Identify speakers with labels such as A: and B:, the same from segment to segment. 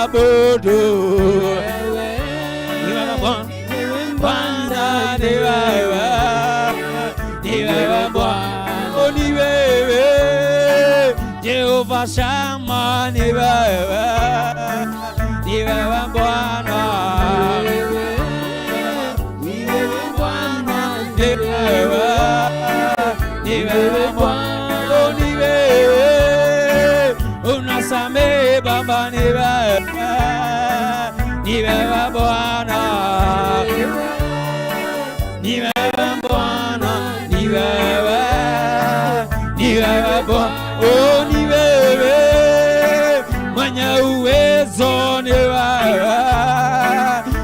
A: Tunakuabudu. Ni wewe Bwana, Bwana ni wewe, ni wewe Bwana, oh, ni wewe Jehova Shama, ni wewe, ni wewe Bwana, ni wewe, ni wewe Bwana, oh, ni wewe unasamehe Baba, ni wewe, ni wewe Bwana, ni wewe Bwana, ni wewe, ni wewe Bwana, oh, ni wewe mwenye uwezo, ni wewe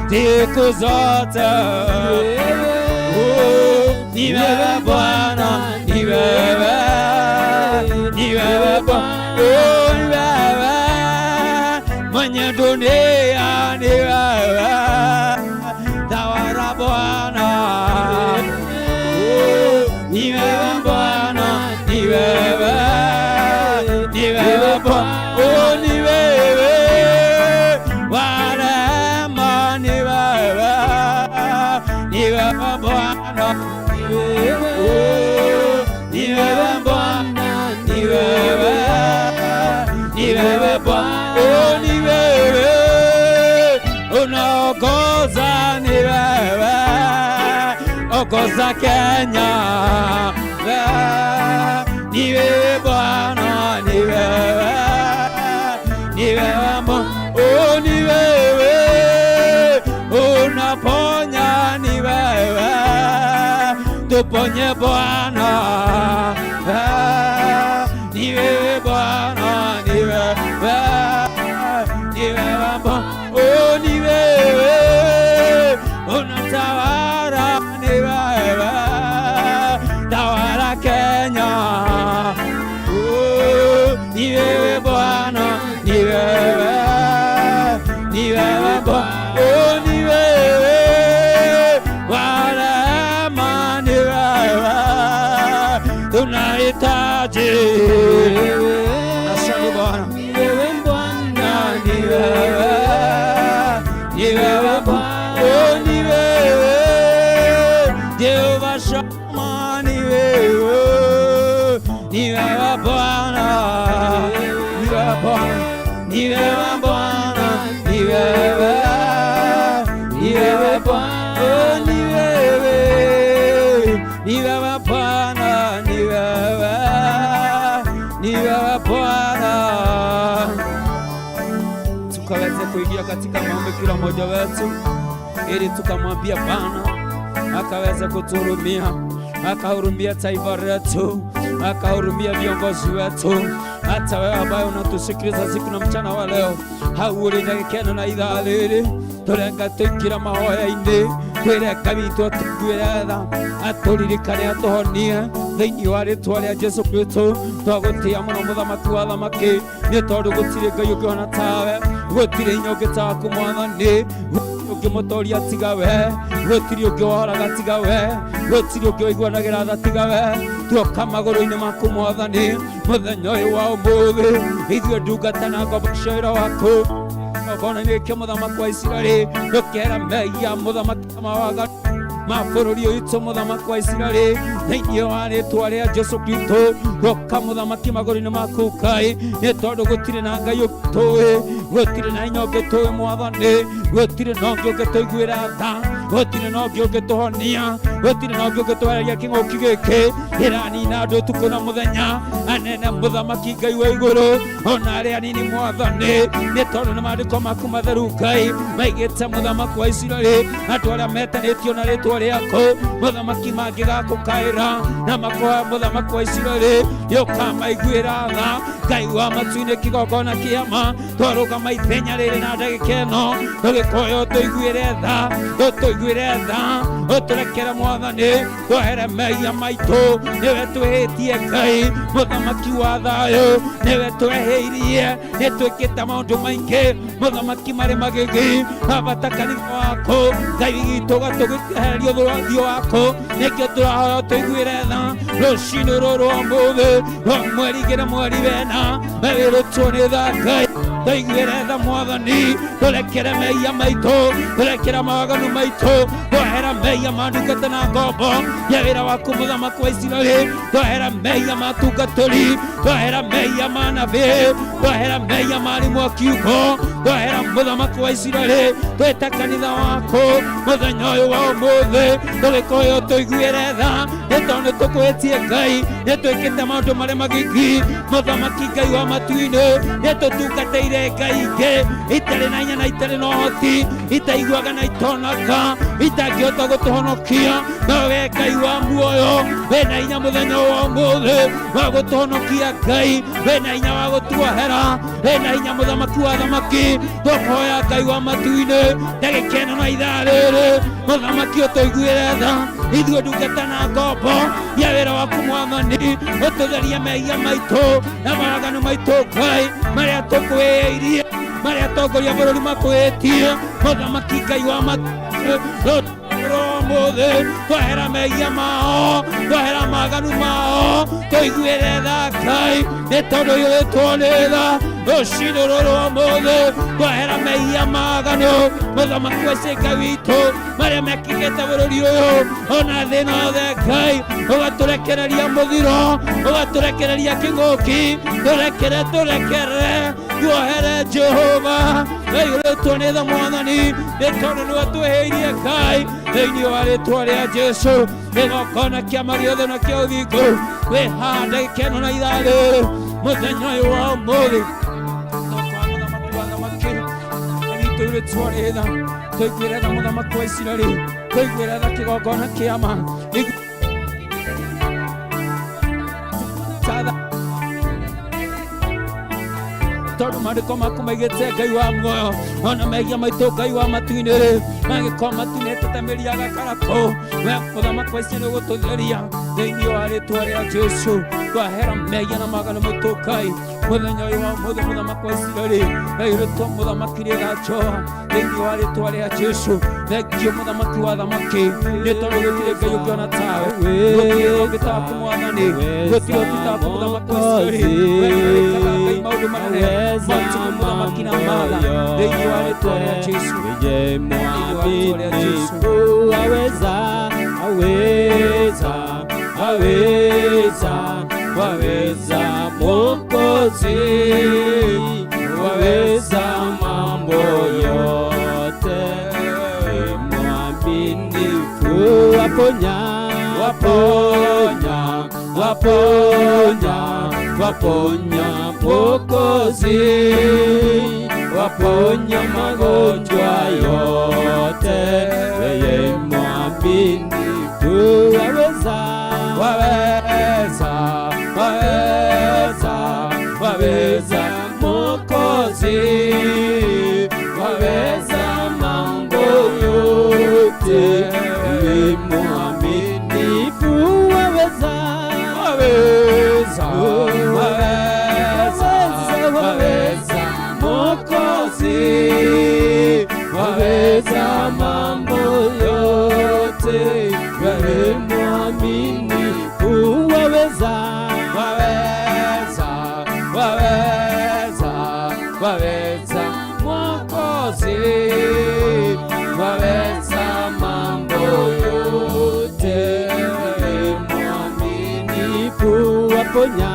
A: siku zote. Oh, ni wewe Bwana, ni wewe, ni wewe Bwana, oh, ni wewe mwenye dunia, ni wewe tawala Bwana. Oh, ni wewe Bwana, ni wewe, ni wewe Bwana, oh, ni wewe wa rehema, ni wewe, ni wewe Bwana, oh, ni wewe Bwana, ni wewe, ni wewe Bwana, oh, ni wewe unaongoza, ni wewe ongoza Kenya, ni wewe Bwana, ni wewe, ni wewe Bwana, oh, ni wewe unaponya, ni wewe tuponye Bwana, ni wewe Bwana, ni wewe, ni wewe Bwana, oh, ni wewe unatawala, ni wewe tawala Kenya, oh, ni wewe Bwana, ni wewe, ni wewe Bwana, oh, ni wewe wa rehema, ni wewe tunahitaji. Asante Bwana, ni wewe, ni wewe Bwana, oh, ni wewe Jehova Shama, ni wewe, ni wewe Bwana, ni wewe Bwana, ni wewe Bwana, ni wewe, ni wewe Bwana, oh, ni wewe, ni wewe Bwana, ni wewe, ni wewe Bwana. Tukaweze kuingia katika maombi kila mmoja wetu, ili tukamwambia Bwana akaweze kutuhurumia, akahurumia taifa letu, akahurumia viongozi wetu. Hata wewe ambaye unatusikiliza siku na mchana wa leo, hau ũrĩ ndagĩka ĩno na ithaa rĩrĩ, tũrenga tũingĩra mahoya-inĩ, twĩre Ngai witũ atũiguĩre tha, atũririkane, atũhonie thĩinĩ wa rĩtwa rĩa Jesu Kristo. Twagũtĩa mũno mũthamaki wa thamaki, nĩ tondũ gũtirĩ Ngai ũngĩhona tawe, gũtirĩ hinya ũngĩ taku Mwathani, ũngĩ mũtoria tiga we, gũtirĩ ũngĩ wohoraga tiga we, gũtirĩ ũngĩ ũiguanagĩra tha tiga we. Tuoka magũrũ-inĩ maku Mwathani mũthenya ũyũ wa ũmũthĩ, ithuĩ ndungata na ngombo cia wĩra waku, gongona-inĩ kĩa mũthamaki wa Isiraeli, ndũkera mehia mũthamaki mawaganu ma bũrũri ũyũ witũ, mũthamaki wa Isiraeli, thĩinĩ wa rĩtwa rĩa Jesu Kristo. Roka mũthamaki magũrũ-inĩ maku Ngai, nĩ tondũ gũtirĩ na Ngai ũtũĩ, gũtirĩ na hinya ũngĩtũĩ Mwathani, gũtirĩ na ũngĩ ũngĩtũiguĩra tha, gũtirĩ na ũngĩ ũngĩtũhonia, gũtirĩ na ũngĩ ũngĩtwehereria kĩng'ũki gĩkĩ kĩranina andũ ũtukũ na mũthenya. Anene mũthamaki Ngai wa igũrũ, ona arĩa anini Mwathani, nĩ tondũ nĩ maandĩko maku matheru Ngai maigĩte mũthamaki wa Isiraeli, andũ arĩa metanĩtio na rĩtwa rĩaku mũthamaki mangĩgakũkaĩra na makoya mũthamaki wa Isiraeli, nĩũkamaiguĩra tha. Ngai wa matu-inĩ, kĩgongona kĩama, twarũgama ithenya rĩrĩ na ndagĩka ĩno tũgĩkũhoya ũtũiguĩre tha, ũtũiguĩre tha, ũtũrekere Mwathani, twehere mehia maitũ. Nĩwe twĩhĩtie Ngai mũthamaki wa thayũ, nĩwe twehĩirie, nĩ twĩkĩte maũndũ maingĩ mũthamaki marĩ magigi. Abata kanitha waku Ngai witũ, gatũgĩkeheria ũthiũ waku, nĩkĩo tũrahoya ũtũiguĩre tha rũcinĩ rũrũ rwa ũmũthĩ rwa mweri igĩrĩ mweri wena, wĩrũtwo nĩ tha Ngai. Tũiguĩre tha Mwathani, tũrekere mehia maitũ, tũrekere mawaganu maitũ, twohera mehia ma ndungata na ngombo ya wĩra waku mũthamaki wa Isiraeli, twohera mehia ma tungatĩri, twohera mehia ma nabii, twohera mehia ma arimũ a kiugo, twohera mũthamaki wa Isiraeli, twĩta kanitha waku mũthenya ũyũ wa ũmũthĩ, tũgĩkũhoya ũtũiguĩre tha, nĩ tondũ nĩ tũkwĩtie Ngai, nĩ twĩkĩte maũndũ marĩa magigi, mũthamaki Ngai wa matu-inĩ, nĩ tũtungatĩire Ngai ingĩ itarĩ na hinya na itarĩ na ũhoti, itaiguaga na itonaga, itangĩhota gũtũhonokia, no we Ngai wa muoyo, wĩna hinya mũthenya wa ũmũthĩ wa gũtũhonokia Ngai, wĩna hinya wa gũtuohera, wĩna hinya mũthamaki wa thamaki, tũkũhoya Ngai wa matu-inĩ, ndagĩka ĩno na ithaa rĩrĩ, mũthamaki ũtũiguĩre tha, ithuĩ ndungata na ngombo ya wĩra waku Mwathani, ũtũtherie mehia maitũ na mawaganu maitũ Ngai, marĩa tũkwĩirie, marĩa atongoria bũrũri makwĩtie, mũthamaki Ngai wa matu ũmũthĩ, twahera mehia mao, twahera maganu mao, tũiguĩre tha Ngai, nĩ tondũ iyũrĩtwo nĩ tha, rũcinĩ rũrũ ũmũthĩ, twahera mehia maganu, mũthamaki wa Ngai witũ, marĩa mekĩkĩte bũrũri ũyũ, ona thĩ yothe Ngai, ũgatũrekereria mũthiro, ũgatũrekereria kĩng'ũki, tũrekere, tũrekere, tuohere Jehova, iyũrĩtwo nĩ tha Mwathani, nĩ tondũ nĩwe twĩhĩirie Ngai, thĩinĩ wa rĩtwa rĩa Jesu, gĩgongona kĩa mariothe na kĩa ũthingu, wĩha ndagĩka ĩno na ithaa rĩrĩ, mũthenya ũyũ wa ũmũthĩ, mũthamaki wa thamaki, tũirĩtwo nĩ tha, tũiguĩre tha mũthamaki wa Isiraeli, tũiguĩre tha kĩgongona kĩa ma, tondũ maandĩko maku maigĩte Ngai wa muoyo, ona mehia maitũ Ngai wa matu-inĩ rĩ, mangĩkorwo matunĩte ta mĩri ya gakarakũ, we mũthamaki wa Isiraeli ũgũtũtheria thĩinĩ wa rĩtwa rĩa Jesu, twahera mehia na magana maitũ Ngai, mũthenya ũyũ wa ũmũthĩ mũthamaki wa Isiraeli, aiyũrĩtwo mũthamaki rĩgacoa thĩinĩ wa rĩtwa rĩa Jesu, thengio mũthamaki wa thamaki, nĩ tondũ gũtirĩ Ngai ũngĩona tawe, gũtirĩ ũngĩ taku Mwathani, gũtirĩ ũngĩ taku mũthamaki wa Isiraeli, we nĩwe wĩkaga Ngai maũndũ manene, matukũ mũthamaki na matha, thĩinĩ wa rĩtwa rĩa Jesu.
B: Yeye mwaminifu aweza, aweza, aweza, waweza Mwokozi, waweza mambo yote. Mwaminifu waponya, waponya, waponya, waponya Mwokozi, waponya magonjwa yote. Yeye mwaminifu aweza,
A: waweza, waweza, waweza Mwokozi,
B: waweza mambo yote. Yeye mwaminifu aweza,
A: waweza, waweza,
B: waweza Mwokozi, waweza mambo yote. Wewe mwaminifu waweza,
A: waweza, waweza, waweza Mwokozi, waweza mambo yote.
B: Wewe mwaminifu waponya,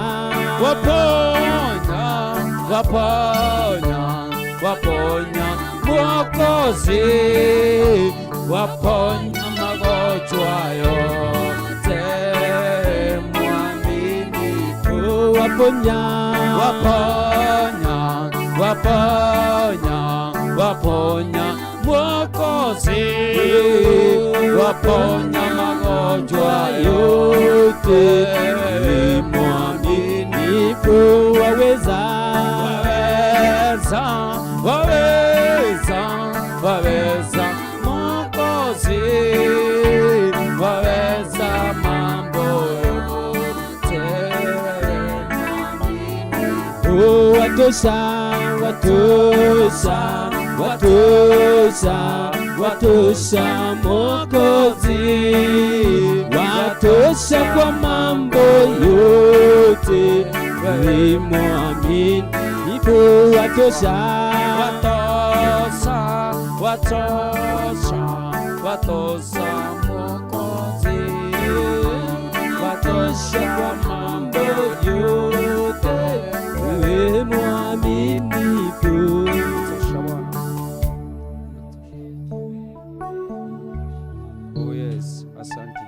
A: waponya, waponya, waponya Mwokozi, waponya magonjwa yote. Mwaminifu
B: waponya,
A: waponya, waponya, waponya Mwokozi, waponya magonjwa
B: yote.
A: yote.
B: Wewe mwaminifu waweza,
A: Waweza, waweza, waweza Mwokozi, waweza mambo yote.
B: Oh, watosha, watosha, watosha, watosha Mwokozi, watosha kwa mambo yote. Wewe mwaminifu Mwaminifu watosha.
A: Watosha, watosha, watosha Mwokozi, watosha
B: kwa mambo yote, wewe mwaminifu.
A: Watosha Bwana. Oh yes, asante.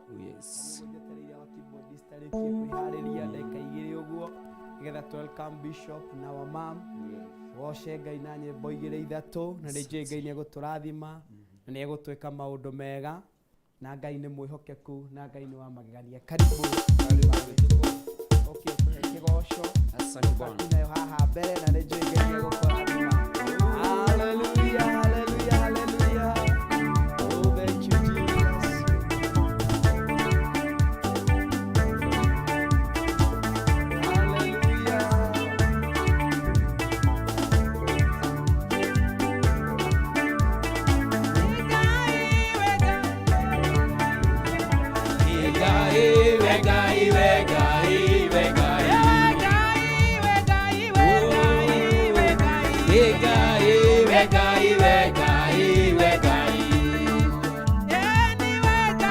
A: Oh yes.
C: Njetereire wa keyboardist arĩkie kwĩharĩria ndagĩka igĩrĩ ũguo nĩgetha tũ welcome bishop na wa mam goce Ngai na nyĩmbo igĩrĩ ithatũ, na nĩ njũĩ Ngai nĩ egũtũrathima na nĩ egũtwĩka maũndũ mega, na Ngai nĩ mwĩhokeku na Ngai nĩ wa magegania. Karibu okay ũtũhe kĩgoco.
A: Asante Bwana.
C: Nayo haha mbere, na nĩ njũĩ Ngai nĩ egũkũrathima. Hallelujah, hallelujah, hallelujah. Oh, thank you, Jesus. Hallelujah.
A: Wegai, wegai, wegai, wegai. Wegai, wegai, wegai, wegai. Wegai, wegai, wegai.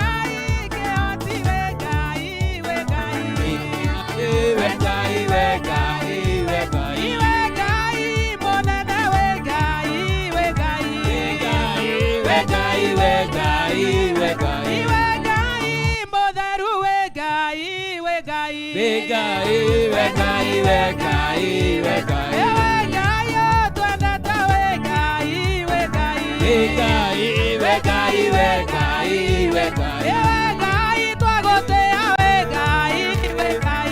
A: Wegai, wegai, wegai. Wegai, wegai, wegai, wegai. Wegai, wegai, wegai, wegai.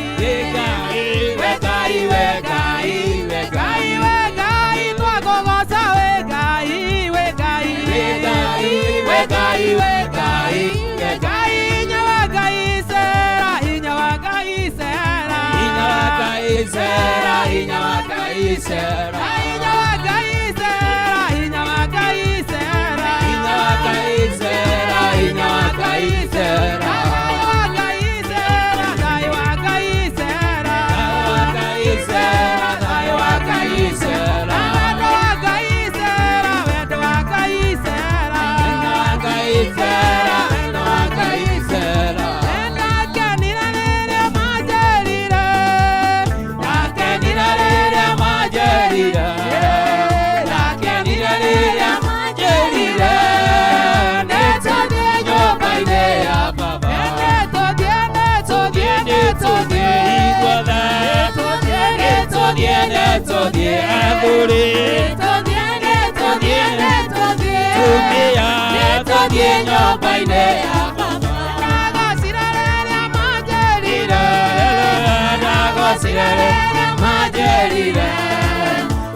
A: Wegai, wegai, wegai, wegai. Wegai, wegai, wegai, wegai. Hinya wa Ngai sera, hinya wa Ngai sera. Hinya wa Ngai sera, hinya wa Ngai sera. Hinya wa Ngai sera, hinya wa Ngai sera. Ngai wa Ngai sera. Hinya wa Ngai sera, hinya wa Ngai sera. Ndakenire rĩrĩa manjĩrire, ndakenire rĩrĩa manjĩrire, nĩtũthiĩ nyũmba-inĩ ya Baba. Nĩtũthiĩ, nĩtũthiĩ ithuothe, nĩtũthiĩ, nĩtũthiĩ athuri, nĩtũthiĩ, tumia, nĩtũthiĩ nyũmba-inĩ ya Baba. Ndagocire rĩrĩa manjĩrire,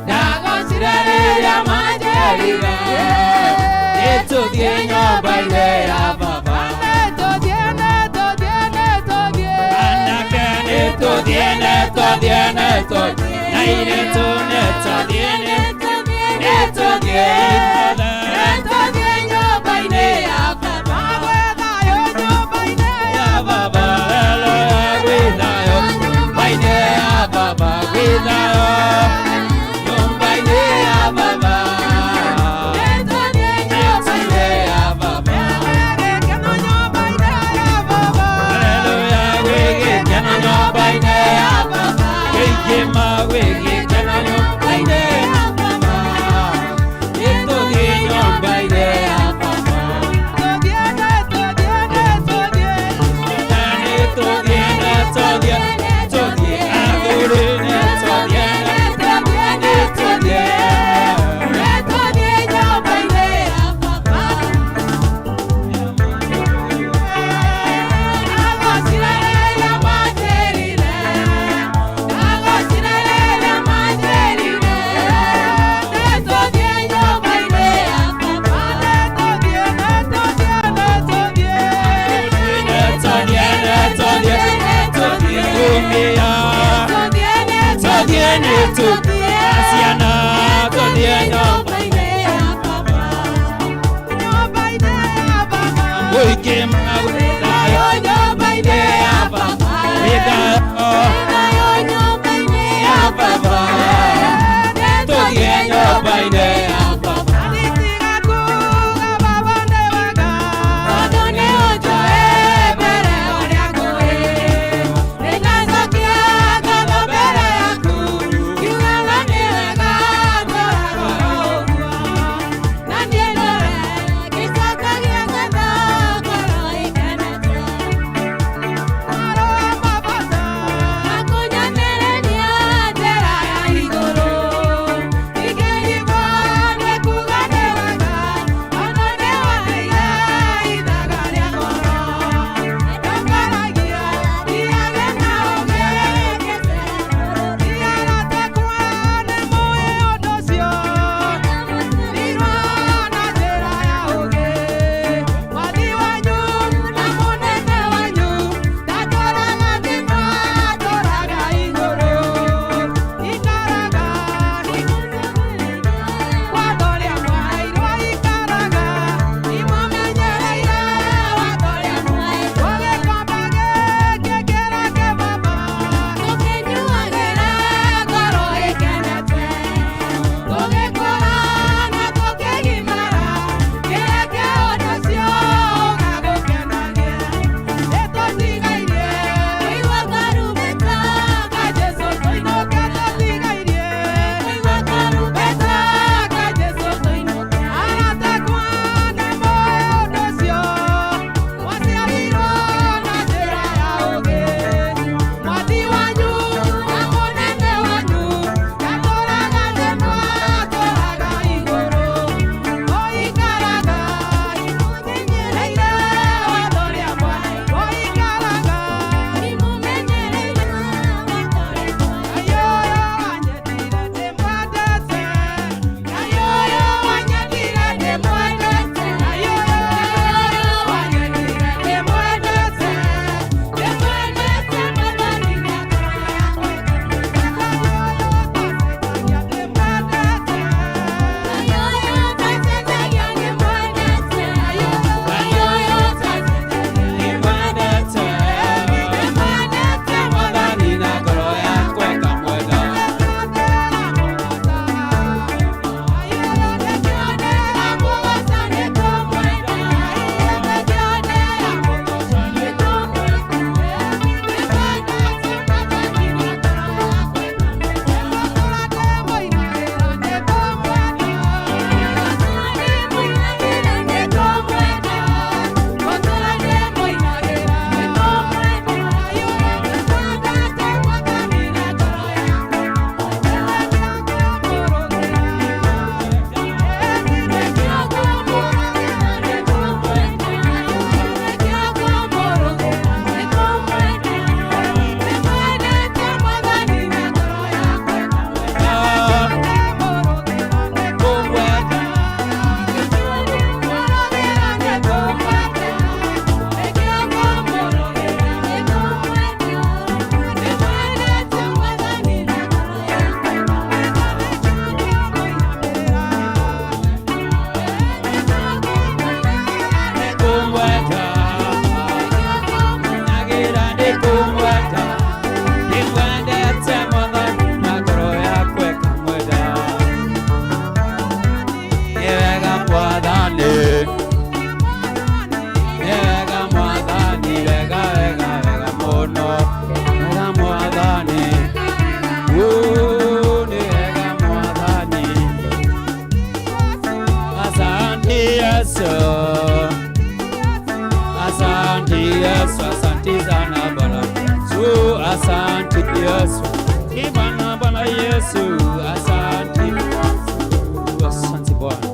A: ndagocire rĩrĩa manjĩrire, nĩtũthiĩ nyũmba-inĩ ya Baba. Anake nĩtũthiĩ, nĩtũthiĩ, nĩtũthiĩ, na airĩtu nĩtũthiĩ, nĩtũthiĩ ithuothe nyũmba-inĩ ya Baba. Ya Baba, haleluya, gwĩ thayũ nyũmba-inĩ ya Baba, gwĩ thayũ nyũmba-inĩ ya Baba, nyũmba-inĩ ya Baba. Haleluya, gwĩ gĩkeno nyũmba-inĩ ya Baba, gwĩ kĩma, gwĩ gĩkeno nyũmba-inĩ ya Baba, nĩtũthiĩ nyũmba. Mũingĩ magwĩ thayũ nyũmba-inĩ ya baba. Wĩ thayũ nyũmba-inĩ ya baba. Tũthiĩ nyũmba-inĩ ya baba. Yesu, asante sana Bwana Yesu, asante Yesu, ni Bwana Bwana Yesu, asante Yesu, asante Bwana.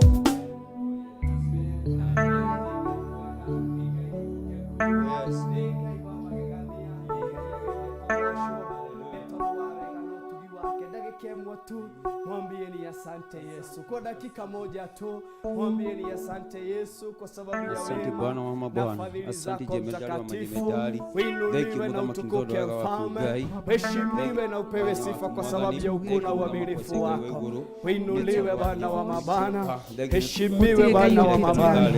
C: Ndagĩka ĩmwe tu mwambie ni asante. Asante Yesu. Kwa dakika moja tu mwambie ni asante Yesu kwa sababu ya
A: Asante
C: wema
A: Bwana wa
C: na
A: mabwana,
C: fadhili
A: asante
C: zako
A: jemedari wa
C: mtakatifu.
A: majemedari. Thank
C: Uinuliwe
A: you
C: na
A: muthamaki
C: utukuke
A: mtondũ wega waku
C: mfalme,
A: Ngai.
C: heshimiwe na upewe sifa kwa sababu ya ukuu na uaminifu wako. Uinuliwe Bwana wa mabwana, heshimiwe Bwana wa mabwana.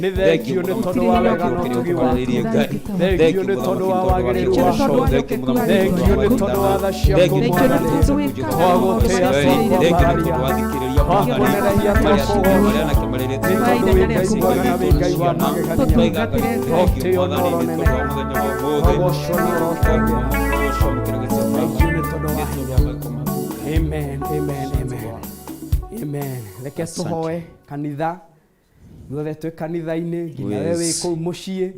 C: Ni thengio nĩ tondũ wa wega na ũtugi waku. Thengio nĩ tondũ wa wagĩrĩru waku. Thengio nĩ tondũ wa tha ciaku Mwathani. Twagũtĩĩa twakwambararia, twakũneneria twakũgoca. Nĩ tondũ wĩ Ngai mwega na wĩ Ngai wa magegania. Tũtĩo na ũroneneha, twagocwo na ũrotũgĩra. Thengio nĩ tondũ wa hinya. Amen, amen, amen. Amen. Reke tũhoe kanitha ithuothe twĩ kanitha-inĩ nginya we wĩ
A: Yes.
C: kũu mũciĩ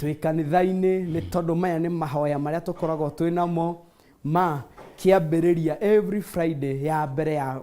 C: twĩ kanitha-inĩ nĩ tondũ maya nĩ mahoya marĩa tũkoragwo twĩ namo ma kĩambĩrĩria every Friday ya mbere ya,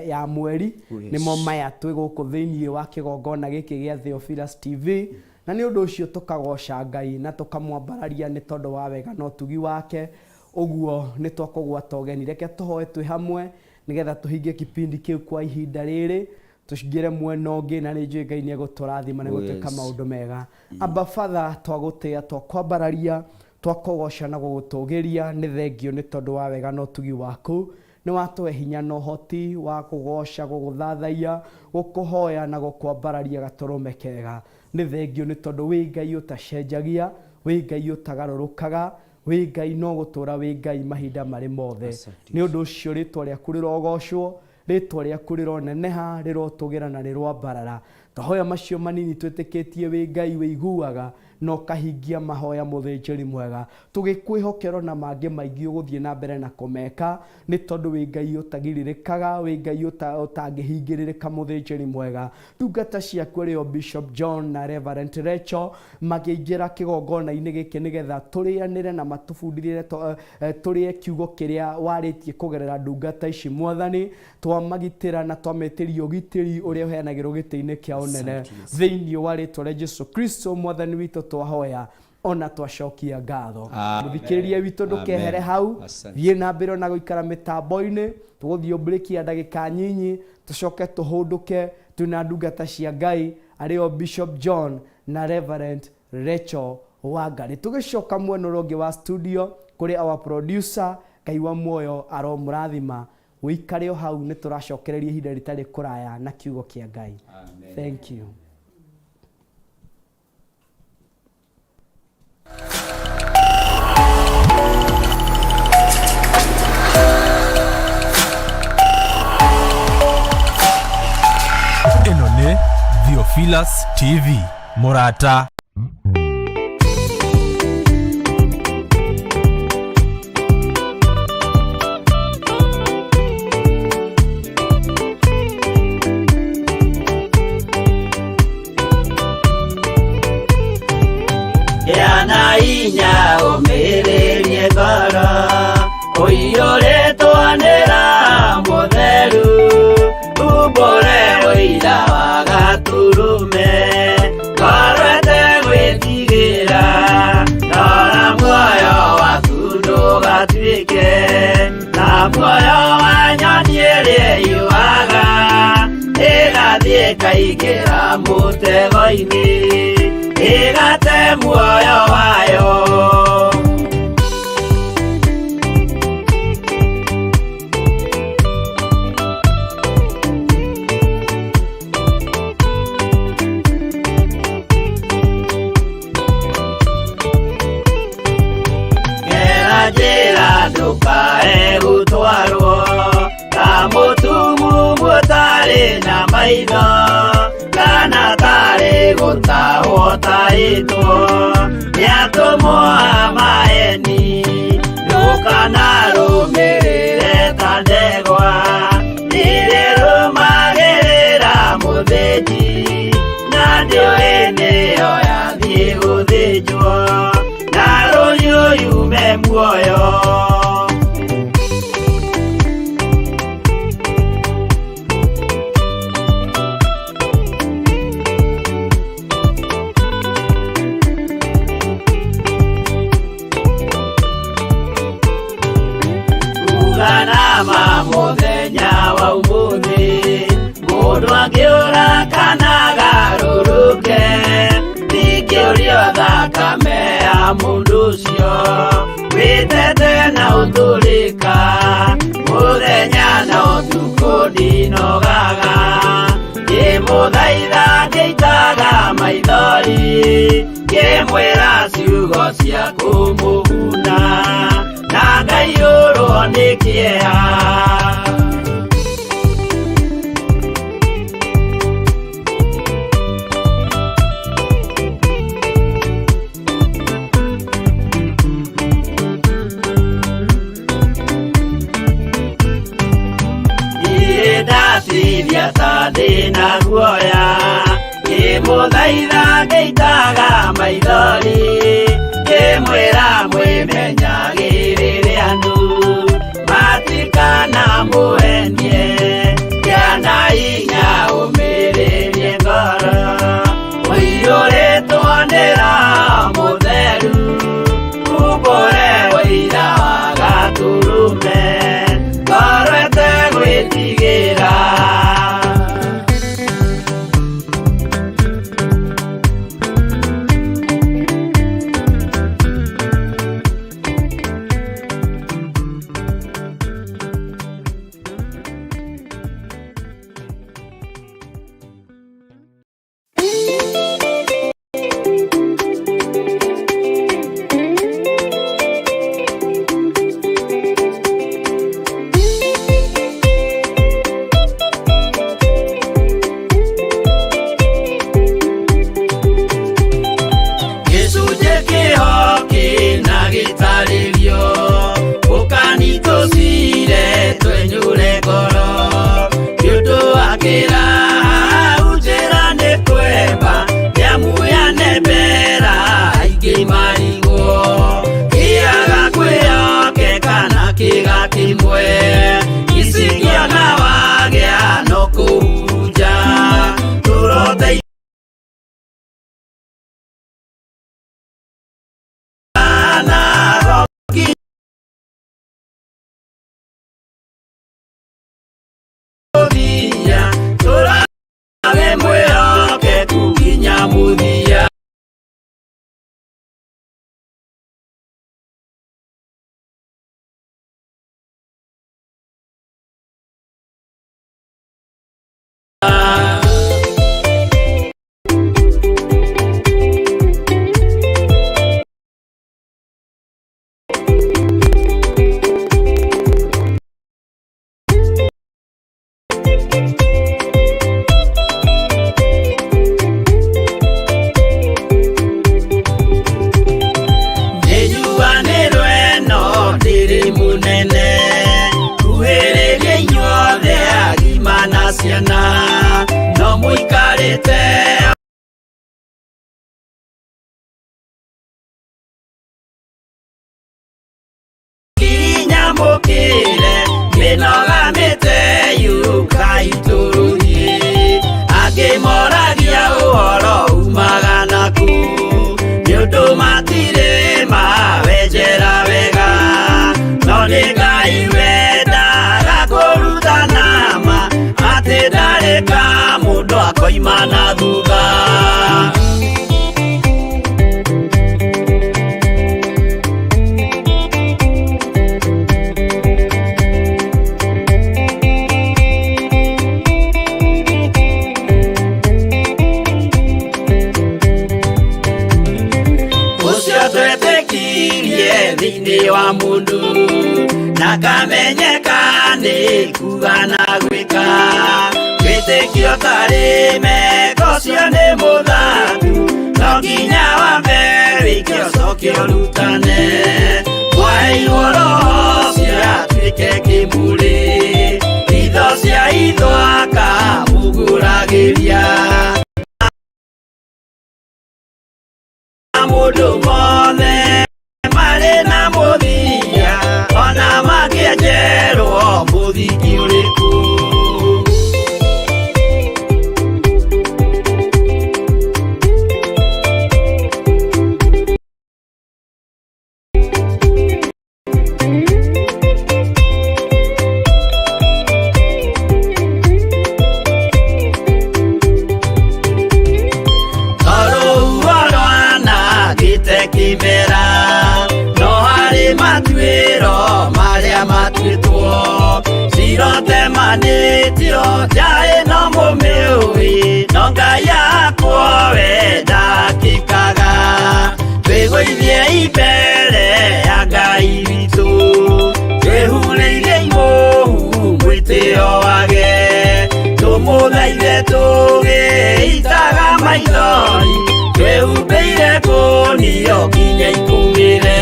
C: ya mweri.
A: Yes.
C: Nĩmo maya twĩ gũkũ thĩinĩ wa kĩgongona gĩkĩ gĩa Theophilus TV, na nĩ ũndũ ũcio tũkagoca Ngai na tũkamwambararia nĩ tondũ wa wega na ũtugi wake. Ũguo nĩ twakũgwata ũgeni, reke tũhoe twĩ hamwe nĩgetha tũhingie kipindi kĩu kwa ihinda rĩrĩ tũcingĩre mwena ũngĩ, na nĩ njũĩ Ngai nĩ egũtũrathima na gũtuĩka
A: Yes.
C: maũndũ mega. Aba Father, twagũtĩĩa, twakwambararia, twakũgoca na gũgũtũgĩria. Nĩ thengio nĩ tondũ wa wega na ũtugi waku. Nĩ watũhe hinya na ũhoti wa kũgoca, gũgũthathaiya, gũkũhoya na gũkwambararia gatũrũme kega. Nĩ thengio nĩ tondũ wĩ Ngai ũtacenjagia, wĩ Ngai ũtagarũrũkaga, wĩ Ngai no gũtũũra wĩ Ngai mahinda marĩ mothe.
A: Asante.
C: Nĩ ũndũ ũcio rĩtwa rĩaku rĩrogocwo, rĩtwa rĩaku rĩroneneha, rĩrotũgĩra na rĩroambarara. Twahoya macio manini twĩtĩkĩtie wĩ Ngai wĩiguaga na ũkahingia mahoya, mũthĩnjĩri mwega. Tũgĩkwĩhokera na mangĩ maingĩ ũgũthiĩ na mbere na kũmeka nĩ tondũ wĩ Ngai ũtagirirĩkaga, wĩ Ngai ũtangĩhingĩrĩrĩka, mũthĩnjĩri mwega. Ndungata ciaku arĩo Bishop John na Reverend Rachel makĩingĩra kĩgongona-inĩ gĩkĩ nĩgetha tũrĩanĩre na matũbundithie tũrĩe kiugo kĩrĩa warĩtie kũgerera ndungata ici. Mwathani, twamagitĩra na twametĩria ũgitĩri ũrĩa ũheanagĩrwo gĩtĩ-inĩ kĩa ũnene thĩinĩ wa rĩtwa rĩa Jesu Kristo Mwathani witũ twahoya ona twacokia ngatho.
A: Amen.
C: Mũthikĩrĩria witũ, ndũkehere
A: Amen.
C: hau.
A: Asante.
C: Thiĩ na mbere ona gũikara mĩtambo-inĩ. Tũgũthiĩ break ya ndagĩka nyinyi, tũcoke tũhũndũke twĩna ndungata cia Ngai arĩo Bishop John na Reverend Rachel Wangari. Tũgĩcoka mwena ũrĩa ũngĩ wa studio kũrĩ our producer, Ngai wa muoyo aromũrathima. Wĩikare o hau, nĩ tũracokereria ihinda rĩtarĩ kũraya na kiugo kĩa Ngai.
A: Amen.
C: Thank you.
D: Ĩno nĩ Theophilus TV mũrata.
E: Gĩa na hinya ũmĩrĩrie ngoro ũiyũrĩtwo nĩ Roho Mũtheru, umbũre ũira wa Gatũrũme, ngoro ĩtegwĩtigĩra. Rora muoyo waku ndũgatuĩke ta muoyo wa nyoni ĩrĩa ĩyũaga ĩgathiĩ ĩkaingĩra mũtego-inĩ ĩgate muoyo wayo. Gera njĩra ndũkae gũtwarwo ta mũtumumu ũtarĩ na maitho kana tarĩ gũtahwo tahĩtwo nĩ atũmwo a maeni. Ndũkanarũmĩrĩre ta ndegwa irĩrũmagĩrĩra mũthĩnji na ndĩũĩ nĩyo yathiĩ gũthĩnjwo na rũhiũ yume muoyo. Uganama mũthenya wa ũmũthĩ. Thakame ya mũndũ ũcio wĩtete na ũtũrĩka mũthenya na ũtukũ ndinogaga ngĩmũthaitha ngĩitaga maithori ngĩmwĩra ciugo cia kũmũguna na ngaiyũrwo nĩ kĩeha. Niĩ ndaciria ta ndĩna guoya ngĩmũthaitha ngĩitaga maithori ngĩmwĩra mwĩmenyagĩrĩre andũ matikana mũhenie kĩana hinya ũmĩrĩrie ngoro ũiyũrĩtwo nĩ Roho Mũtheru umbũre ũira wa Gatũrũme ngoro ĩtegwĩtigĩra. Gĩcunjĩ kĩho kĩna gĩtarĩrio ũkani tũcire twenyũre ngoro nĩ ũndũ wa kĩraha njĩra nĩ kwemba nĩamu yanembera aingĩ marigwo kĩaga kwĩhokeka na kĩga kĩmwe icingĩona wagĩa no kũhurunja tũrote mũthia tũrage mwĩhokeku nginya mũthia. Nĩnjuanĩrwo ĩno ndĩrĩ mũnene kuhĩrĩria inyuothe agima na ciana no mũikarĩte nginya mũkĩre mĩnoga mĩte yũkaitũrũrie angĩ moragia ũhoro umaga naku nĩ ũndũ matirĩ mawenjera wega no nĩ Ngai wendaga kũrutana ma atĩ ndarĩ ka mũndũ akoima na thutha. Ũcio twetĩkirie thĩinĩ wa mũndũ na kamenyeka nĩ kuga na gwĩka wĩtĩkio tarĩ meko ũcio nĩ mũthangu no nginya wambe wĩke ũcoke ũrutane kwaheirwo roho ũcio atuĩke kĩmũrĩ itho cia itho akamũgũragĩria mũndũ mothe marĩ na mũthia ona mangĩenjerwo mũthingi ũrĩkũ. Mbere ya Ngai witũ twĩhurĩirie imũhu mwĩtĩo wage tũmũthaithe tũgĩitaga maithori twĩhumbĩire kũnio nginya ikũmĩre.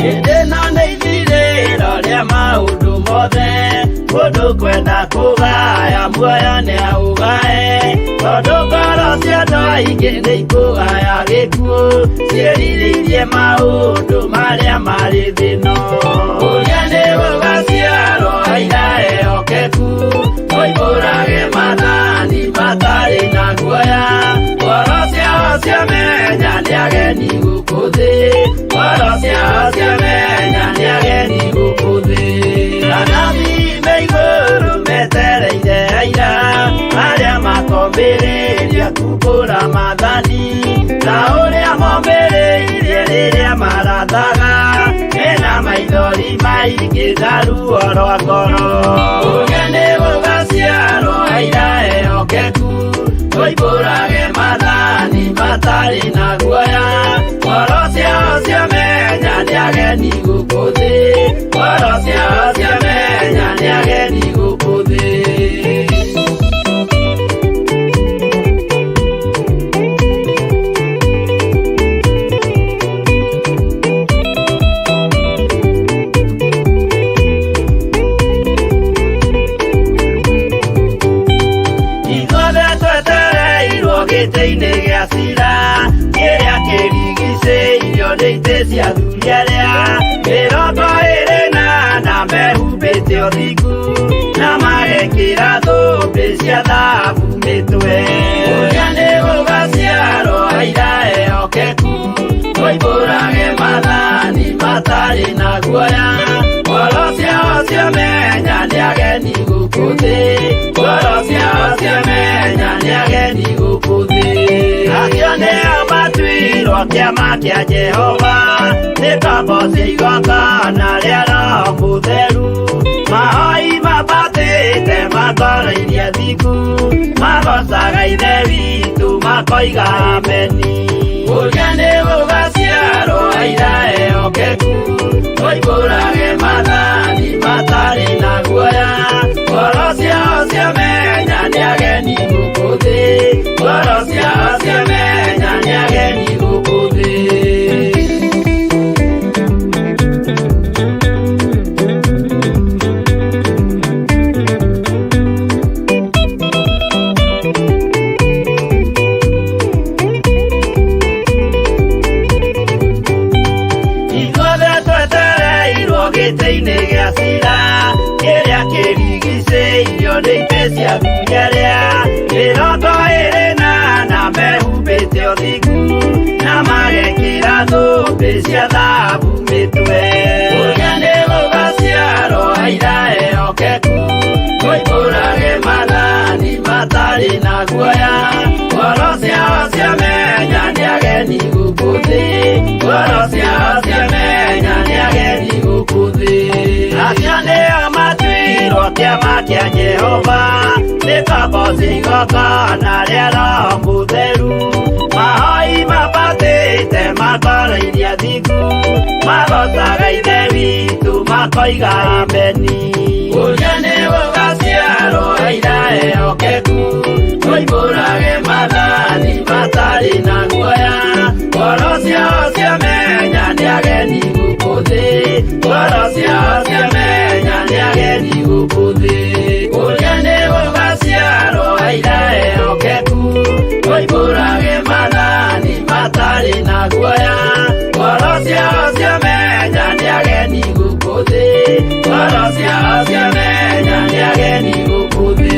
E: Hĩndĩ ĩno nĩ ithirĩro rĩa maũndũ mothe, mũndũ kwenda kũgaya muoyo nĩ aũgae, tondũ ngoro cia andũ aingĩ nĩ ikũgaya gĩkuũ, ciĩrirĩirie maũndũ marĩa marĩ thĩ-ĩno. Ũrĩa nĩ gũgaciarwo aira ehokeku, moimbũrage maathani matarĩ na guoya, ngoro ciao ciamenya nĩ ageni gũkũ thĩ, ngoro ciao ciamenya nĩ ageni gũkũ thĩ. Anabii me igũrũ metereire aira arĩa makombĩrĩria kumbũra maathani ta ũrĩa mombĩrĩirie rĩrĩa marathaga mena maithori maingĩ na ruo rwa ngoro. Ũrĩa nĩ gũgaciarwo aira ehokeku, moimbũrage maathani matarĩ na guoya, ngoro ciao ciamenya nĩ ageni gũkũ thĩ, ngoro ciao ciamenya nĩ ageni gũkũ thĩ. Ithuothe twetereirwo gĩtĩ-inĩ gĩa cira kĩrĩa kĩrigicĩirio nĩ itĩ cia athuri arĩa 24 mehumbĩte ũthingu na magekĩra thũmbĩ cia thahabu mĩtwe. Ũrĩa nĩ gũgaciarwo aira ehokeku, moimbũrage maathani matarĩ na guoya, ngoro ciao ciamenya nĩ ageni gũkũ thĩ, ngoro ciao ciamenya nĩ ageni gũkũ thĩ. Acio nĩo matuirwo kĩama kĩa Jehova, nĩ ngombo cia igongona rĩa Roho Mũtheru, mahoi mabatĩte makoroirie athingu, magocaga Ithe witũ makoiga ameni. Ũrĩa nĩ gũgaciarwo aira ehokeku, moimbũrage maathani matarĩ na guoya, ngoro ciao ciamenya nĩ ageni gũkũ thĩ, ngoro ciao ciamenya nĩ ageni gũkũ thĩ. Ithuothe twetereirwo gĩtĩ-inĩ gĩa cira kĩrĩa kĩrigicĩirio nĩ itĩ cia athuri arĩa 24 mehumbĩte ũthingu na magekĩra thũmbĩ cia thahabu mĩtwe. Ũrĩa nĩ gũgaciarwo aira ehokeku, moimbũrage maathani matarĩ na guoya, ngoro ciao ciamenya nĩ ageni gũkũ thĩ, ngoro ciao ciamenya nĩ ageni gũkũ thĩ. Acio nĩo matuirwo kĩama kĩa Jehova, nĩ ngombo cia igongona rĩa Roho Mũtheru, mahoi mabatĩte makoroirie athingu, magocaga Ithe witũ makoiga ameni. Ũrĩa nĩ Maathani matarĩ na guoya, ngoro ciao ciamenya nĩ ageni gũkũ thĩ, ngoro ciao ciamenya nĩ ageni gũkũ thĩ. Kũrĩa nĩ gũgaciarwo aira ehokeku, moimbũrage maathani matarĩ na guoya, ngoro ciao ciamenya nĩ ageni gũkũ thĩ, ngoro ciao ciamenya nĩ ageni gũkũ thĩ.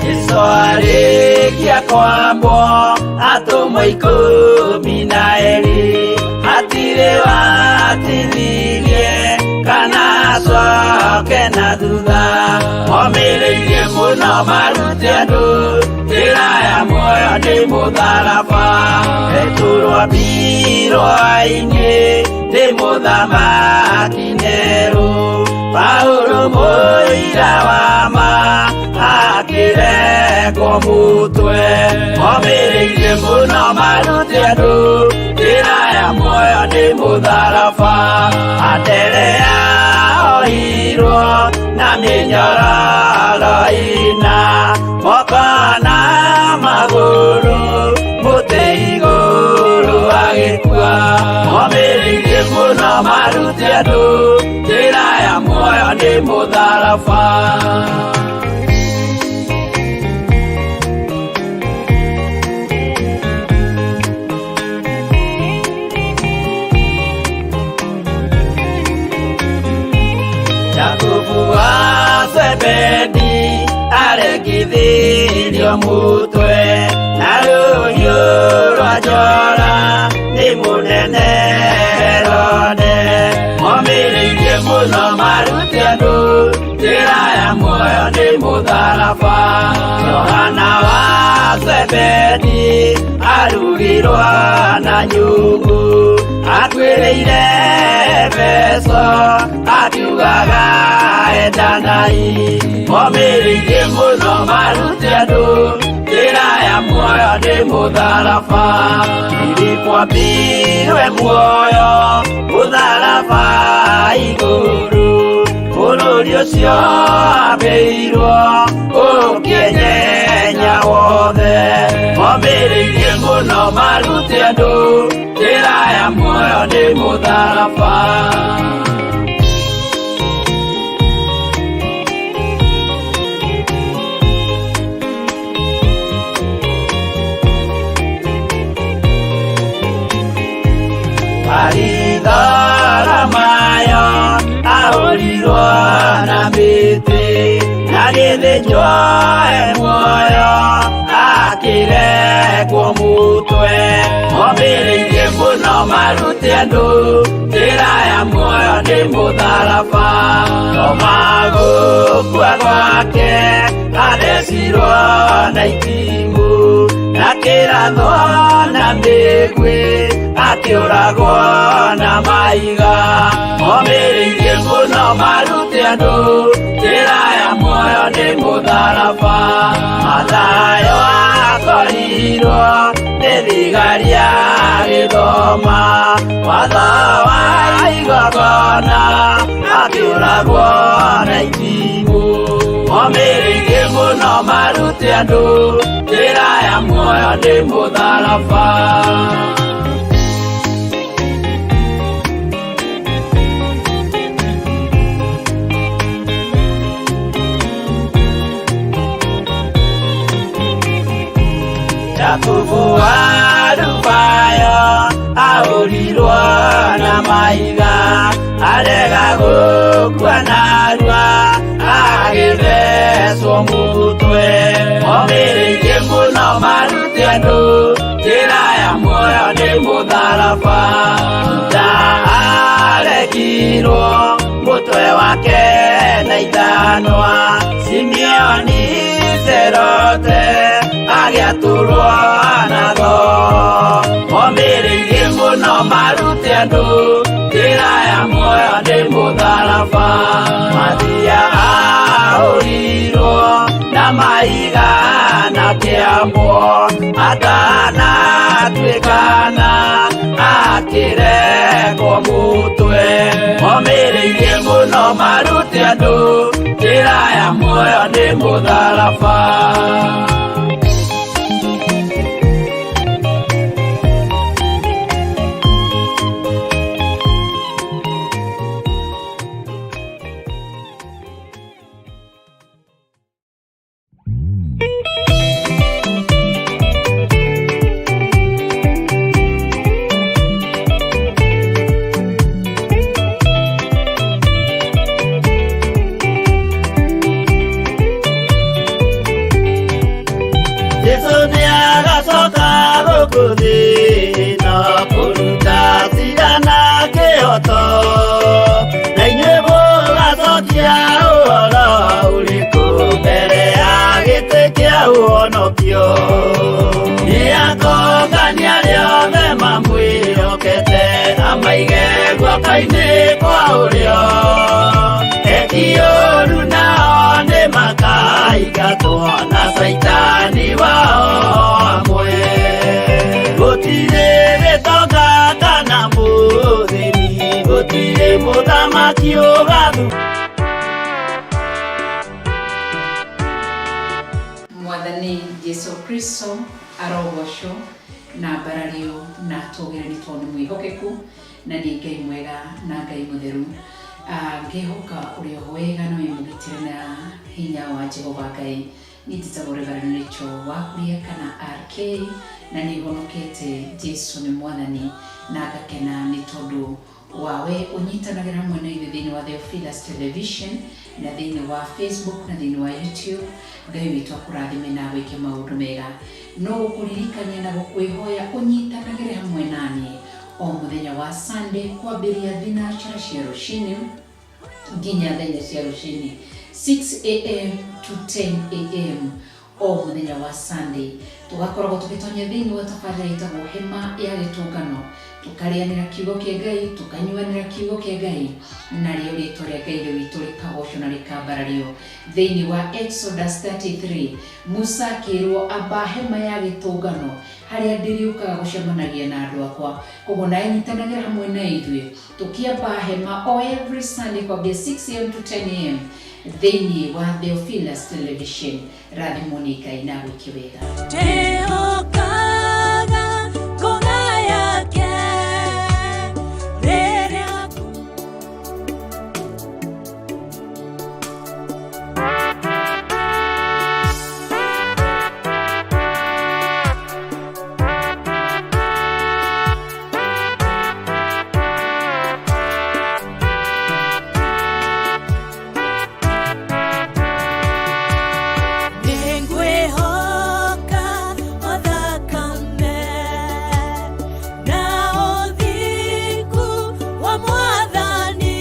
E: Jesu arĩkia kwambwo atũmwo 12 hatirĩ watithirie kana acoke na thutha, omĩrĩirie mũno marute andũ njĩra ya muoyo nĩ mũtharaba, Petero ambirwo-inĩ nĩ mũthamaki Nero, Paulo mũira wa ma akĩrekwo mũtwe, omĩrĩirie mũno marute andũ njĩra ya muoyo nĩ mũtharaba, Anderea ohirwo na mĩnyororo ĩna, moko na magũrũ mũtĩ igũrũ agĩkua, omĩrĩirie mũno marute andũ njĩra ya muoyo nĩ mũtharaba. Jakubu wa Zebedi arekithirio mũtwe na rũhiũ rwa njora nĩ mũnene Herode, omĩrĩirie mũno marute andũ njĩra ya muoyo nĩ mũtharaba, Johana wa Zebedi arugirwo na nyũngũ, akuĩrĩire Efeso akiugaga endanai, omĩrĩirie mũno marute andũ njĩra ya muoyo nĩ mũtharaba, Filipo ambirwe muoyo mũtharaba igũrũ, bũrũri ũcio ambĩirwo ũkĩenyenya wothe, omĩrĩirie mũno marute andũ njĩra ya muoyo nĩ mũtharaba. Baritholomayo ahũrirwo na mĩtĩ, agĩthĩnjwo e muoyo akĩrekwo mũtwe, omĩrĩirie mũno marute andũ njĩra ya muoyo nĩ mũtharaba, Toma gũkua gwake athecirwo na itimũ, akĩrathwo na mĩguĩ akĩũragwo na mahiga, omĩrĩirie mũno marute andũ njĩra ya muoyo nĩ mũtharaba, Mathayo akorirwo nĩ thigari agĩthoma watho wa igongona akĩũragwo na itimũ, omĩrĩirie mũno marute andũ njĩra ya muoyo nĩ mũtharaba. Omĩrĩirie mũno marute andũ njĩra ya muoyo nĩ mũtharaba. Juda aregirwo mũtwe wake na ithanwa, Simeoni Zerote agĩatũrwo na thoo. Omĩrĩirie mũno marute andũ njĩra ya muoyo nĩ mũtharaba. Mathia ahũrirwo na mahiga na kĩambwo, atanatuĩkana akĩrekwo mũtwe. Omĩrĩirie mũno marute andũ njĩra ya muoyo nĩ mũtharaba. Jesu nĩ agacoka gũkũ thĩ na kũruta cira na kĩhoto, na inyuĩ mũgacokia ũhoro ũrĩkũ mbere ya gĩtĩ kĩa ũhonokio. Nĩ akongania arĩa othe mamwĩhokete, amaige guoko-inĩ kwa ũrĩo. Eki ũũru nao nĩ makaingatwo na caitani wao hamwe. Gũtirĩ gĩtonga kana mũthĩni, gũtirĩ mũthamaki ũgathu.
F: Mwathani Jesu Kristo arogocwo na mbarario na tũgĩre nĩ tondũ nĩ mwĩhokeku na nĩ Ngai mwega na Ngai mũtheru. Ngĩhoka ũrĩ o wega na wĩ mũgitĩre na hinya wa Jehova Ngai. Niĩ njĩtagwo Reverend Rachel Wakuria kana RK na nĩ honokete Jesu nĩ Mwathani na ngakena nĩ tondũ wawe ũnyitanagĩra hamwe na ithuĩ thĩinĩ wa Theophilus Television na thĩinĩ wa Facebook na thĩinĩ wa YouTube. Ngai witũ akũrathime na agwĩke maũndũ mega. No gũkũririkania na gũkwĩhoya ũnyitanagĩre hamwe naniĩ o mũthenya wa Sunday kwambĩrĩria thinacara cia rũcinĩ nginya thaa inya cia rũcinĩ, 6 a.m. to 10 a.m. o mũthenya wa Sunday, tũgakoragwo tũgĩtonya thĩinĩ wa tabarĩra ĩtagwo Hema ya Gĩtũngano, tũkarĩanĩra kiugo kĩa Ngai, tũkanyuanĩra kiugo kĩa Ngai, narĩo rĩtwa rĩa Ngai Ithe witũ rĩkagocwo na rĩkambarario. Thĩinĩ wa Exodus 33, Musa akĩrwo, "Amba hema ya gĩtũngano harĩa ndĩrĩũkaga gũcemanagia na andũ akwa." Koguo nawe nyitanagĩra hamwe na ithuĩ tũkĩamba hema o every Sunday kwambia 6 a.m. to 10 a.m. thĩinĩ wa Theophilus Television. Rathimwo nĩ Ngai na gwĩke wega.
G: Njĩhokaga ngũga yake rĩrĩa. Nĩngwĩhoka o thakame na ũthingu wa Mwathani,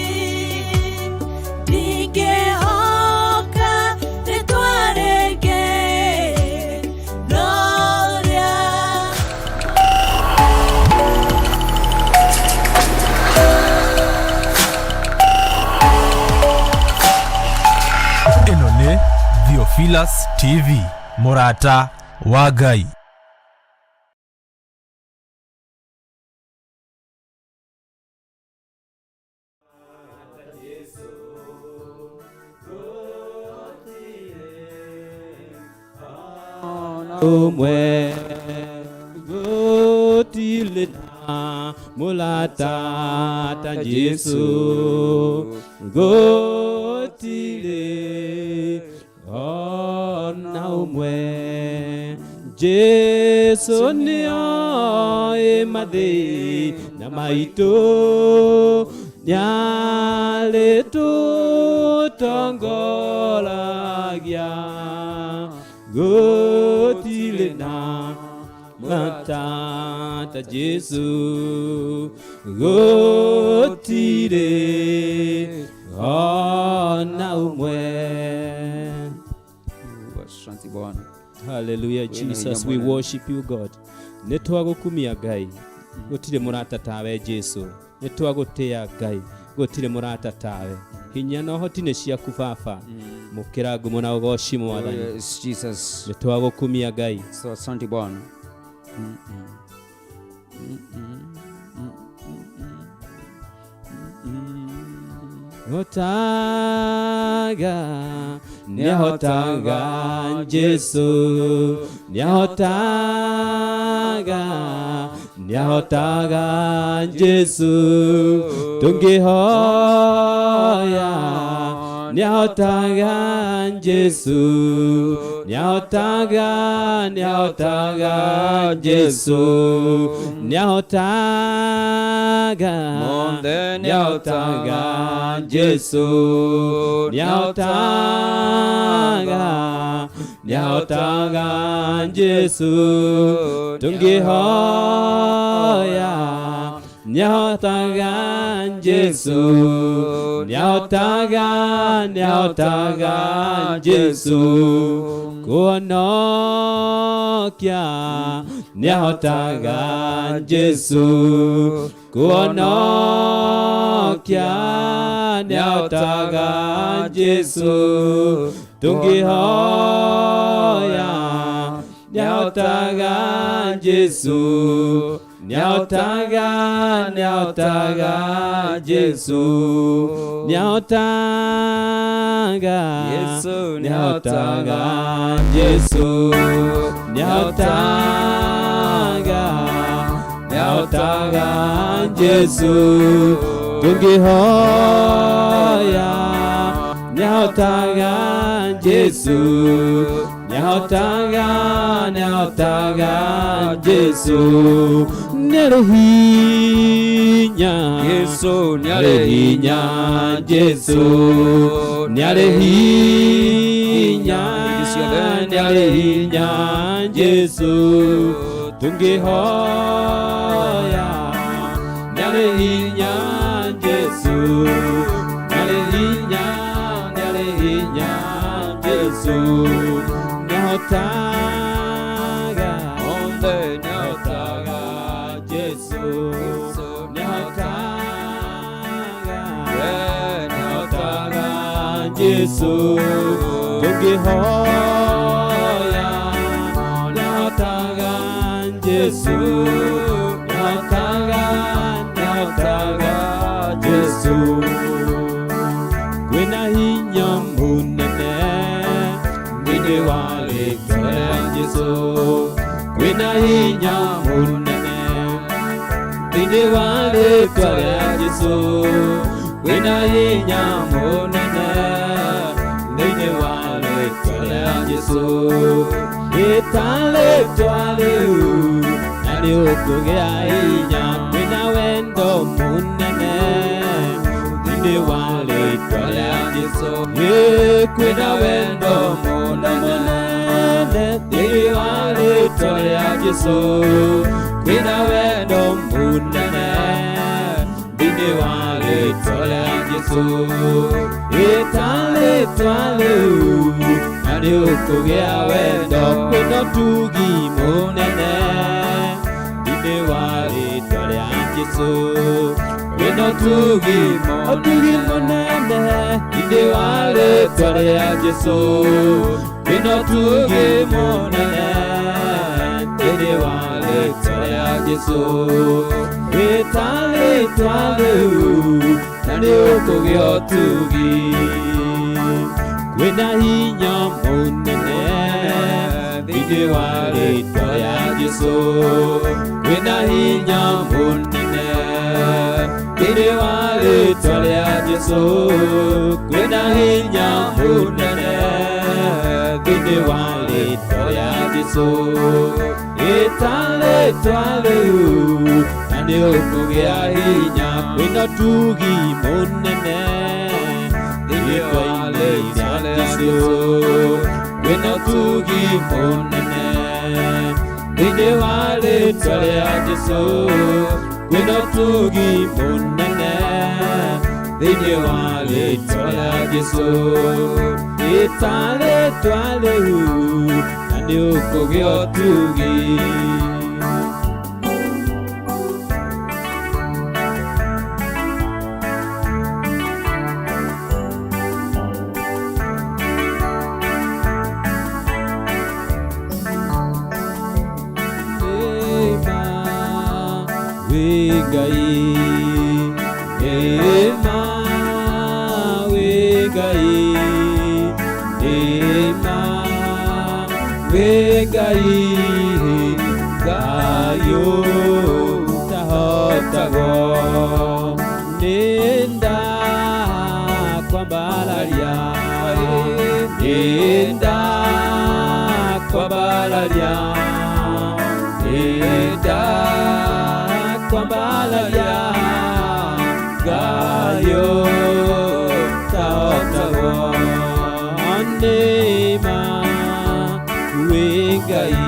G: ndingĩhoka rĩtwa rĩngĩ no rĩa.
D: Ĩno nĩ Theophilus TV, mũrata wa Ngai.
B: Ũmwe gũtirĩ na mũrata ta Jesu, gũtirĩ ona ũmwe. Jesu nĩoĩ mathĩna maitũ, nĩarĩtũtongoragia. Mũrata ta Jesu gũtirĩ ona ũmwe.
A: Asante Bwana.
B: Hallelujah,
A: Wĩna hinya
B: Jesus, we
A: mũnene.
B: worship you, God. Nĩ twagũkumia Ngai, gũtirĩ mũrata tawe Jesu. Nĩ twagũtĩa Ngai, gũtirĩ mũrata tawe. Hinya na ũhoti nĩ ciaku Baba. Mũkĩra ngumo na ũgoci
A: Oh,
B: Mwathani.
A: yes, Jesus.
B: Nĩ twagũkumia Ngai.
A: So asante Bwana.
B: Hotaga, nĩahotaga Jesu, nĩahotaga, nĩahotaga Jesu, tũngĩhoya, nĩahotaga Jesu, nĩahotaga, nĩahotaga Jesu, nĩahotaga,
A: Monde
B: nĩahotaga Jesu, nĩahotaga, nĩahotaga Jesu, tũngĩhoya, nĩahotaga Jesu, nĩahotaga, nĩahotaga Jesu, kuonokia, nĩahotaga Jesu, kuonokia, nĩahotaga Jesu, tũngĩhoya, nĩahotaga Jesu, nĩahotaga, nĩahotaga Jesu, nĩahotaga,
A: Yesu,
B: nĩahotaga Jesu, nĩahotaga, nĩahotaga Jesu, tũngĩhoya, nĩahotaga Jesu, nĩahotaga, nĩahotaga Jesu, nĩarĩ hinya,
A: Yesu
B: nĩarĩ hinya Jesu, nĩarĩ hinya, nĩarĩ hinya Jesu, tũngĩhoya, nĩarĩ hinya Jesu, nĩarĩ hinya, nĩarĩ hinya Jesu, nĩahotaga,
A: Monde
B: nĩahotaga Jesu, nĩahotaga, nĩahotaga Jesu, tũngĩhoya, nĩahotaga Jesu, nĩahotaga, nĩahotaga Jesu, kwĩna hinya mũnene thĩinĩ wa rĩtwa rĩa Jesu, kwĩna hinya mũnene thĩinĩ wa rĩtwa rĩa Jesu, kwĩna hinya mũnene thĩinĩ wa rĩtwa rĩa Jesu, ĩta rĩtwa rĩu na nĩ ũkũgĩa hinya, kwĩna wendo mũnene thĩinĩ wa rĩtwa rĩa Jesu, ĩ kwĩna wendo mũnene thĩinĩ wa rĩtwa rĩa Jesu, kwĩna wendo mũnene thĩinĩ wa rĩtwa rĩa Jesu, ĩta rĩtwa rĩu na nĩ ũkũgĩa wendo, kwĩna ũtugi mũnene thĩinĩ wa rĩtwa rĩa Jesu, kwĩna ũtugi ũtugi mũnene thĩinĩ wa rĩtwa rĩa Jesu, kwĩna ũtugi mũnene thĩinĩ wa rĩtwa rĩa Jesu, ĩta rĩtwa rĩu na nĩ ũkũgĩa ũtugi, kwĩna hinya mũnene thĩinĩ wa rĩtwa rĩa Jesu, kwĩna hinya mũnene thĩinĩ wa rĩtwa rĩa Jesu, kwĩna hinya mũnene thĩinĩ wa rĩtwa rĩa Jesu, ĩta rĩtwa rĩu na nĩ ũkũgĩa hinya, kwĩna ũtugi mũnene thĩinĩ wa rĩtwa rĩa Jesu, kwĩna ũtugi mũnene Thĩinĩ wa rĩtwa rĩa Jesũ kwĩna ũtugi mũnene thĩinĩ wa rĩtwa rĩa Jesũ ĩta rĩtwa rĩu na nĩ ũkũgĩa ũtugi. Ema, wĩ Ngai. Ema, wĩ Ngai. Ema, wĩ Ngai. Ngai ũtahotagwo nĩ ndakwambararia nĩ ndakwambararia ndakwambararia Ngai ũtahotagwo nĩma wĩ Ngai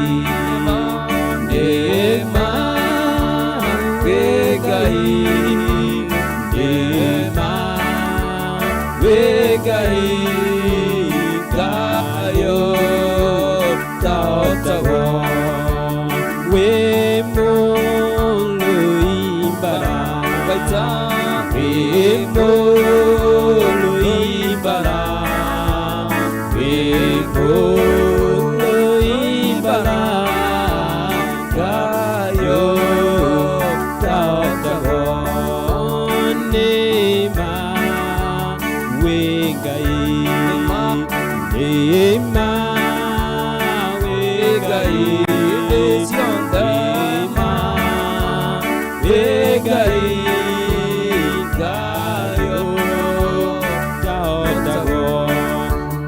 B: nĩma wĩ Ngai nĩma wĩ Ngai Ngai ũtahotagwo wĩ mũrũi mbara wĩ mũrũi mbara wĩ mũrũi mbara Ngai ũtahotagwo nĩma wĩ Ngai nĩma wĩ Ngai nĩma wĩ Ngai Ngai ũtahotagwo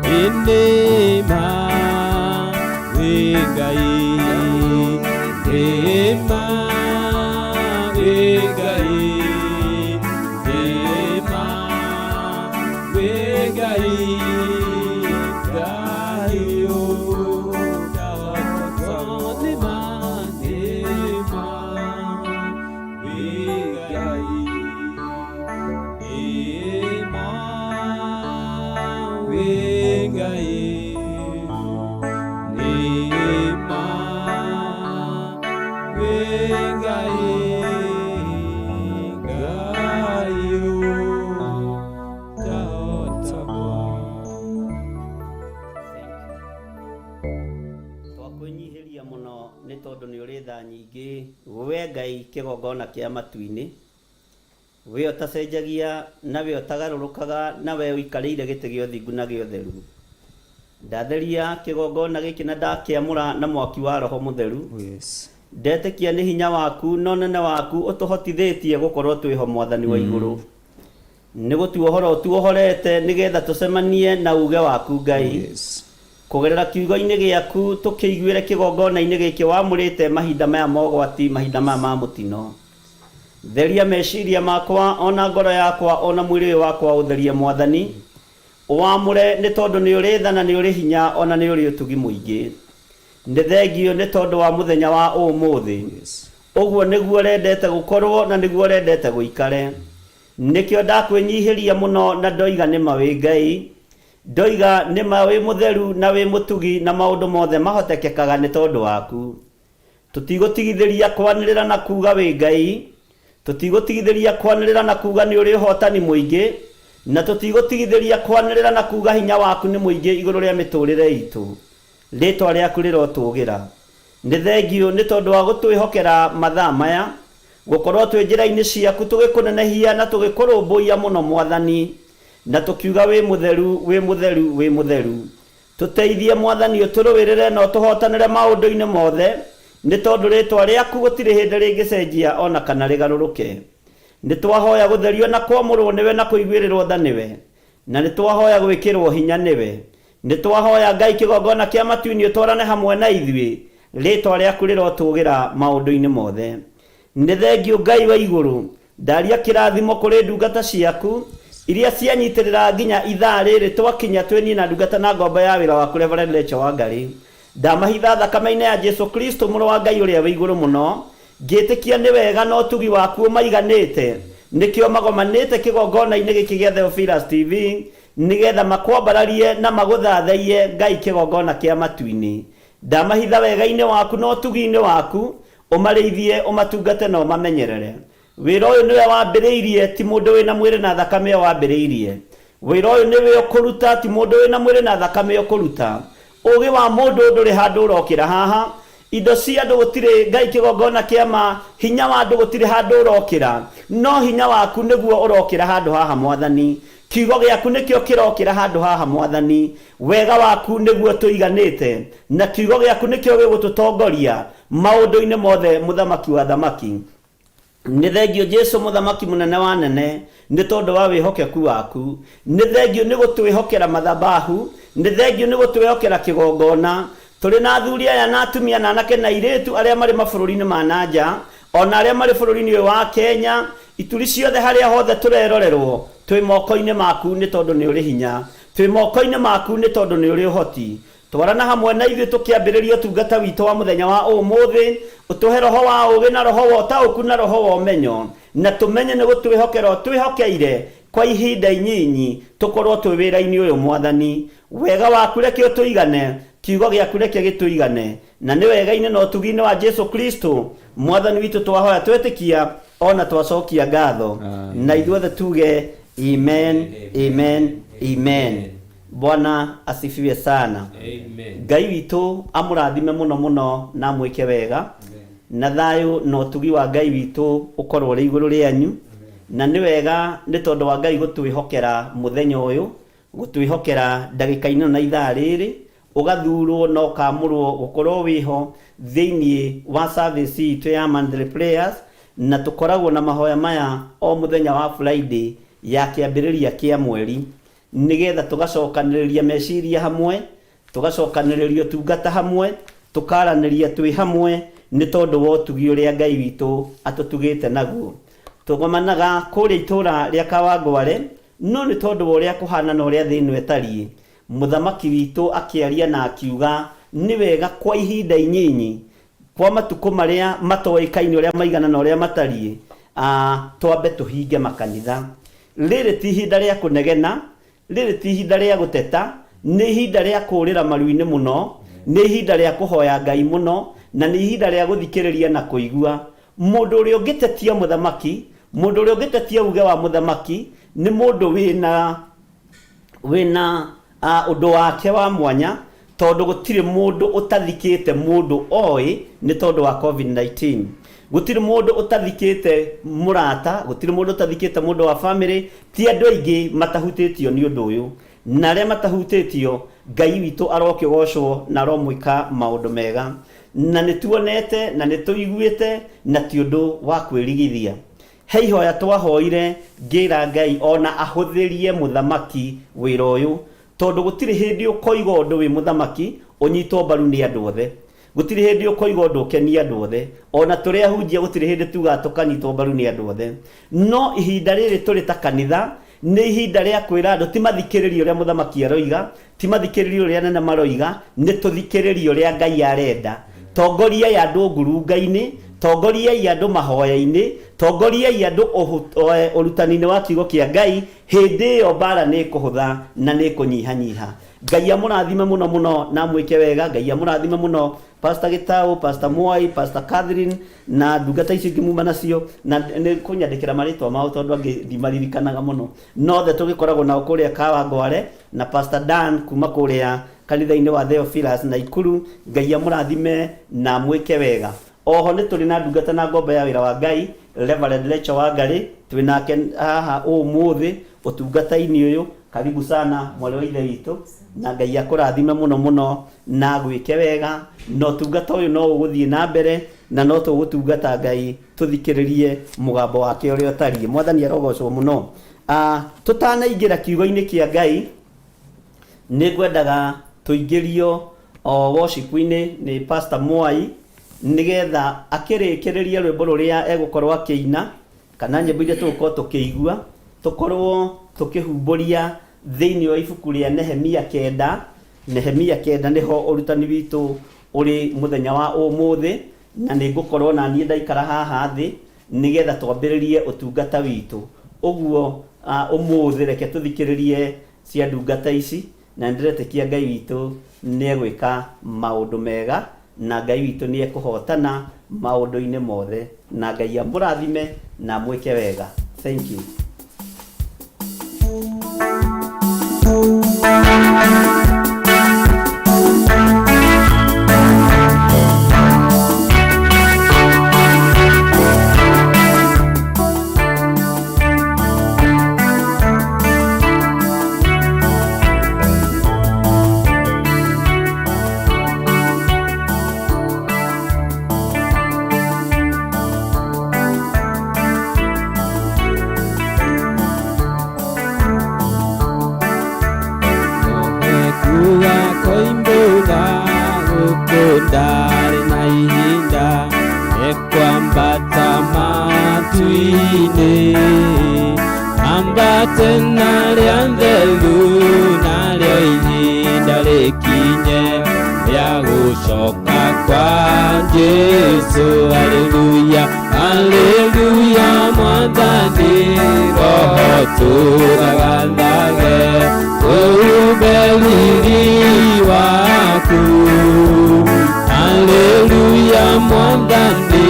B: nĩma wĩ Ngai nĩma wĩ Ngai nĩma wĩ Ngai Ngai ũtahotagwo nĩma nĩma wĩ Ngai nĩma wĩ Ngai nĩma wĩ Ngai Ngai ũtahotagwo.
H: Twakwĩnyihĩria mũno nĩ tondũ nĩ ũrĩ tha nyingĩ we Ngai kĩgongona kĩa matu-inĩ we ũtacenjagia na we ũtagarũrũkaga na we ũikarĩire gĩtĩ gĩa ũthingu na gĩa ũtheru. Ndatheria kĩgongona gĩkĩ na ndakĩamũra na mwaki wa Roho Mũtheru. Ndetĩkia nĩ hinya waku na ũnene waku ũtũhotithĩtie gũkorwo twĩho Mwathani wa igũrũ. Nĩ gũtuohora ũtuohorete nĩgetha tũcemanie na uge waku Ngai. Kũgerera kiugo-inĩ gĩaku tũkĩiguĩre kĩgongona-inĩ gĩkĩ wamũrĩte mahinda maya mogwati mahinda maya ma mũtino. Theria meciria makwa ona ngoro yakwa ona mwĩrĩ ũyũ wakwa ũtherie Mwathani. Ũwamũre nĩ tondũ nĩ ũrĩ tha na nĩ ũrĩ hinya ona nĩ ũrĩ ũtugi mũingĩ. Nĩ thengio nĩ tondũ wa mũthenya wa ũmũthĩ. Ũguo nĩguo ũrendete gũkorwo na nĩguo ũrendete gũikare. Nĩkĩo ndakwĩnyihĩria mũno na ndoiga nĩma wĩ Ngai. Ndoiga nĩma wĩ mũtheru na wĩ mũtugi na maũndũ mothe mahotekekaga nĩ tondũ waku. Tũtigũtigithĩria kwanĩrĩra na kuga wĩ Ngai. Tũtigũtigithĩria kwanĩrĩra na kuga nĩ ũrĩ ũhotani mũingĩ. Na tũtigũtigithĩria kwanĩrĩra na kuga hinya waku nĩ mũingĩ igũrũ rĩa mĩtũrĩre itũ. Rĩtwa rĩaku rĩrotũgĩra. Nĩ thengio nĩ tondũ wa gũtwĩhokera mathaa maya gũkorwo twĩ njĩra-inĩ ciaku tũgĩkũnenehia na tũgĩkũrũmbũiya mũno Mwathani na tũkiuga wĩ mũtheru wĩ mũtheru wĩ mũtheru. Tũteithie Mwathani ũtũrũĩrĩre na ũtũhotanĩre maũndũ-inĩ mothe nĩ tondũ rĩtwa rĩaku gũtirĩ hĩndĩ rĩngĩcenjia ona kana rĩgarũrũke. Nĩ twahoya gũtherio na kwamũrwo nĩwe na kũiguĩrĩrwo tha nĩwe na nĩ twahoya gwĩkĩrwo hinya nĩwe. Nĩ twahoya Ngai kĩgongona kĩa matu-inĩ ũtwarane hamwe na ithuĩ rĩtwa rĩaku rĩrotũgĩra maũndũ-inĩ mothe. Nĩ thengio Ngai wa igũrũ ndaria kĩrathimo kũrĩ ndungata ciaku iria cianyitĩrĩra nginya ithaa rĩrĩ twakinya twĩ niĩ na ndungata na ngombo ya wĩra waku Reverend Rachel Wangari. Ndamahitha thakame-inĩ ya Jesu Kristo mũrũ wa Ngai ũrĩa wĩ igũrũ mũno, ngĩtĩkia nĩ wega na ũtugi waku ũmaiganĩte, nĩkĩo magomanĩte kĩgongona-inĩ gĩkĩ gĩa Theophilus TV, nĩgetha makwambararie na magũthathaiye Ngai kĩgongona kĩa matu-inĩ. Ndamahitha wega-inĩ waku na ũtugi-inĩ waku, ũmarĩithie, ũmatungate na ũmamenyerere. Wĩra ũyũ nĩwe wambĩrĩirie, ti mũndũ wĩna mwĩrĩ na thakame wambĩrĩirie. Wĩra ũyũ nĩwe ũkũruta, ti mũndũ wĩna mwĩrĩ na thakame ũkũruta. Ũgĩ wa mũndũ ndũrĩ handũ ũrokĩra haha. Indo cia andũ gũtirĩ Ngai kĩgongona kĩa ma, hinya wa andũ gũtirĩ handũ ũrokĩra. No hinya waku nĩguo ũrokĩra handũ haha Mwathani. Kiugo gĩaku nĩkĩo kĩrokĩra handũ haha Mwathani. Wega waku nĩguo tũiganĩte, na kiugo gĩaku nĩkĩo gĩgũtũtongoria maũndũ-inĩ mothe Mũthamaki wa athamaki. Nĩ thengio Jesu mũthamaki mũnene wa nene nĩ tondũ wa wĩhokeku waku. Nĩ thengio nĩ gũtwĩhokera mathabahu, nĩ thengio nĩ gũtwĩhokera kĩgongona. Tũrĩ na athuri aya na atumia na anake na airĩtu arĩa marĩ mabũrũri-inĩ ma na nja, ona arĩa marĩ bũrũri-inĩ ũyũ wa Kenya, ituri ciothe harĩa hothe tũrerorerwo, twĩ moko-inĩ maku nĩ tondũ nĩ ũrĩ hinya. Twĩ moko-inĩ maku nĩ tondũ nĩ ũrĩ ũhoti. Twarana hamwe na ithuĩ tũkĩambĩrĩria ũtungata witũ wa mũthenya wa ũmũthĩ, ũtũhe roho wa ũũgĩ na roho wa ũtaũku na roho wa ũmenyo, na tũmenye nĩ gũtwĩhokera ũtwĩhokeire kwa ihinda inyinyi tũkorwo twĩ wĩra-inĩ ũyũ Mwathani. Wega waku reke ũtũigane, kiugo gĩaku reke gĩtũigane, na nĩ wega-inĩ na ũtugi-inĩ wa Jesu Kristo Mwathani witũ twahoya twetĩkia ona twacokia ngatho, na ithuothe tuge amen, amen, amen. Bwana asifiwe sana.
B: Amen.
H: Ngai witũ amũrathime mũno mũno na amwĩke wega, na thayũ na ũtugi wa Ngai witũ ũkorwo ũrĩ igũrũ rĩanyu. Na nĩ wega nĩ tondũ wa Ngai gũtwĩhokera mũthenya ũyũ, gũtwĩhokera ndagĩka-inĩ ĩno na ithaa rĩrĩ, ũgathurwo na ũkamũrwo gũkorwo wĩho thĩinĩ wa service itũ ya monthly prayers, na tũkoragwo na mahoya maya o mũthenya wa Friday ya kĩambĩrĩria kĩa mweri, nĩgetha tũgacokanĩrĩria meciria hamwe, tũgacokanĩrĩria ũtungata hamwe, tũkaranĩria twĩ hamwe nĩ tondũ wa ũtugi ũrĩa Ngai witũ atũtugĩte naguo. Tũgomanaga kũrĩa itũra rĩa Kawangware, no nĩ tondũ wa ũrĩa kũhana na ũrĩa thĩ ĩno ĩtariĩ, mũthamaki witũ akĩaria na akiuga nĩ wega kwa ihinda inyinyi, kwa matukũ marĩa matoĩkaine ũrĩa maigana na ũrĩa matariĩ, twambe tũhinge makanitha. Rĩrĩ ti ihinda rĩa kũnegena, rĩrĩ ti ihinda rĩa gũteta, nĩ ihinda rĩa kũũrĩra maru-inĩ mũno, nĩ ihinda rĩa kũhoya Ngai mũno, na nĩ ihinda rĩa gũthikĩrĩria na kũigua. Mũndũ ũrĩa ũngĩtetia mũthamaki, mũndũ ũrĩa ũngĩtetia uge wa mũthamaki, nĩ mũndũ wĩna ũndũ wake wa mwanya, tondũ gũtirĩ mũndũ ũtathikĩte mũndũ oĩ nĩ tondũ wa COVID-19. Gũtirĩ mũndũ ũtathikĩte mũrata, gũtirĩ mũndũ ũtathikĩte mũndũ wa family, ti andũ aingĩ matahutĩtio nĩ ũndũ ũyũ. Na arĩa matahutĩtio, Ngai witũ arokĩgocwo na aromwĩka maũndũ mega. Na nĩ tuonete na nĩ tũiguĩte na ti ũndũ wa kwĩrigithia. He ihoya twahoire ngĩra Ngai ona ahũthĩrie mũthamaki wĩra ũyũ, tondũ gũtirĩ hĩndĩ ũkoiga ũndũ wĩ mũthamaki ũnyitwo mbaru nĩ andũ othe. Gũtirĩ hĩndĩ ũkoiga ũndũ ũkenie andũ othe. Ona tũrĩ ahunjia gũtirĩ hĩndĩ tugaga tũkanyitwo mbaru nĩ andũ othe. No ihinda rĩrĩ tũrĩ ta kanitha nĩ ihinda rĩa kwĩra andũ ti mathikĩrĩrie ũrĩa mũthamaki aroiga, ti mathikĩrĩrie ũrĩa anene maroiga, nĩ tũthikĩrĩrie ũrĩa Ngai arenda. Tongoriai andũ ngurunga-inĩ, tongoriai andũ mahoya-inĩ, tongoriai andũ ũrutani-inĩ wa kiugo kĩa Ngai, hĩndĩ ĩyo mbara nĩ ĩkũhũtha na nĩ ĩkũnyihanyiha. Ngai amũrathime mũno mũno na amwĩke wega. Ngai amũrathime mũno Pastor Gitau, Pastor Mwai, Pastor Catherine na ndungata icio ingĩ muma nacio, na nĩ kũnyandĩkĩra marĩtwa mao tondũ angĩ ndimaririkanaga mũno. Nothe tũgĩkoragwo nao kũrĩa Kawangware na Pastor Dan kuma kũrĩa kanitha-inĩ wa Theophilus Naikuru. Ngai amũrathime na amwĩke wega. Oho nĩ tũrĩ na ndungata na ngombo ya wĩra wa Ngai, Reverend Rachel Wangari, twĩ nake haha ũmũthĩ ũtungata-inĩ ũyũ. Karibu sana mwarĩ wa ithe witũ, na Ngai akũrathime mũno mũno na agwĩke wega, na ũtungata ũyũ no ũgũthiĩ na mbere na no tũgũtungata Ngai tũthikĩrĩrie mũgambo wake ũrĩa ũtariĩ. Mwathani arogocwo mũno. Tũtanaingĩra kiugo-inĩ kĩa Ngai, nĩ ngwendaga tũingĩrio o worship-inĩ nĩ Pastor Mwai, nĩgetha akĩrĩkĩrĩrie rwĩmbo rũrĩa egũkorwo akĩina, kana nyĩmbo iria tũgũkorwo tũkĩigua, tũkorwo tũkĩhumbũria thĩinĩ wa ibuku rĩa Nehemia 9. Nehemia 9 nĩho ũrutani witũ ũrĩ mũthenya wa ũmũthĩ, na nĩ ngũkorwo na niĩ ndaikara haha thĩ nĩgetha twambĩrĩrie ũtungata witũ. Ũguo ũmũthĩ reke tũthikĩrĩrie cia ndungata ici, na nĩndĩretĩkia Ngai witũ nĩegwĩka maũndũ mega, na Ngai witũ nĩekũhotana maũndũ-inĩ mothe, na Ngai amũrathime na amwĩke wega. Thank you.
B: Kuga koimbũga gũkũ ndarĩ na ihinda ekwambata matu-inĩ, ambate narĩa theru narĩo ihinda rĩkinye rĩa gũcoka kwa Jesũ. Haleluya, haleluya, Mwathani Roho tũthagathage ũumbe riri waku. Haleluya, Mwathani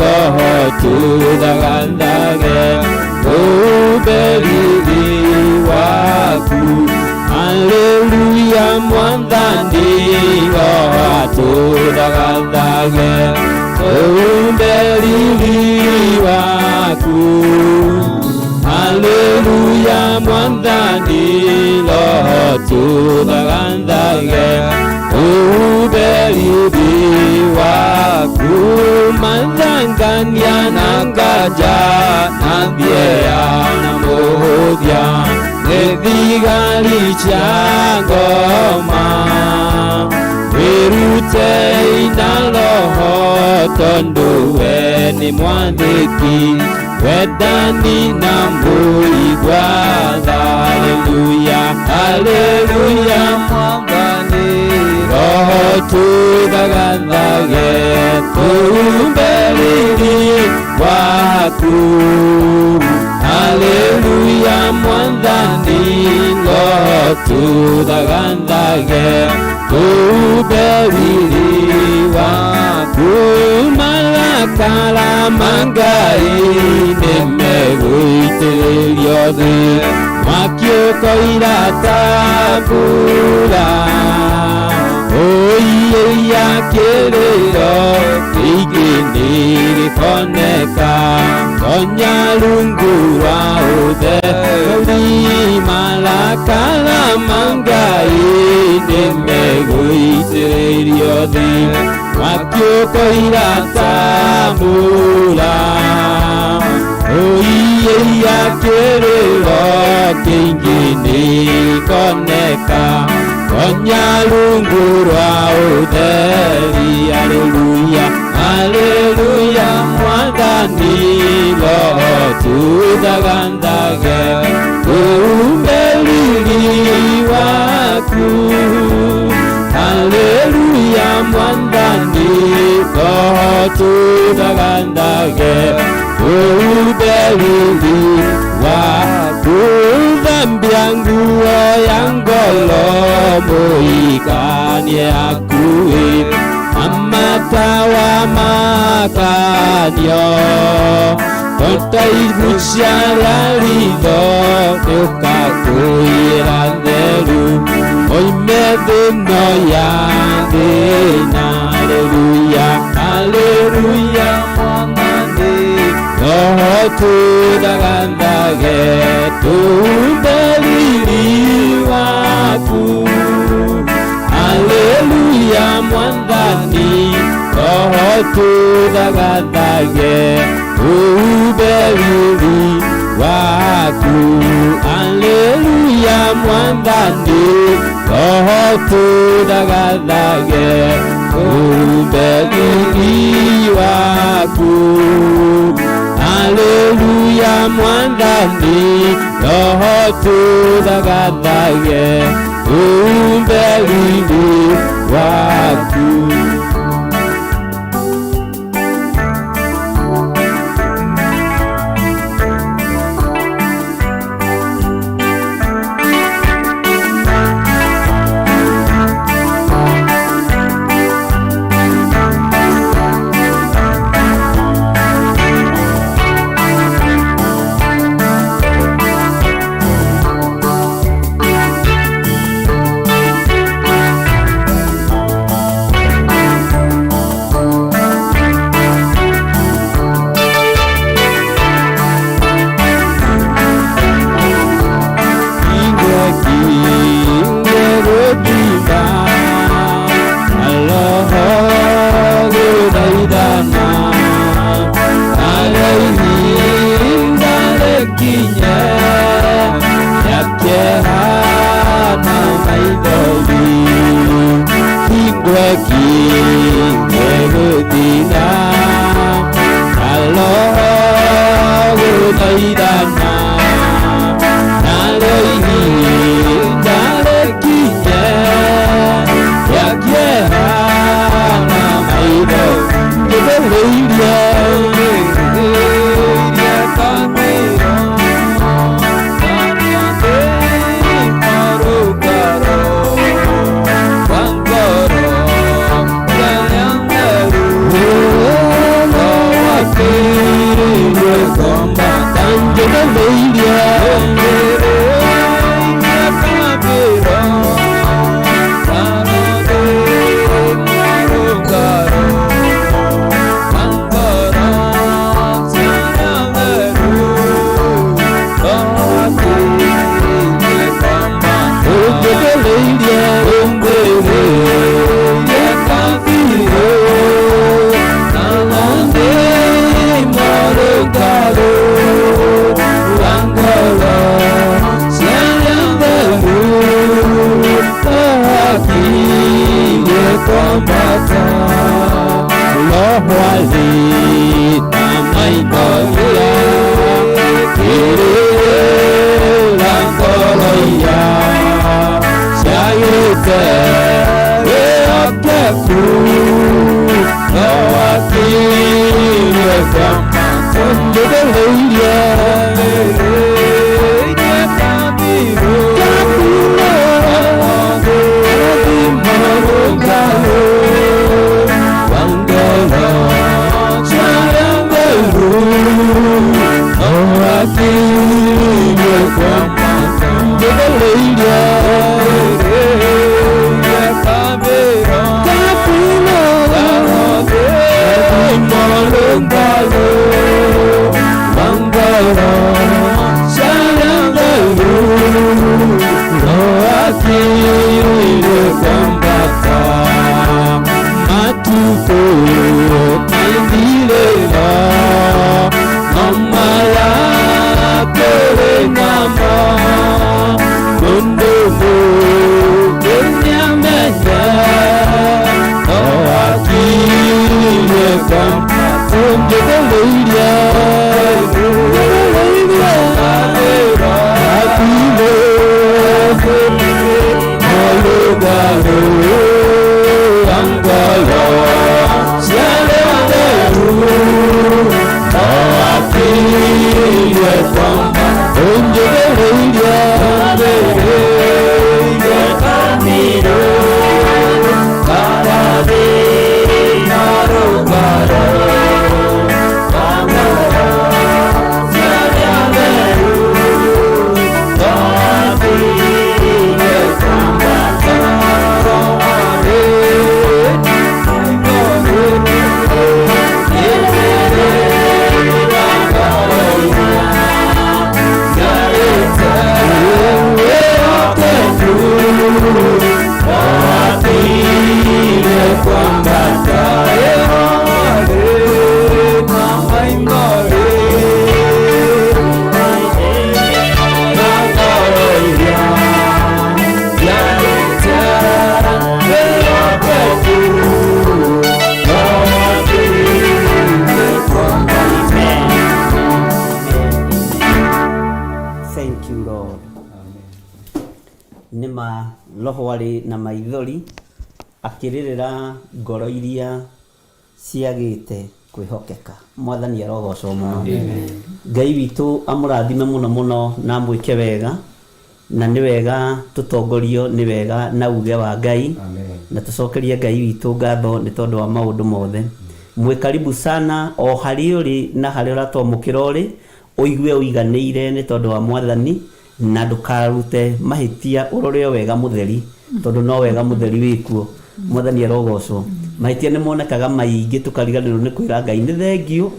B: Roho tũthagathage ũumbe riri waku. Haleluya, Mwathani Roho tũthagathage ũumbe riri waku. Haleluya, Mwathani Roho tũthagathage ũumbe riri waku. Mathangania na nganja na thieya na mũhũthia nĩ thigari cia ngoma, wĩrutei na Roho tondũ we nĩ mwathĩki, wendani na mũigua tha. Haleluya, haleluya, Mwathani Roho tũthagathage tũumbe riri waku. Haleluya, Mwathani Roho tũthagathage tũumbe riri waku. Marakara ma Ngai nĩmegũitĩrĩrio thĩ, mwaki ũkoira ta mbura. Ũiĩia kĩrĩro kĩingĩ nĩgĩkoneka, tonya rungu rwa ũtheri. Marakara ma Ngai nĩmegũitĩrĩrio thĩ, mwaki ũkoira ta mbura. Ũiĩia kĩrĩro kĩingĩ nĩgĩkoneka, tonya rungu rwa ũtheri. Haleluya, haleluya, Mwathani Roho tũthagathage tũumbe riri waku. Haleluya, Mwathani Roho tũthagathage tũumbe riri waku. Thambia nguo ya ngolo mũikanie hakuhĩ, amatawa makanio, tota igucia rĩa ritho nĩũkakũiyĩra theru, oime thĩno ya thĩna. Haleluya, haleluya, Mwathani Roho tũthagathage tũumbe riri waku. Haleluya, Mwathani Roho tũthagathage tũumbe riri waku. Haleluya, Mwathani Roho tũthagathage tũumbe riri waku. Haleluya, Mwathani Roho tũthagathage Umbe riri waku.
A: Yeah.
H: Nĩ ma Roho arĩ na maithori akĩrĩrĩra ngoro iria ciagĩte kwĩhokeka. Mwathani arogocwo mũno. Ngai witũ amũrathime mũno mũno na amwĩke wega, na nĩ wega tũtongorio nĩ wega na uge wa Ngai. Na tũcokerie Ngai witũ ngatho nĩ tondũ wa maũndũ mothe. Mwĩ karibu sana o harĩa ũrĩ na harĩa ũratwamũkĩra ũrĩ, ũigue ũiganĩire nĩ tondũ wa Mwathani, na ndũkarute mahĩtia, ũrore o wega mũtheri, tondũ no wega mũtheri wĩkuo. Mwathani arogocwo. Mahĩtia nĩ monekaga maingĩ tũkariganĩrwo nĩ kwĩra Ngai nĩ thengiũ,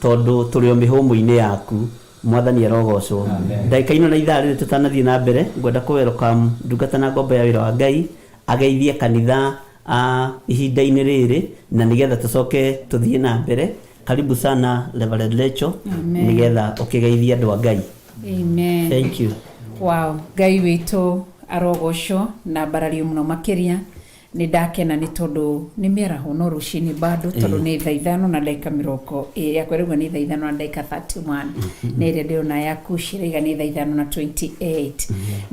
H: tondũ tũrĩ o mĩhũmũ-inĩ yaku. Mwathani arogocwo. Ndagĩka ino na ithaa rĩrĩ tũtanathiĩ na mbere, ngwenda kũ welcome ndungata na ngombo ya wĩra wa Ngai, ageithie kanitha ihinda-inĩ rĩrĩ, na nĩgetha tũcoke tũthiĩ na mbere. Karibu sana Reverend Rachel, nĩgetha ũkĩgeithie andũ a Ngai.
F: Amen.
H: Thank you.
F: Wow, Ngai witũ arogocwo na mbarario mũno makĩria. Nĩ ndakena nĩ tondũ nĩ mĩaraho no rũcinĩ bado, tondũ nĩ thaa 5 na ndagĩka mĩrongo ĩrĩ, yakwa ĩrauga nĩ thaa 5 na ndagĩka 31, na ĩrĩa ndĩrona yaku ciraiga nĩ thaa 5 na 28.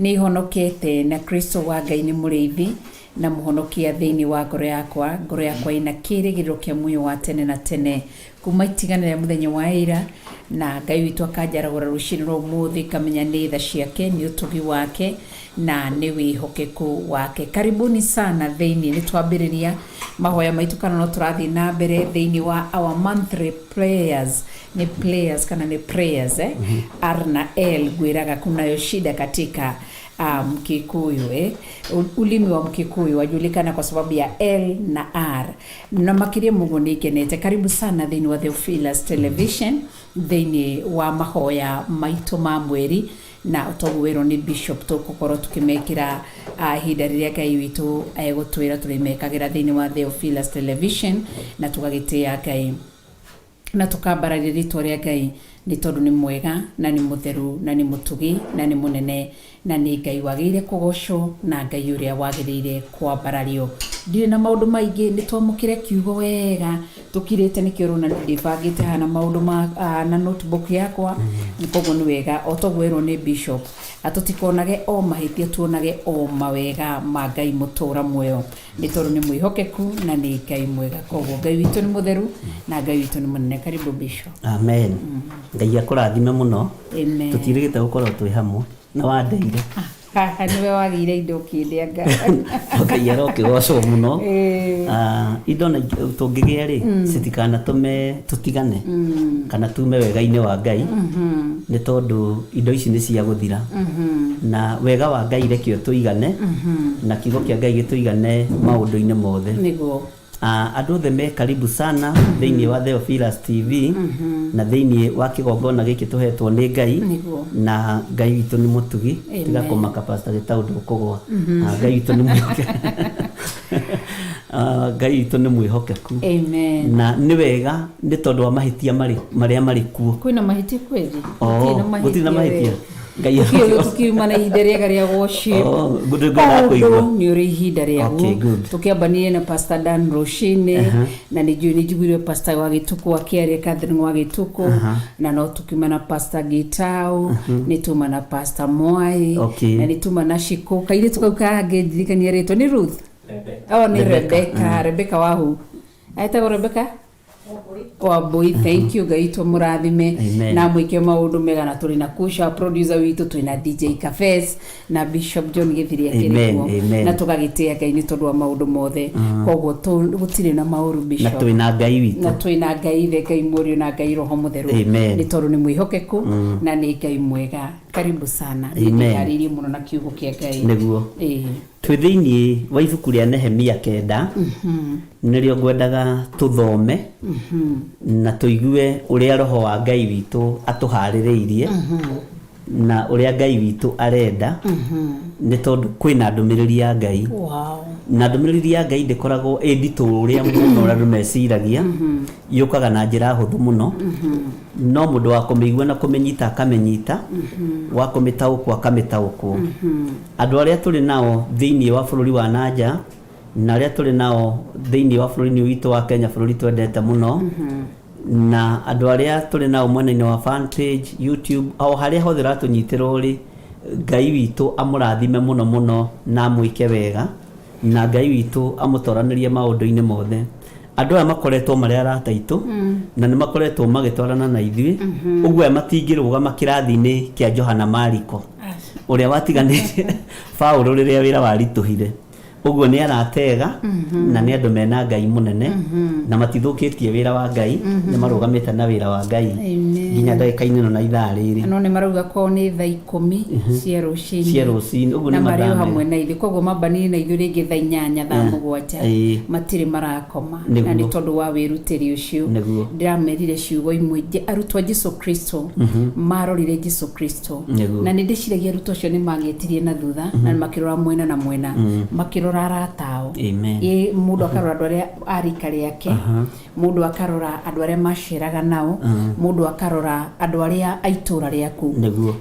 F: Nĩ ihonokete na Kristo wa Ngai nĩ mũrĩithi na mũhonokia thĩinĩ wa ngoro yakwa. Ngoro yakwa ĩna kĩĩrĩgĩrĩro kĩa muoyo wa tene na tene kuma itigana rĩa mũthenya wa ira, na Ngai witũ akanjaragũra rũcinĩ rwa ũmũthĩ, ngamenya nĩ tha ciake, nĩ ũtugi wake na nĩ wĩhokeku wake. Karibuni sana thĩinĩ, nĩ twambĩrĩria mahoya maitũ kana no tũrathiĩ na mbere thĩinĩ wa our monthly prayers. Nĩ players kana nĩ prayers, eh? R na L ngwĩraga kunayo shida katika Mkikuyu, eh? Ulimi wa Mkikuyu wajulikana kwa sababu ya L na R na makiria muguo. Nĩ ngenete. Karibu sana thĩinĩ wa Theophilus Television, thĩinĩ wa mahoya maitũ ma mweri, na toguo wĩrwo nĩ bishop tũgũkorwo tũkĩmekĩra ihinda rĩrĩa Ngai witũ egũtwĩra tũrĩmekagĩra thĩinĩ wa Theophilus Television, na tũgagĩtĩĩa Ngai na tũkambararia rĩtwa rĩa Ngai nĩ tondũ nĩ mwega na nĩ mũtheru na nĩ mũtugi na nĩ mũnene na nĩ Ngai wagĩrĩire kũgocwo na Ngai ũrĩa wagĩrĩire kwambarario. Ndirĩ na maũndũ maingĩ, nĩ twamũkĩre kiugo wega tũkirĩte. Nĩkĩo ũrona ndĩbangĩte haha na maũndũ ma na notebook yakwa. Koguo nĩ wega o toguo werwo nĩ bishop, tũtikonage o mahĩtia, tuonage o mawega ma Ngai mũtũra muoyo, nĩ tondũ nĩ mwĩhokeku na nĩ Ngai mwega. Koguo Ngai witũ nĩ mũtheru na Ngai witũ nĩ mũnene. Karibu, bishop.
H: Amen. Ngai akũrathime mũno.
F: Amen.
H: Tũtirĩgĩte gũkorwo twĩ hamwe na wandeire.
F: Haha nĩwe wagĩire indo ũkĩndĩanga.
H: Ngai arokĩgocwo mũno. Indo na tũngĩgĩa rĩ, citikanatũme tũtigane kana tume wega-inĩ wa Ngai, nĩ tondũ indo ici nĩ cia gũthira, na wega wa Ngai reke ũtũigane na kiugo kĩa Ngai gĩtũigane maũndũ-inĩ mothe. Andũ othe me karibu sana thĩinĩ wa Theophilus TV na thĩinĩ wa kĩgongona gĩkĩ tũhetwo nĩ Ngai. Na Ngai witũ nĩ mũtugi. Tiga kũmaka, Pastor Gĩtaũ, ndũkũgwa. Ngai witũ nĩ mwĩhokeku. Ngai witũ nĩ mwĩhokeku.
F: Amen.
H: Na nĩ wega nĩ tondũ wa mahĩtia marĩa marĩ kuo.
F: Kwĩna mahĩtia kweli?
H: Oh, gũtirĩ na mahĩtia. Ngai
F: Tukio tukiuma na ihinda rĩega rĩa worship.
H: Oh, ngwendaga kũigua.
F: Ũndũ nĩ ũrĩ ihinda rĩaguo.
H: Okay, good.
F: Tũkĩambanirie na Pastor Dan rũcinĩ, na nĩ njũĩ nĩ njiguire Pastor wa Gĩtukũ akĩaria, Catherine wa Gĩtukũ, na no tukiuma na Pastor Gĩtau, nĩ tuma na Pastor Mwai, na nĩ tuma na Shiko kairĩtu kau kangĩ, ndirikania rĩtwa, nĩ Ruth, oh, nĩ Rebecca, Rebecca wahu etagwo Rebecca Wambui. Thank you. Ngai witũ mũrathime
H: Amen.
F: na mwĩke maũndũ mega. Na tũrĩ na Kusha producer witũ, twĩ na DJ Cafes na Bishop John Gĩthiri akĩrĩ
H: Amen,
F: kuo.
H: amen.
F: Na tũgagĩtĩa Ngai nĩ tondũ wa maũndũ mothe. Koguo gũtirĩ na maũru,
H: Na
F: Bishop.
H: twĩna Ngai witũ.
F: Na twĩna Ngai Ithe, Ngai Mũriũ na Ngai Roho Mũtheru.
H: Amen.
F: Nĩ tondũ nĩ mwĩhokeku na nĩ Ngai mwega. Karibu sana.
H: Amen.
F: Nĩndĩharĩirie mũno na kiugo kĩa Ngai.
H: Nĩguo. Twĩ thĩinĩ wa ibuku rĩa Nehemia 9, nĩrĩo ngwendaga tũthome na tũigue ũrĩa Roho wa Ngai witũ atũharĩrĩirie na ũrĩa Ngai witũ arenda, nĩ tondũ kwĩna ndũmĩrĩri ya Ngai. Na ndũmĩrĩri ya Ngai ndĩkoragwo ĩ nditũ ũrĩa mũno ũrĩa andũ meciragia, yũkaga na njĩra hũthũ mũno, no mũndũ wa kũmĩigua na kũmĩnyita akamĩnyita, wa kũmĩtaũkwo akamĩtaũkwo. Andũ arĩa tũrĩ nao thĩinĩ wa bũrũri wa nanja na arĩa tũrĩ nao thĩinĩ wa bũrũri-inĩ witũ wa Kenya, bũrũri twendete mũno, na andũ arĩa tũrĩ nao mwena-inĩ wa fan page, YouTube, o harĩa hothe ũratũnyitĩrwo rĩ, Ngai witũ amũrathime mũno mũno na amwĩke wega, na Ngai witũ amũtoranĩrie maũndũ-inĩ mothe. Andũ aya makoretwo marĩ arata aitũ na nĩ makoretwo magĩtwarana na ithuĩ, ũguo aya matingĩrũgama kĩrathi-inĩ kĩa Johana Mariko ũrĩa watiganĩirie Paũlũ rĩrĩa wĩra waritũhire. Ũguo nĩ arata ega na nĩ andũ mena Ngai mũnene na matithũkĩtie wĩra wa Ngai, nĩ marũgamĩte na wĩra wa Ngai
F: Amen.
H: nginya ndagĩka-inĩ ĩno na ithaa rĩrĩ.
F: No nĩ marauga kwao nĩ thaa 10 cia rũcinĩ.
H: Cia rũcinĩ, ũguo
F: na
H: nĩ
F: marĩ o
H: mathaa
F: hamwe
H: mega.
F: na ithuĩ, koguo mambanire na ithuĩ rĩngĩ thaa 8 thaa 7 matirĩ marakoma, na nĩ tondũ wa wĩrutĩri ũcio. Ndĩramerire ciugo imwe, arutwo a Jesu Kristo marorire Jesu Kristo, na nĩ ndĩciragia arutwo acio nĩ mang'etirie na thutha na makĩrora mwena na mwena, makĩrora arata ao.
H: Amen.
F: Ĩ, mũndũ akarora andũ arĩa a rika rĩake, mũndũ akarora andũ arĩa maceraga nao, mũndũ akarora andũ arĩa a itũra rĩaku,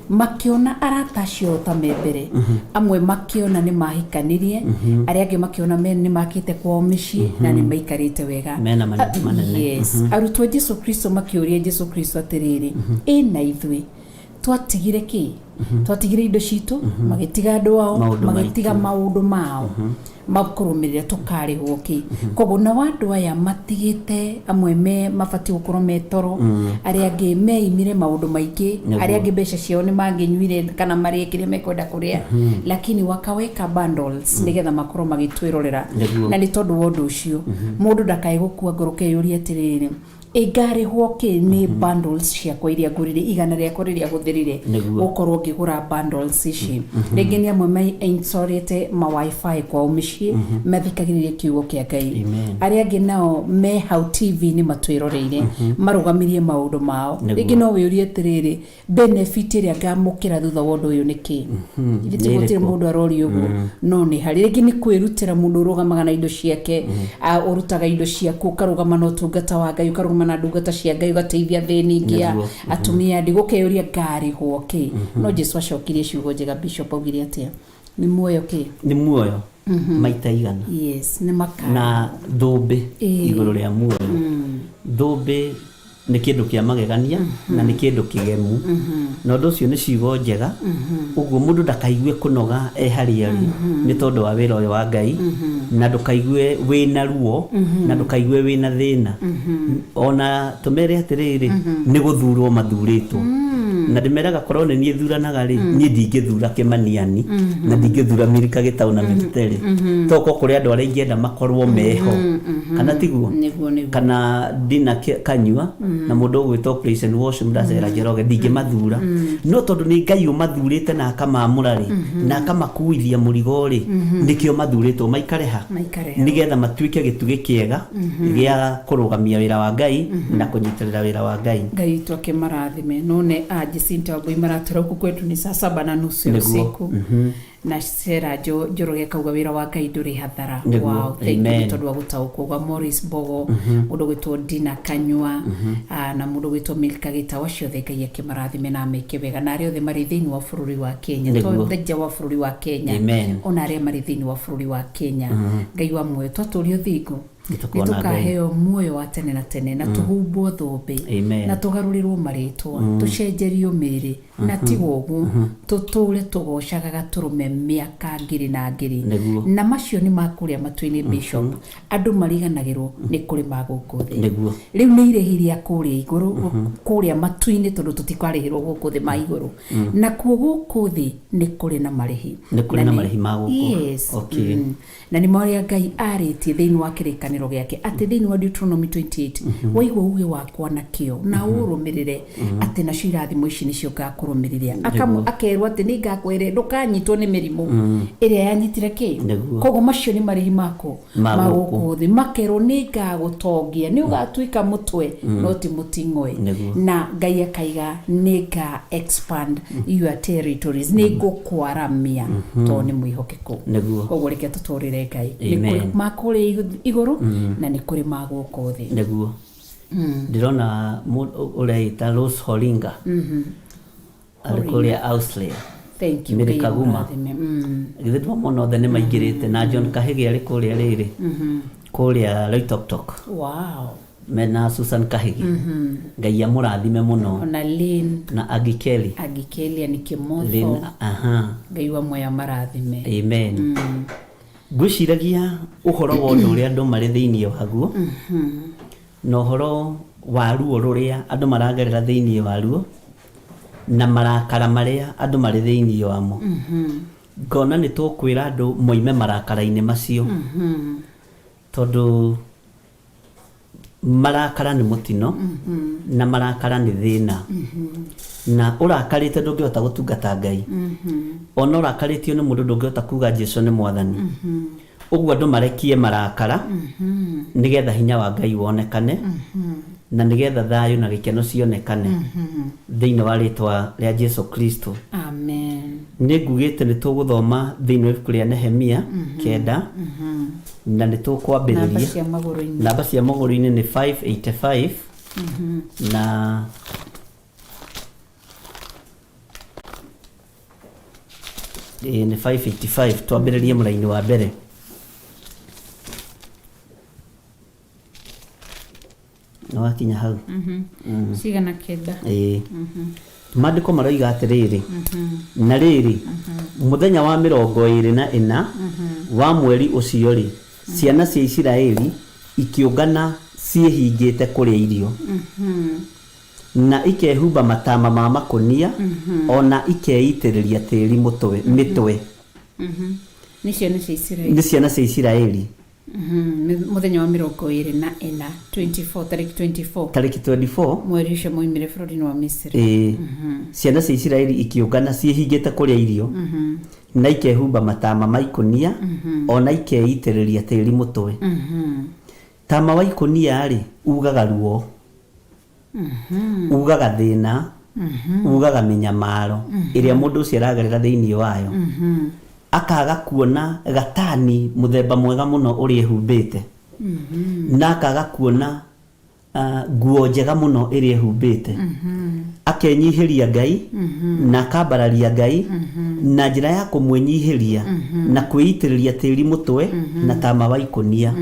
F: makĩona arata acio ta me mbere. Amwe makĩona nĩ mahikanirie, arĩa angĩ makĩona me nĩ makĩte kwao mĩciĩ na nĩ maikarĩte wega.
H: Mena manyũmba manene.
F: Yes. Arutwo a Jesu Kristo makĩũria Jesu Kristo atĩrĩrĩ, ĩ na ithuĩ twatigire kĩ? Twatigire indo citũ, magĩtiga andũ ao,
H: Maũndũ
F: magĩtiga
H: maitũ.
F: maũndũ mao makũrũmĩrĩra, tũkarĩhwo kĩ? Koguo nao andũ aya matigĩte, amwe me mabatiĩ gũkorwo me toro, arĩa angĩ meimire maũndũ maingĩ, arĩa angĩ mbeca ciao nĩ mangĩnyuire kana marĩe kĩrĩa mekwenda kũrĩa, lakini wakaweka bundles nĩgetha makorwo magĩtwĩrorera. Na nĩ tondũ wa ũndũ ũcio mũndũ ndakae gũkua ngoro keyũria atĩrĩrĩ, ĩngarĩhwo kĩ nĩ bundles ciakwa iria ngũrire, igana rĩakwa rĩrĩa hũthĩrire gũkorwo ngĩgũra bundles ici. Rĩngĩ nĩ amwe mainstallĩte ma wifi kwao mĩciĩ mathikagĩrĩrie kiugo kĩa Ngai.
H: Amen.
F: Arĩa angĩ nao me hau TV-inĩ matwĩroreire, marũgamirie maũndũ mao. Rĩngĩ no wĩũrie atĩrĩrĩ, benefit ĩrĩa ngamũkĩra thutha wa ũndũ ũyũ nĩ kĩ? Ithe ti
H: Nĩ
F: gũtirĩ
H: ĩrĩkũ?
F: mũndũ aroria ũguo, no nĩ harĩ rĩngĩ nĩ kwĩrutĩra mũndũ ũrũgamaga na indo ciake, ũrutaga indo ciaku, ũkarũgama na ũtungata wa Ngai, ũkarũgama na ndungata cia Ngai, ũgateithia athĩni ngia atumia ndigũkeyũria ngarĩhwo kĩ. No Jesu acokirie ciugo njega. Bishop augire atĩa? Nĩ muoyo kĩ?
H: Nĩ muoyo maita 100.
F: Yes, nĩ maka
H: Na thũmbĩ igũrũ rĩa muoyo. Thũmbĩ nĩ kĩndũ kĩa magegania na nĩ kĩndũ kĩgemu, na ũndũ ũcio nĩ ciugo njega. Ũguo mũndũ ndakaigue kũnoga e harĩa arĩ nĩ tondũ wa wĩra ũyũ wa Ngai, na ndũkaigue wĩna ruo, na ndũkaigue wĩna thĩna. Ona tũmere atĩrĩrĩ, nĩ gũthurwo mathurĩtwo, na ndĩmeraga korwo nĩ niĩ thuranaga rĩ, niĩ ndingĩthura Kĩmaniani na ndingĩthura Milika Gĩtau na Mĩruteri, to ko kũrĩ andũ arĩa ingĩenda makorwo meho, kana tiguo?
F: Nĩguo, nĩguo.
H: Kana Dina Kanyua na mũndũ ũgwĩtwo Praise and Worship Ndacera Njoroge, ndingĩmathura, no tondũ nĩ Ngai ũmathurĩte na akamamũra rĩ, na akamakuithia mũrigo rĩ, nĩkĩo mathurĩtwo maikare ha?
F: Maikare hau.
H: Nĩgetha matuĩke gĩtugĩ kĩega gĩa kũrũgamia wĩra wa Ngai na kũnyitĩrĩra wĩra wa Ngai.
F: Ngai witũ akĩmarathime. None a Jacinta Wambui maratwĩra huku kwetu ni saa 7:30 ya usiku, na Sera Njoroge akauga wĩra wa Ngai ndũrĩ hathara. Wow, thank you
H: Amen.
F: nĩ tondũ wa gũtaũkwo gwa Morris Mbogo, mũndũ gwĩtwo Dina Kanyua, na mũndũ gwĩtwo Milka Gĩtau, acio othe Ngai akĩmarathime na ameke wega, na arĩa othe marĩ thĩinĩ wa bũrũri wa Kenya, to nja wa bũrũri wa Kenya,
H: Amen.
F: ona arĩa marĩ thĩinĩ wa bũrũri wa Kenya. Ngai wa muoyo, twatũria ũthingu
H: Nĩ tũkona Ngai.
F: Nĩtũkaheo muoyo wa tene na tene, na tũhumbwo thũmbĩ,
H: Amen.
F: na tũgarũrĩrwo marĩtwa, tũcenjerio mĩĩrĩ, na tiga ũguo tũtũre tũgocaga gatũrũme mĩaka ngiri na ngiri. Na macio nĩ ma kũrĩa matu-inĩ. Bishop, andũ mariganagĩrwo nĩ kũrĩ ma gũkũ thĩ. Rĩu nĩ irĩhi rĩa kũrĩa igũrũ, kũrĩa matu-inĩ, tondũ tũtikarĩhĩrwo gũkũ thĩ ma igũrũ. Nakuo gũkũ thĩ nĩ kũrĩ na marĩhi.
H: Nĩ kũrĩ na marĩhi ma gũkũ.
F: Yes. Na nĩ marĩa Ngai arĩtie thĩinĩ wa kĩrĩkanĩro gĩake, atĩ thĩinĩ wa Deuteronomy 28, waigua uge wakwa na kĩo na ũrũmĩrĩre, atĩ nacio irathimo ici nĩcio ngakũrũmĩrĩria. Akerwo atĩ nĩ ngakwĩre ndũkanyitwo nĩ mĩrimũ ĩrĩa yanyitire kĩ. Koguo macio nĩ marĩhi mako
H: Ma
F: ma
H: gũkũ.
F: gũkũ thĩ. Makerwo nĩ ngagũtongia, nĩ ũgatuĩka mũtwe no ti mũting'oe. Na Ngai akaiga nĩ nga expand your territories, nĩ ngũkwaramia tondũ nĩ mwĩhokeku. Koguo reke tũtũrĩre Ngai. Nĩ
H: Amen.
F: kũrĩ ma kũrĩa igũrũ na nĩ kũrĩ ma gũkũ thĩ.
H: Nĩguo ndĩrona ũreĩta Rose Horinga arĩ kũrĩa Australia.
F: Thank you.
H: Mary
F: Ngai
H: Kaguma.
F: amũrathime.
H: Githĩ ndwamona othe nĩ maingĩrĩte, na John Kahĩgĩ arĩ kũrĩa rĩrĩ kũrĩa Loitoktok.
F: Wow.
H: Mena Susan Kahigi. Ngai amũrathime mũno.
F: Ona Lynn.
H: Na Agikeli.
F: Agikelia nĩ
H: Lynn,
F: Kĩmotho.
H: Aha.
F: Ngai wa muoyo amarathime.
H: Amen. Ngwĩciragia ũhoro wa ũndũ ũrĩa andũ marĩ thĩinĩ waguo na ũhoro wa ruo rũrĩa andũ maragerera thĩinĩ waruo na marakara marĩa andũ marĩ thĩinĩ wamo. Ngona nĩ tũkwĩra andũ moime marakara-inĩ macio tondũ marakara nĩ mũtino na marakara nĩ thĩna na ũrakarĩte ndũngĩhota gũtungata Ngai, ona ũrakarĩtio nĩ mũndũ ndũngĩhota kuga Jesu nĩ mwathani. Ũguo andũ marekie marakara nĩgetha hinya wa Ngai wonekane na nĩgetha thayũ na gĩkeno cionekane thĩinĩ wa rĩtwa rĩa Jesu Kristo.
F: Amen.
H: Nĩ ngugĩte nĩ tũgũthoma thĩinĩ wa ibuku rĩa Nehemia 9 na nĩ
F: Namba
H: tũkwambĩrĩria
F: cia magũrũ-inĩ.
H: Namba cia magũrũ-inĩ nĩ 585 na ĩĩ nĩ 585. Twambĩrĩrie mũraini wa mbere. Nĩ wakinya hau?
F: Cigana kenda.
H: Ĩĩ, maandĩko maroiga atĩrĩrĩ, na rĩrĩ, mũthenya wa 24 wa mweri ũcio rĩ, ciana cia Isiraeli ikĩũngana ciĩhingĩte kũrĩa irio na ikehumba matama ma makũnia ona ikeitĩrĩria tĩri mũtwe mĩtwe.
F: Nĩ ciana cia Isiraeli.
H: Nĩ ciana cia Isiraeli.
F: Mũthenya wa 24, 24, tarĩki 24.
H: Tarĩki 24.
F: Mweri ũcio moimire bũrũri-inĩ wa Misiri.
H: Ĩĩ, ciana cia Isiraeli ikĩũngana ciĩhingĩte kũrĩa irio na ikehumba matama ma ikũnia ona ikeitĩrĩria tĩri mũtwe. Tama wa ikũnia rĩ, ugaga ruo, ugaga thĩna, ugaga mĩnyamaro ĩrĩa mũndũ ũcio aragerera thĩinĩ wayo, akaga kuona gatani mũthemba mwega mũno ũrĩa ehumbĩte na akaga kuona nguo njega mũno ĩrĩa ehumbĩte, akenyihĩria Ngai na akambararia Ngai na njĩra ya kũmwĩnyihĩria na kwĩitĩrĩria tĩri mũtwe na tama wa ikũnia.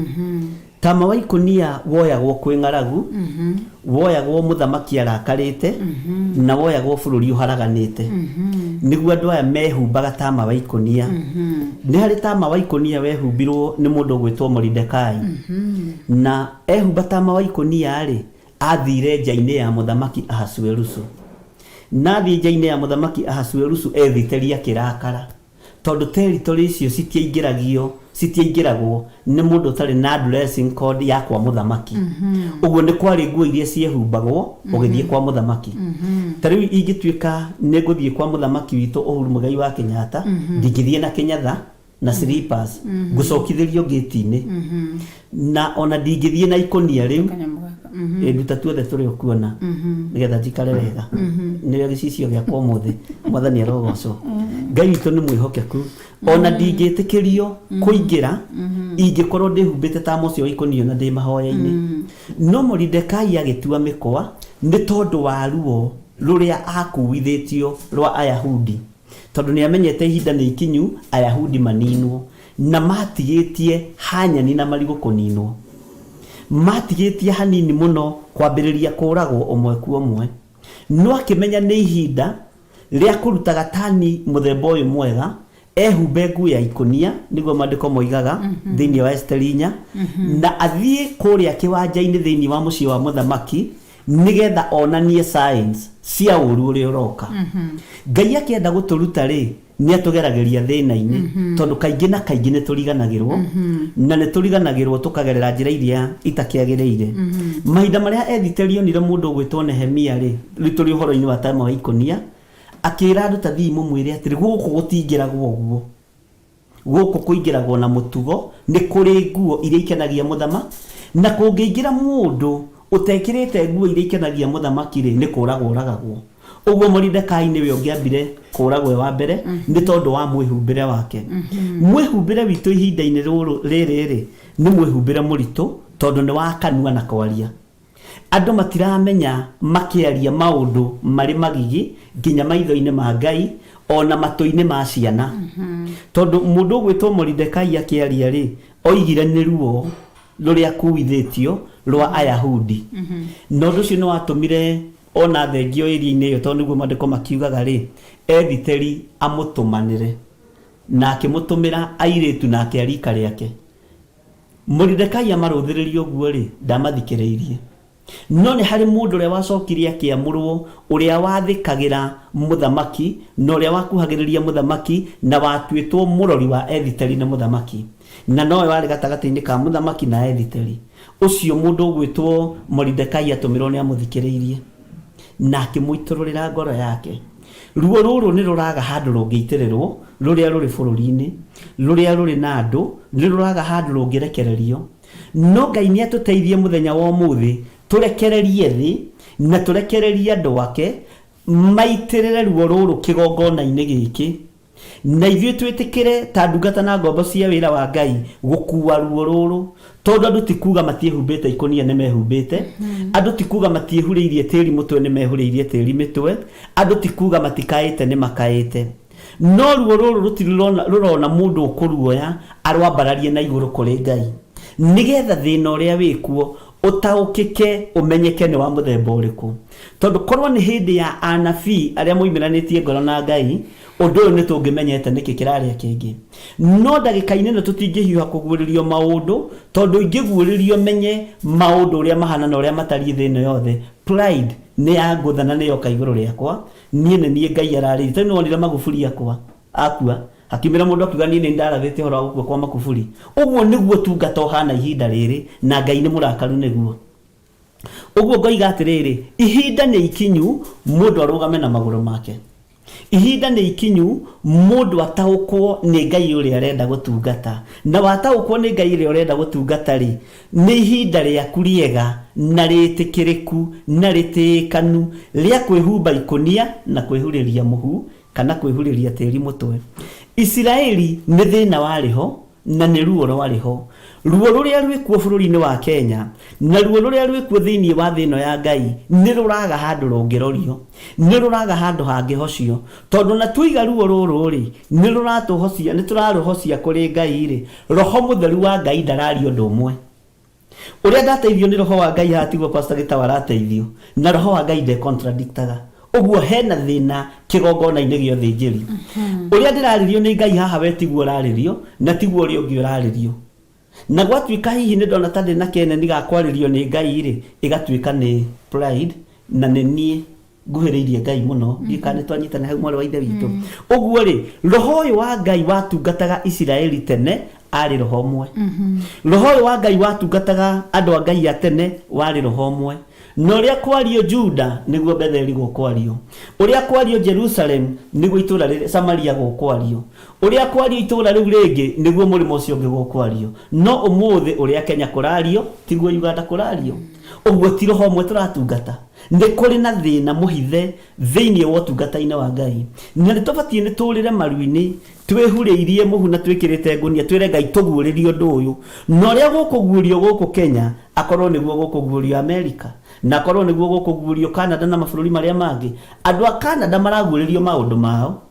H: Tama wa ikũnia woyagwo kwĩ ng'aragu, woyagwo mũthamaki arakarĩte, na woyagwo bũrũri ũharaganĩte. Nĩguo andũ aya mehumbaga tama wa ikũnia. Nĩ harĩ tama wa ikũnia wehumbirwo nĩ mũndũ ũgwĩtwo Moridekai, na ehumba tama wa ikũnia rĩ, athire nja-inĩ ya mũthamaki Ahasuerusu, na athiĩ nja-inĩ ya mũthamaki Ahasuerusu ethiteria akĩrakara tondũ territory icio citiaingĩragio, citiaingĩragwo nĩ mũndũ ũtarĩ na dressing code ya kwa mũthamaki. Ũguo nĩ kwarĩ nguo iria ciehumbagwo ũgĩthiĩ kwa mũthamaki. Ta rĩu ingĩtuĩka nĩ ngũthiĩ kwa mũthamaki witũ Uhuru Muigai wa Kenyatta, ndingĩthiĩ na kĩnyatha na slippers, ngũcokithĩrio ngĩti-inĩ, na ona ndingĩthiĩ na ikũnia rĩu.
F: Kanyamũ gaka.
H: Ĩ, nduta tuothe tũrĩa ũkuona nĩgetha njikare wega nĩwe gĩcicio gĩakwa ũmũthĩ. Mwathani arogocwo. Ngai witũ nĩ mwĩhokeku. Ona ndingĩtĩkĩrio kũingĩra ingĩkorwo ndĩhumbĩte ta mũcio wa ikũnio na ndĩ mahoya-inĩ. No Moridekai agĩtua mĩkwa nĩ tondũ wa ruo rũrĩa akuithĩtio rwa Ayahudi, tondũ nĩ amenyete ihinda nĩ ikinyu Ayahudi maninwo, na matigĩtie hanyani na marigũ kũninwo, matigĩtie hanini mũno kwambĩrĩria kũragwo ũmwe kwa ũmwe. No akĩmenya nĩ ihinda rĩa kũruta gatani mũthemba ũyũ mwega, ehumbe nguo ya ikũnia, nĩguo maandĩko moigaga thĩinĩ wa Esteri 4, na athiĩ kũrĩa kĩwanja-inĩ thĩinĩ wa mũciĩ wa mũthamaki nĩgetha onanie signs cia ũru ũrĩa ũroka. Ngai akĩenda gũtũruta rĩ, nĩ atũgeragĩria thĩna-inĩ, tondũ kaingĩ na kaingĩ nĩ tũriganagĩrwo, na nĩ tũriganagĩrwo tũkagerera njĩra iria itakĩagĩrĩire. Mahinda marĩa Ethiteri onire mũndũ ũgwĩtwo Nehemia rĩ, rĩu tũrĩ ũhoro-inĩ wa tama wa ikũnia, akĩra andũ, ta thiĩ mũmwĩre atĩrĩ, gũkũ gũtingĩragwo ũguo, gũkũ kũingĩragwo na mũtugo, nĩ kũrĩ nguo iria ikenagia mũthama, na kũngĩingĩra mũndũ ũtekĩrĩte nguo iria ikenagia mũthamaki rĩ, nĩ kũragwo ũragagwo. Ũguo Moridekai nĩwe ũngĩambire kũragwo e wa mbere nĩ tondũ wa mwĩhumbĩre wake. Mwĩhumbĩre witũ ihinda-inĩ rĩrĩ rĩ, nĩ mwĩhumbĩre mũritũ tondũ nĩ wa kanua na kwaria. Andũ matiramenya makĩaria maũndũ marĩ magigi nginya maitho-inĩ ma Ngai ona matũ-inĩ ma ciana, tondũ mũndũ ũgwĩtwo Moridekai akĩaria rĩ, oigire nĩ ruo. Rũrĩa kuithĩtio rwa Ayahudi. Na ũndũ ũcio nĩ watũmire ona thengio ĩria-inĩ ĩyo, tondũ nĩguo maandĩko makiugaga rĩ, Ethiteri amũtũmanĩre, na akĩmũtũmĩra airĩtu nake a rika rĩake. Moridekai amarũthĩrĩria ũguo rĩ, ndamathikĩrĩirie. No nĩ harĩ mũndũ ũrĩa wacokire akĩamũrwo, ũrĩa wathĩkagĩra mũthamaki, na ũrĩa wakuhagĩrĩria mũthamaki, na watuĩtwo mũrori wa Ethiteri nĩ mũthamaki, na nowe warĩ gatagatĩ-inĩ ka mũthamaki na Ethiteri. Ũcio mũndũ ũgwĩtwo Moridekai atũmĩrwo nĩ amũthikĩrĩirie, na akĩmũitũrũrĩra ngoro yake. Ruo rũrũ nĩ rũraga handũ rũngĩitĩrĩrwo, rũrĩa rũrĩ bũrũri-inĩ, rũrĩa rũrĩ na andũ, nĩ rũraga handũ rũngĩrekererio. No Ngai nĩ atũteithie mũthenya wa ũmũthĩ tũrekererie thĩ na tũrekererie andũ ake maitĩrĩre ruo rũrũ kĩgongona-inĩ gĩkĩ, na ithuĩ twĩtĩkĩre ta ndungata na ngombo cia wĩra wa Ngai gũkua ruo rũrũ. Tondũ andũ ti kuga matiĩhumbĩte ikũnia nĩ mehumbĩte, andũ ti kuga matiĩhurĩirie tĩri mũtwe nĩ mehurĩirie tĩri mĩtwe, andũ ti kuga matikaĩte nĩ makaĩte. No ruo rũrũ rũtirĩ rũrona mũndũ ũkũruoya arwambararie na igũrũ kũrĩ Ngai, nĩgetha thĩna ũrĩa wĩkuo ũtaũkĩke ũmenyeke nĩ wa mũthemba ũrĩkũ. Tondũ korwo nĩ hĩndĩ ya anabii arĩa moimĩranĩtie ngoro na Ngai, ũndũ ũyũ nĩ tũngĩmenyete nĩkĩ kĩrarĩa kĩngĩ. No ndagĩka-inĩ ĩno tũtingĩhiũha kũguũrĩrio maũndũ, tondũ ingĩguũrĩrio menye maũndũ ũrĩa mahana na ũrĩa matariĩ thĩ ĩno yothe, pride nĩ yangũtha na nĩ yoka igũrũ rĩakwa, Niĩ nĩ niĩ Ngai ararĩirie. Tondũ nĩwonire Magufuli akua, akua, hakiumĩra mũndũ akiuga niĩ nĩ ndarathĩte ũhoro wa gũkua kwa Magufuli. Ũguo nĩguo ũtungata ũhana ihinda rĩrĩ, na Ngai nĩ mũrakaru nĩguo. Ũguo ngoiga atĩrĩrĩ, ihinda nĩ ikinyu mũndũ arũgame na magũrũ make. Ihinda nĩ ikinyu mũndũ ataũkwo nĩ Ngai ũrĩa arenda gũtungata. Na wataũkwo nĩ Ngai ũrĩa ũrenda gũtungata-rĩ, Nĩ ihinda rĩaku rĩega na rĩĩtĩkĩrĩku na rĩtĩĩkanu rĩa kwĩhumba ikũnia na kwĩhurĩria mũhu kana kwĩhurĩria tĩri mũtwe. Isiraeli nĩ thĩna warĩ ho na nĩ ruo rwarĩ ho. Ruo rũrĩa rwĩkuo bũrũri-inĩ wa Kenya na ruo rũrĩa rwĩkuo thĩinĩ wa thĩ ĩno ya Ngai nĩ rũraga handũ rũngĩrorio. Nĩ rũraga handũ hangĩhocio. Tondũ na tuoiga ruo rũrũ-rĩ, nĩ rũratũhocia, nĩ tũrarũhocia kũrĩ Ngai-rĩ, Roho Mũtheru wa Ngai ndararia ũndũ ũmwe. Ũrĩa ndateithio nĩ Roho wa Ngai haha tiguo Pastor Gĩtaũ arateithio, na Roho wa Ngai nde-contradictaga. Ũguo hena thĩna kĩgongona-inĩ gĩa ũthĩnjĩri. Ũrĩa ndĩrarĩrio nĩ Ngai haha we tiguo ũrarĩrio, na tiguo ũrĩa ũngĩ ũrarĩrio. Na gwatuĩka hihi nĩ ndona ta ndĩna keneni ga kwarĩrio nĩ Ngai-rĩ, ĩgatuĩka nĩ pride na nĩ niĩ nguhĩrĩirie Ngai mũno. Ndiũĩ kana nĩ twanyitana hau mwarĩ wa Ithe witũ. Ũguo rĩ, roho ũyũ wa Ngai watungataga Isiraeli tene arĩ roho ũmwe. Roho ũyũ wa Ngai watungataga andũ a Ngai a tene warĩ roho ũmwe. Na ũrĩa kwario Juda nĩguo Betheli gũkwario. Ũrĩa kwario Jerusalem nĩguo itũũra rĩrĩa Samaria gũkwario. Ũrĩa kwario itũũra rĩu rĩngĩ nĩguo mũrĩmo ũcio ũngĩ gũkwario. No ũmũthĩ ũrĩa Kenya kũrario tiguo Uganda kũrario. Ũguo ti roho ũmwe tũratungata. Nĩ kũrĩ na thĩna mũhithe thĩinĩ wa ũtungata-inĩ wa Ngai. Na nĩ tũbatiĩ nĩ tũrĩre maru-inĩ twĩhurĩirie mũhu na twĩkĩrĩte ngũnia twĩre Ngai tũguũrĩrie ũndũ ũyũ. Na ũrĩa gũkũguũrio gũkũ Kenya akorwo nĩguo gũkũguũrio Amerika, na akorwo nĩguo gũkũguũrio Canada na mabũrũri marĩa mangĩ. Andũ a Canada maraguũrĩrio maũndũ mao.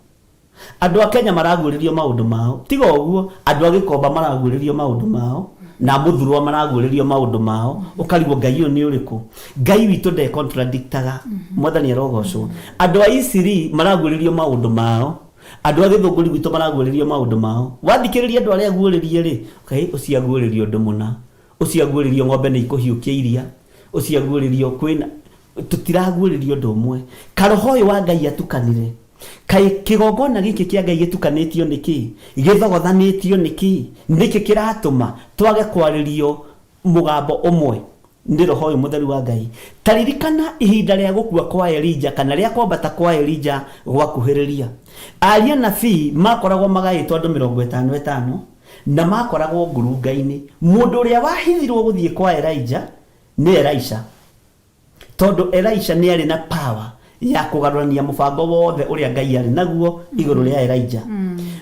H: Andũ a Kenya maraguũrĩrio maũndũ mao. Tiga ũguo, andũ a Gĩkomba maraguũrĩrio maũndũ mao, na a Mũthurũa maraguũrĩrio maũndũ mao. Ũkarigwo Ngai ũyũ nĩ ũrĩkũ? Ngai witũ nde contradictaga. Mwathani arogocwo. Andũ a Eastleigh maraguũrĩrio maũndũ mao. Andũ a Gĩthũngũri gwitũ maraguũrĩrio maũndũ mao. Wathikĩrĩria andũ arĩa aguũrĩrie rĩ, okay, ũcio aguũrĩrio ũndũ mũna. Ũcio aguũrĩrio ng'ombe nĩ ikũhiũkia iria. Ũcio aguũrĩrio kwĩna tũtiraguũrĩrio ũndũ ũmwe. Karoho ũyũ wa Ngai atukanire. Kaĩ kĩgongona gĩkĩ kĩa Ngai gĩtukanĩtio nĩkĩ? Gĩthogothanĩtio nĩkĩ? Nĩkĩ kĩratũma twage kwarĩrio mũgambo ũmwe nĩ Roho ũyũ Mũtheru wa Ngai? Ta ririkana ihinda rĩa gũkua kwa Elija kana rĩa kwambata kwa Elija gwakuhĩrĩria. Aria anabii makoragwo magaĩtwo andũ 50 ĩtano na makoragwo ngurunga-inĩ. Mũndũ ũrĩa wahithirwo gũthiĩ kwa Elija nĩ Elisha. Tondũ Elisha nĩ arĩ na power ya kũgarũrania mũbango wothe ũrĩa Ngai arĩ naguo igũrũ rĩa Elijah.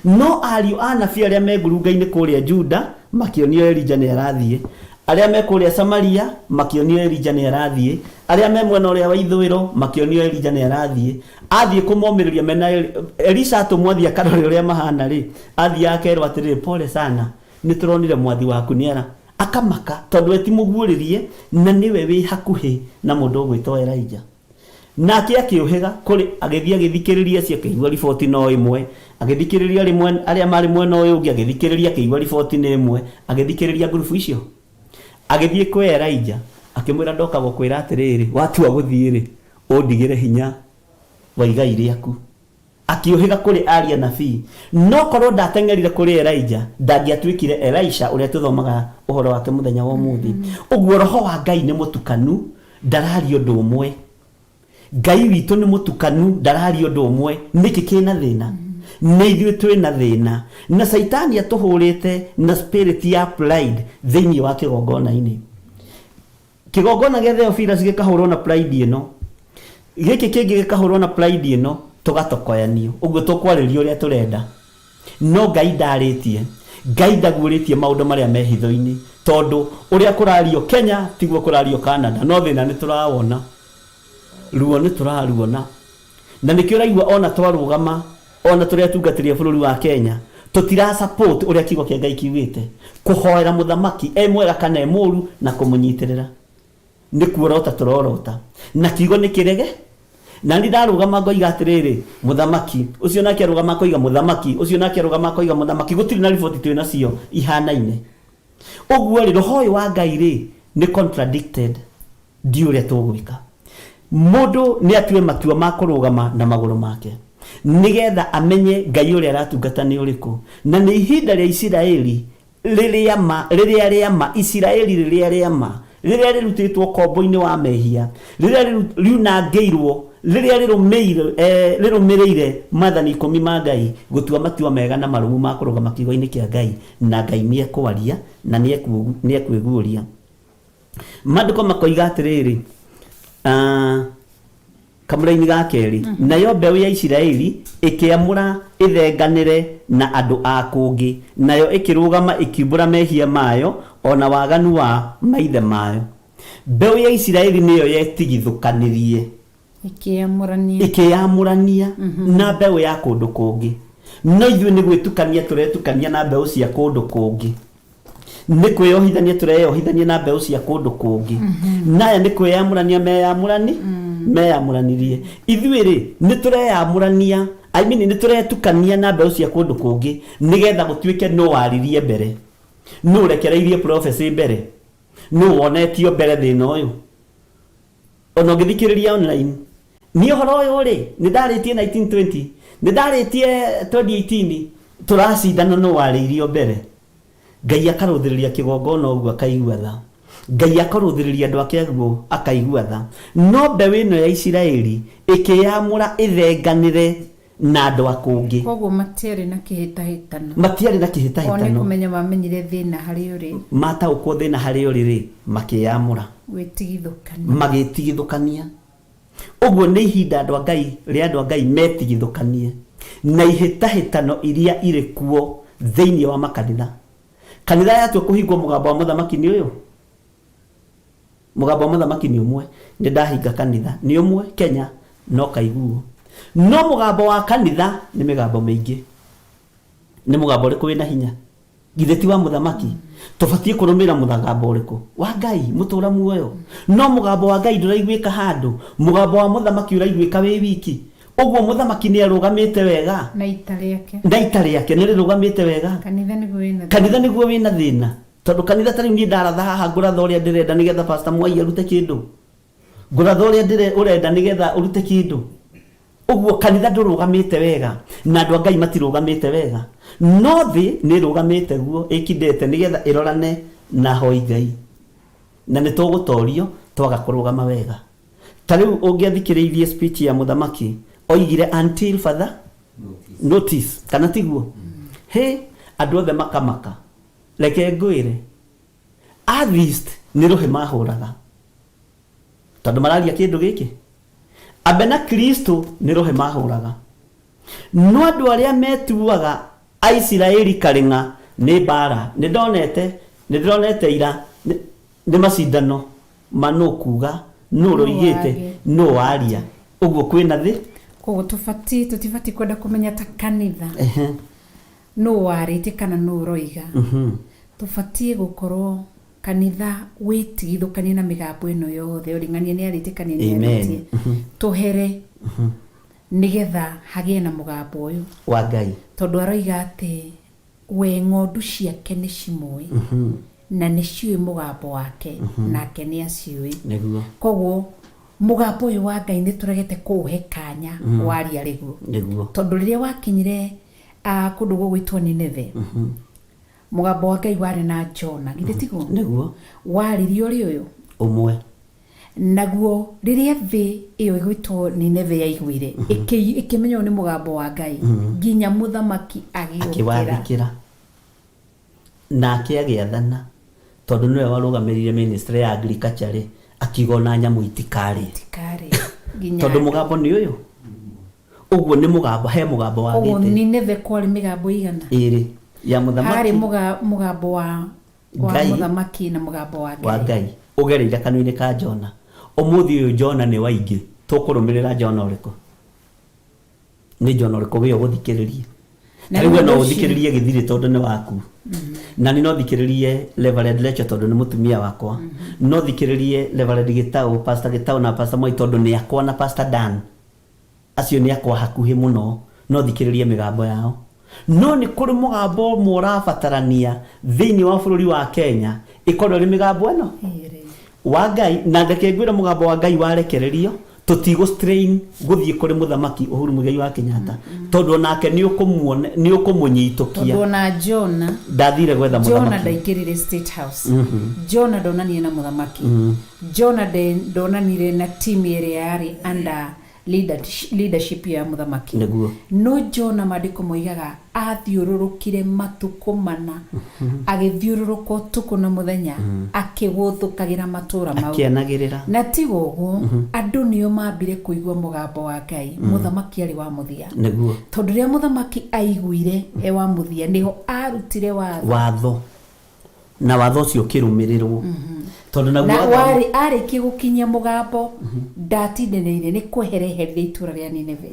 H: No ariũ a anabii arĩa me ngurunga-inĩ kũrĩa Juda makĩonio Elijah nĩ arathiĩ. Arĩa me kũrĩa Samaria makĩonio Elijah nĩ arathiĩ. Arĩa me mwena ũrĩa wa ithũĩro makĩonio Elijah nĩ arathiĩ. Athiĩ kũmomĩrĩria mena Elisha atũmwo athiĩ akarore ũrĩa mahana rĩ, athiĩ akerwo atĩrĩrĩ, pole sana, nĩ tũronire mwathi waku nĩ ara. Akamaka tondũ we ti mũguũrĩrie na nĩwe wĩ hakuhĩ na mũndũ ũgwĩtwo Elijah. Nake akĩũhĩga kũrĩ agĩthiĩ agĩthikĩrĩria acio akĩigua riboti no ĩmwe, agĩthikĩrĩria rĩmwe arĩa marĩ mwena ũyũ ũngĩ agĩthikĩrĩria akĩigua riboti nĩ ĩmwe, agĩthikĩrĩria ngurubu icio. Agĩthiĩ kwĩ Elijah akĩmwĩra ndoka gũkwĩra atĩrĩrĩ, watua gũthiĩ-rĩ, ũndigĩre hinya wa igai rĩaku. Akĩũhĩga kũrĩ aria anabii. No korwo ndateng'erire kũrĩ Elijah, ndangĩatuĩkire Elisha ũrĩa tũthomaga ũhoro wake mũthenya wa ũmũthĩ. Ũguo roho wa Ngai nĩ mũtukanu, ndararia ũndũ ũmwe. Ngai witũ nĩ mũtukanu, ndararia ũndũ ũmwe. Nĩkĩ kĩna thĩna? Nĩ ithuĩ twĩna thĩna. Na Caitani atũhũrĩte na spirit ya pride thĩinĩ wa kĩgongona-inĩ. Kĩgongona gĩa Theophilus gĩkahũrwo na pride ĩno, gĩkĩ kĩngĩ gĩkahũrwo na pride ĩno, tũgatokoyanio. Ũguo tũkwarĩrio ũrĩa tũrenda. No Ngai ndarĩtie. Ngai ndaguũrĩtie maũndũ marĩa me hitho-inĩ. Tondũ ũrĩa kũrario Kenya tiguo kũrario Canada. No thĩna nĩ tũrawona. Ruo nĩ tũraruona. Na nĩkĩo ũraigua ona twarũgama, ona tũrĩ atungatĩri a bũrũri wa Kenya, tũtira support ũrĩa kiugo kĩa Ngai kiugĩte. Kũhoera mũthamaki e mwega kana e mũru na kũmũnyitĩrĩra. Nĩ kuorota tũrorota. Na kiugo nĩ kĩrege. Na niĩ ndarũgama ngoiga atĩrĩrĩ, mũthamaki, ũcio nake arũgama akoiga mũthamaki, ũcio nake arũgama akoiga mũthamaki, gũtirĩ na riboti twĩ nacio ihanaine. Ũguo rĩ, roho ũyũ wa Ngai rĩ, nĩ contradicted. Ndiũĩ ũrĩa tũgwĩka. Mũndũ nĩ atue matua ma kũrũgama na magũrũ make nĩgetha amenye Ngai ũrĩa aratungata nĩ ũrĩkũ. Na nĩ ihinda rĩa Isiraeli rĩrĩa ma, rĩrĩa rĩa ma, Isiraeli rĩrĩa rĩa ma, rĩrĩa rĩrutĩtwo ũkombo-inĩ wa mehia, rĩrĩa riunangĩirwo, rĩrĩa rĩrũmĩire, eh, rĩrũmĩrĩire maathani ikũmi ma Ngai, gũtua matua mega na marũmu ma kũrũgama kiugo-inĩ kĩa Ngai, na Ngai nĩ ekwaria na nĩ ekwĩguũria. Maandĩko makoiga atĩrĩrĩ, ah, kamũraini ga kerĩ, nayo mbeũ ya Isiraeli ĩkĩamũra ĩthenganĩre na andũ a kũngĩ, nayo ĩkĩrũgama ĩkiumbũra mehia mayo o na waganu wa maithe mayo. Mbeũ ya Isiraeli nĩyo yetigithũkanirie.
F: Ĩkĩyamũrania.
H: Ĩkĩyamũrania na mbeũ ya kũndũ kũngĩ. No ithuĩ nĩ gwĩtukania tũretukania na mbeũ cia kũndũ kũngĩ. Nĩ kwĩyohithania tũreyohithania na mbeũ cia kũndũ kũngĩ. Na aya nĩ kwĩyamũrania meyamũrani, meyamũranirie. Ithuĩ rĩ, nĩ tũreyamũrania, I mean nĩ tũretukania na mbeũ cia kũndũ kũngĩ nĩgetha gũtuĩke nũ waririe mbere, nũ ũrekereirie prophecy mbere, nũ wonetio mbere thĩna ũyũ. Ona ũngĩthikĩrĩria online, niĩ ũhoro ũyũ rĩ, nĩ ndarĩtie 1920, nĩ ndarĩtie 2018, tũracindana nũ warĩirio mbere. Ngai akarũthĩrĩria kĩgongona ũguo akaigua tha. Ngai akarũthĩrĩria andũ ake ũguo akaigua tha. No mbeũ ĩno ya Isiraeli ĩkĩyamũra ĩthenganĩre na andũ a kũngĩ.
F: Kwoguo matiarĩ na kĩhĩtahĩtano.
H: Matiarĩ na
F: O nĩ
H: kĩhĩtahĩtano.
F: kũmenya mamenyire thĩna harĩa ũrĩ.
H: Mataũkwo thĩna harĩa ũrĩ-rĩ, makĩyamũra.
F: Gwĩtigithũkania.
H: Magĩtigithũkania. Ũguo nĩ ihinda andũ a Ngai, rĩa andũ a Ngai metigithũkanie na ihĩtahĩtano iria irĩ kuo thĩinĩ wa makanitha. Kanitha yatua kũhingwo mũgambo wa mũthamaki nĩ ũyũ. Mũgambo wa mũthamaki nĩ ũmwe, nĩ ndahinga kanitha. Nĩ ũmwe Kenya, no kaiguo. No mũgambo wa kanitha nĩ mĩgambo mĩingĩ. Nĩ mũgambo ũrĩkũ wĩna hinya? Githĩ ti wa mũthamaki? Tũbatiĩ kũrũmĩrĩra mũgambo ũrĩkũ? Wa Ngai, mũtũra muoyo. No mũgambo wa Ngai ndũraiguĩka handũ. Mũgambo wa mũthamaki ũraiguĩka wĩ wiki. Ũguo mũthamaki nĩ arũgamĩte wega.
F: Na ita rĩake.
H: Na ita rĩake nĩ rĩrũgamĩte wega.
F: Kanitha nĩguo wĩna thĩna.
H: Kanitha nĩguo wĩna thĩna. Tondũ kanitha ta rĩu niĩ ndaratha haha ngũratha ũrĩa ndĩrenda nĩgetha Pastor Mwai arute kĩndũ. Ngũratha ũrĩa ndĩre ũrenda nĩgetha ũrute kĩndũ. Ũguo kanitha ndũrũgamĩte wega na andũ a Ngai matirũgamĩte wega. No thĩ nĩ ĩrũgamĩte guo ĩkindĩte nĩgetha ĩrorane na ahoi Ngai. Na nĩ tũgũtorio twaga kũrũgama wega. Ta rĩu ũngĩathikĩrĩirie speech ya mũthamaki oigire until further notice kana tiguo? Hĩ andũ othe makamaka. Reke ngwĩre, atheist nĩ rũhĩ mahũraga tondũ mararia kĩndũ gĩkĩ. Ambe na Kristo nĩ rũhĩ mahũraga. No andũ arĩa metuaga Aisiraeli karĩng'a nĩ mbara. Nĩ ndonete, nĩ ndĩronete ira, nĩ macindano ma nũ kuga, nũ ũroigĩte, nũ waria. Ũguo kwĩna thĩ.
F: Koguo tũbatiĩ, tũtibatiĩ kwenda kũmenya ta kanitha. Nũ warĩtie kana nũ ũroiga. Tũbatiĩ gũkorwo Kanitha wĩtigithũkanie na mĩgambo ĩno yothe, ũring'ania nĩ arĩtie kana nĩ
H: Amen.
F: arĩtie, tũhere nĩgetha hagĩe na mũgambo ũyũ
H: Wa Ngai.
F: Tondũ aroiga atĩ we ng'ondu ciake nĩ cimũĩ na nĩ ciũĩ mũgambo wake, nake nĩ aciũĩ. Koguo mũgambo ũyũ wa Ngai nĩ tũregete kũũhe kanya waria rĩguo. Tondũ rĩrĩa wakinyire kũndũ gũgwĩtwo Nineve, mũgambo wa Ngai warĩ na Jona, githĩ tiguo?
H: Nĩguo.
F: Waririe ũrĩ ũyũ
H: Ũmwe.
F: Naguo rĩrĩa thĩ ĩyo ĩgwĩtwo Nineve yaiguire, ĩkĩmenya ũyũ nĩ mũgambo wa Ngai, nginya mũthamaki agĩũkĩra.
H: Akĩwathĩkĩra. Nake agĩathana tondũ nĩwe warũgamĩrĩire ministry ya agriculture rĩ, akiuga ona nyamũ itikarĩe.
F: Tikarĩ nginya
H: Tondũ mũgambo nĩ ũyũ. Ũguo nĩ mũgambo, he mũgambo
F: Koguo
H: wagĩte.
F: Nineve kwarĩ mĩgambo igana?
H: Ĩrĩ. Ya
F: Harĩ
H: mũthamaki.
F: Mũgambo wa
H: Ngai.
F: mũthamaki na mũgambo wa
H: Wa
F: Ngai.
H: Ngai ũgereire kanua-inĩ ka Jona. Ũmũthĩ ũyũ Jona nĩ waingĩ, tũkũrũmĩrĩra Jona ũrĩkũ? Nĩ Jona ũrĩkũ wĩ ũgũthikĩrĩrie?
F: Na
H: Ta rĩu we
F: nĩ
H: no
F: ũndũ ũcio-
H: ũthikĩrĩrie Gĩthirĩ tondũ nĩ waku, na nĩ no thikĩrĩrie Reverend Lecho tondũ nĩ mũtumia wakwa, no thikĩrĩrie Reverend Gĩtaũ, Pastor Gĩtaũ na Pastor Moi tondũ nĩ akwa, na Pastor Dan, acio nĩ akwa hakuhĩ mũno, no thikĩrĩrie mĩgambo yao. No nĩ kũrĩ mũgambo ũmwe ũrabatarania thĩinĩ wa bũrũri wa Kenya, ĩkorwo ĩrĩ mĩgambo ĩno
F: Ĩrĩ.
H: wa Ngai. Na reke ngwĩre, mũgambo wa Ngai warekererio, tũtigũ strain gũthiĩ kũrĩ mũthamaki Uhuru Muigai wa Kenyatta, tondũ onake nĩ ũkũmuona, nĩ ũkũmũnyitũkia.
F: Tondũ ona Jona
H: Ndathire gwetha
F: Jona
H: mũthamaki.
F: ndaingĩrire State House. Jona ndonanire na mũthamaki. Jona ndonanire na team ĩrĩa yarĩ under leadership ya mũthamaki. No Jona, maandĩko moigaga athiũrũrũkire matukũ 4, agĩthiũrũrũka ũtukũ na mũthenya akĩgũthũkagĩra matũra mau.
H: Akĩanagĩrĩra.
F: Na tiga ũguo, andũ nĩo mambire kũigua mũgambo wa Ngai, mũthamaki arĩ wa mũthia. Tondũ rĩrĩa mũthamaki aiguire e wa mũthia, nĩho arutire watho.
H: Watho, na watho ũcio ũkĩrũmĩrĩrwo, tondũ naguo
F: Na
H: watho-
F: warĩ arĩkie gũkinyia mũgambo, ndatindanĩire nĩ kwehereherire itũra rĩa Nineve.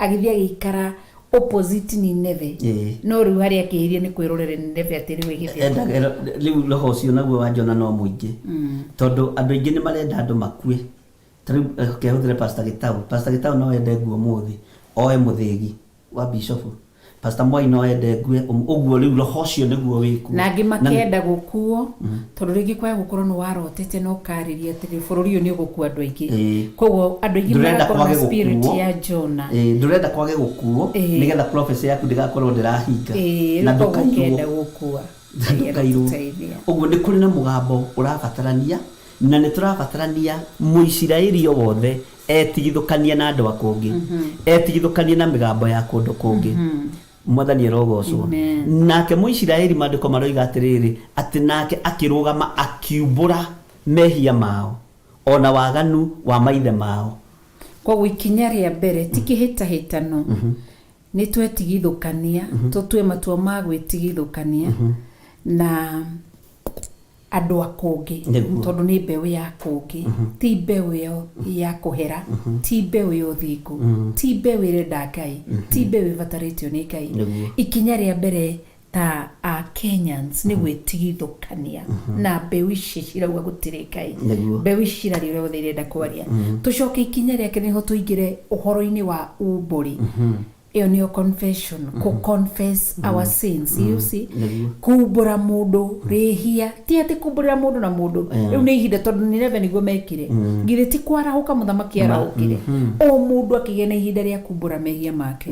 F: Agĩthiĩ agĩikara opposite Nineve. No rĩu harĩa akĩhirie nĩ kwĩrorere Nineve atĩ rĩu ĩgĩthira.
H: Endaga rĩu roho ũcio naguo wa Jona no mũingĩ, tondũ andũ aingĩ nĩ marenda andũ makue. Ta rĩu kehũthĩre Pastor Gĩtaũ. Pastor Gĩtaũ no ende nguo ũmũthĩ oe mũthĩgi wa bishofu. Pastor Mwai no ende ngue ũguo. Rĩu roho ũcio nĩguo wĩkuo.
F: Na angĩ makenda gũkuo, tondũ rĩngĩ kwaga gũkorwo nĩ warotete na ũkarĩria atĩrĩ, bũrũri ũyũ nĩ ũgũkua andũ aingĩ. Koguo andũ aingĩ
H: Ndũrenda
F: magakorwo na
H: kwage
F: spirit
H: gũkuo.
F: ya Jona.
H: Ĩĩ, ndũrenda kwage gũkuo nĩgetha prophecy yaku ndĩgakorwo ndĩrahinga. Na
F: Rĩu koguo
H: ndũkairwo.
F: ũkenda gũkua. Ngai
H: Ndũkairwo.
F: arotũteithia.
H: Ũguo nĩ kũrĩ na mũgambo ũrabatarania, na nĩ tũrabatarania mũisiraeli o wothe etigithũkania na andũ a kũngĩ, etigithũkanie na mĩgambo ya kũndũ kũngĩ. Mwathani arogocwo.
F: Amen.
H: Nake mũisiraeli, maandĩko maroiga atĩrĩrĩ, atĩ nake akĩrũgama akiumbũra mehia mao ona waganu wa maithe mao.
F: Koguo ikinya rĩa mbere ti kĩhĩtahĩtano, nĩ twetigithũkania, tũtue matua ma gwĩtigithũkania na andũ a kũngĩ. Tondũ nĩ mbeũ ya kũngĩ, ti mbeũ ĩyo ya kũhera, ti mbeũ ya ũthingu, ti mbeũ ĩrenda Ngai, ti mbeũ ĩbatarĩtio nĩ Ngai. Ikinya rĩa mbere ta a Kenyans nĩ gwĩtigithũkania na mbeũ ici cirauga gũtirĩ Ngai. Mbeũ ici ciraria ũrĩa wothe irenda kwaria. Tũcoke ikinya rĩake nĩho tũingĩre ũhoro-inĩ wa umbũri. Ĩyo nĩyo confession, kũ confess our sins, you see. Kumbũra mũndũ rĩhia, ti atĩ kumbũrĩra mũndũ na mũndũ. Rĩu nĩ ihinda, tondũ Nineve nĩguo mekire. Githĩ ti kwarahũka mũthamaki arahũkire, o mũndũ akĩgĩa na ihinda rĩa kumbũra mehia make.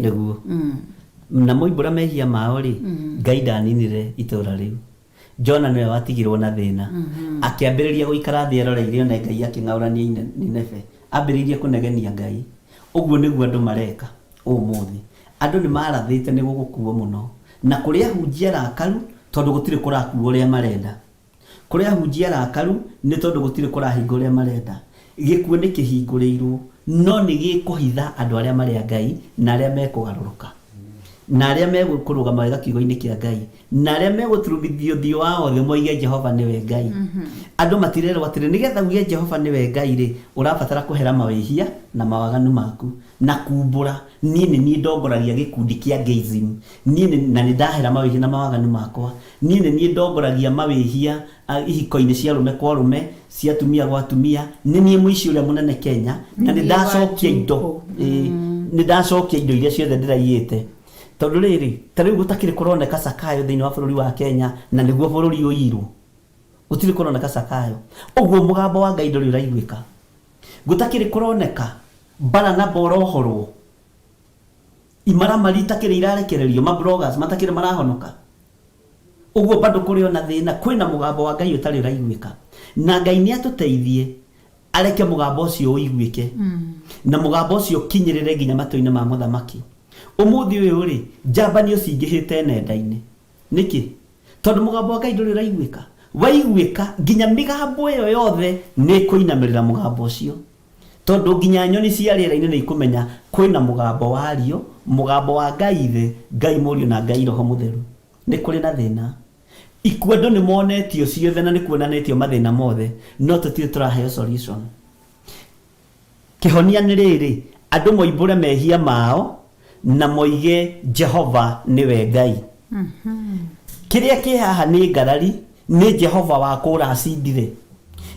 H: Na moimbũra mehia mao rĩ, Ngai ndaninire itũra rĩu. Jona nĩwe watigirwo na thĩna, akĩambĩrĩria gũikara thĩ eroreire one Ngai akĩng'aũrania Nineve. Ambĩrĩirie kũnegenia Ngai. Ũguo nĩguo andũ mareka ũmũthĩ. Andũ nĩ marathĩte nĩ gũgũkuo mũno, na kũrĩ ahunjia arakaru tondũ gũtirĩ kũrakuo ũrĩa marenda. Kũrĩ ahunjia arakaru nĩ tondũ gũtirĩ kũrahinga ũrĩa marenda. Gĩkuũ nĩ kĩhingũrĩirwo, no nĩ gĩkũhitha andũ arĩa marĩ a Ngai na arĩa mekũgarũrũka. Na arĩa megũkũrũgama wega kiugo-inĩ kĩa Ngai, na arĩa megũturumithio ũthiũ wao thĩ moige Jehova nĩwe Ngai. Andũ matirerwo atĩrĩ, nĩgetha uge Jehova nĩwe Ngai rĩ, ũrabatara kũhera mawĩhia na mawaganu maku na kumbũra, niĩ nĩ niĩ ndongoragia gĩkundi kĩa gayism, niĩ nĩ, na nĩ ndahera mawĩhia na mawaganu makwa, niĩ nĩ niĩ ndongoragia mawĩhia ihiko-inĩ cia arũme kwa arũme, cia atumia gwa atumia, nĩ niĩ mũici ũrĩa mũnene Kenya, na nĩ ndacokia indo, ĩĩ, nĩ ndacokia indo iria ciothe ndĩraiyĩte. Tondũ rĩrĩ, ta rĩu gũtakĩrĩ kũroneka Zakayo thĩinĩ wa bũrũri wa Kenya, na nĩguo bũrũri ũirwo. Gũtirĩ kũroneka Zakayo. Ũguo mũgambo wa Ngai ndũrĩ ũraiguĩka. Gũtakĩrĩ kũroneka Baranaba ũrohorwo. Imaramari itakĩrĩ irarekererio, ma bloggers matakĩrĩ marahonoka. Ũguo bado kũrĩ ona thĩna, kwĩna mũgambo wa Ngai ũtarĩ ũraiguĩka. Na Ngai nĩ atũteithie areke mũgambo ũcio ũiguĩke. Na mũgambo ũcio ũkinyĩrĩre nginya matũ-inĩ ma mũthamaki. Ũmũthĩ ũyũ rĩ, njambanio cingĩhĩte nenda-inĩ. Nĩkĩ? Tondũ mũgambo wa Ngai ndũrĩ ũraiguĩka. Waiguĩka, nginya mĩgambo ĩyo yothe nĩ ĩkũinamĩrĩra mũgambo ũcio. Tondũ nginya nyoni cia rĩera-inĩ nĩ ikũmenya kwĩna mũgambo wario, mũgambo wa Ngai Ithe, Ngai Mũriũ na Ngai Roho Mũtheru. Nĩ kũrĩ na thĩna. Ikuũ andũ nĩ monetio ciothe na nĩ kuonanĩtio mathĩna mothe, no tũtirĩ tũraheo solution. Kĩhonia nĩ rĩrĩ, andũ moimbũre mehia mao na moige Jehova nĩwe Ngai. Kĩrĩa kĩ haha nĩ ngarari, nĩ Jehova wakwa ũracindire?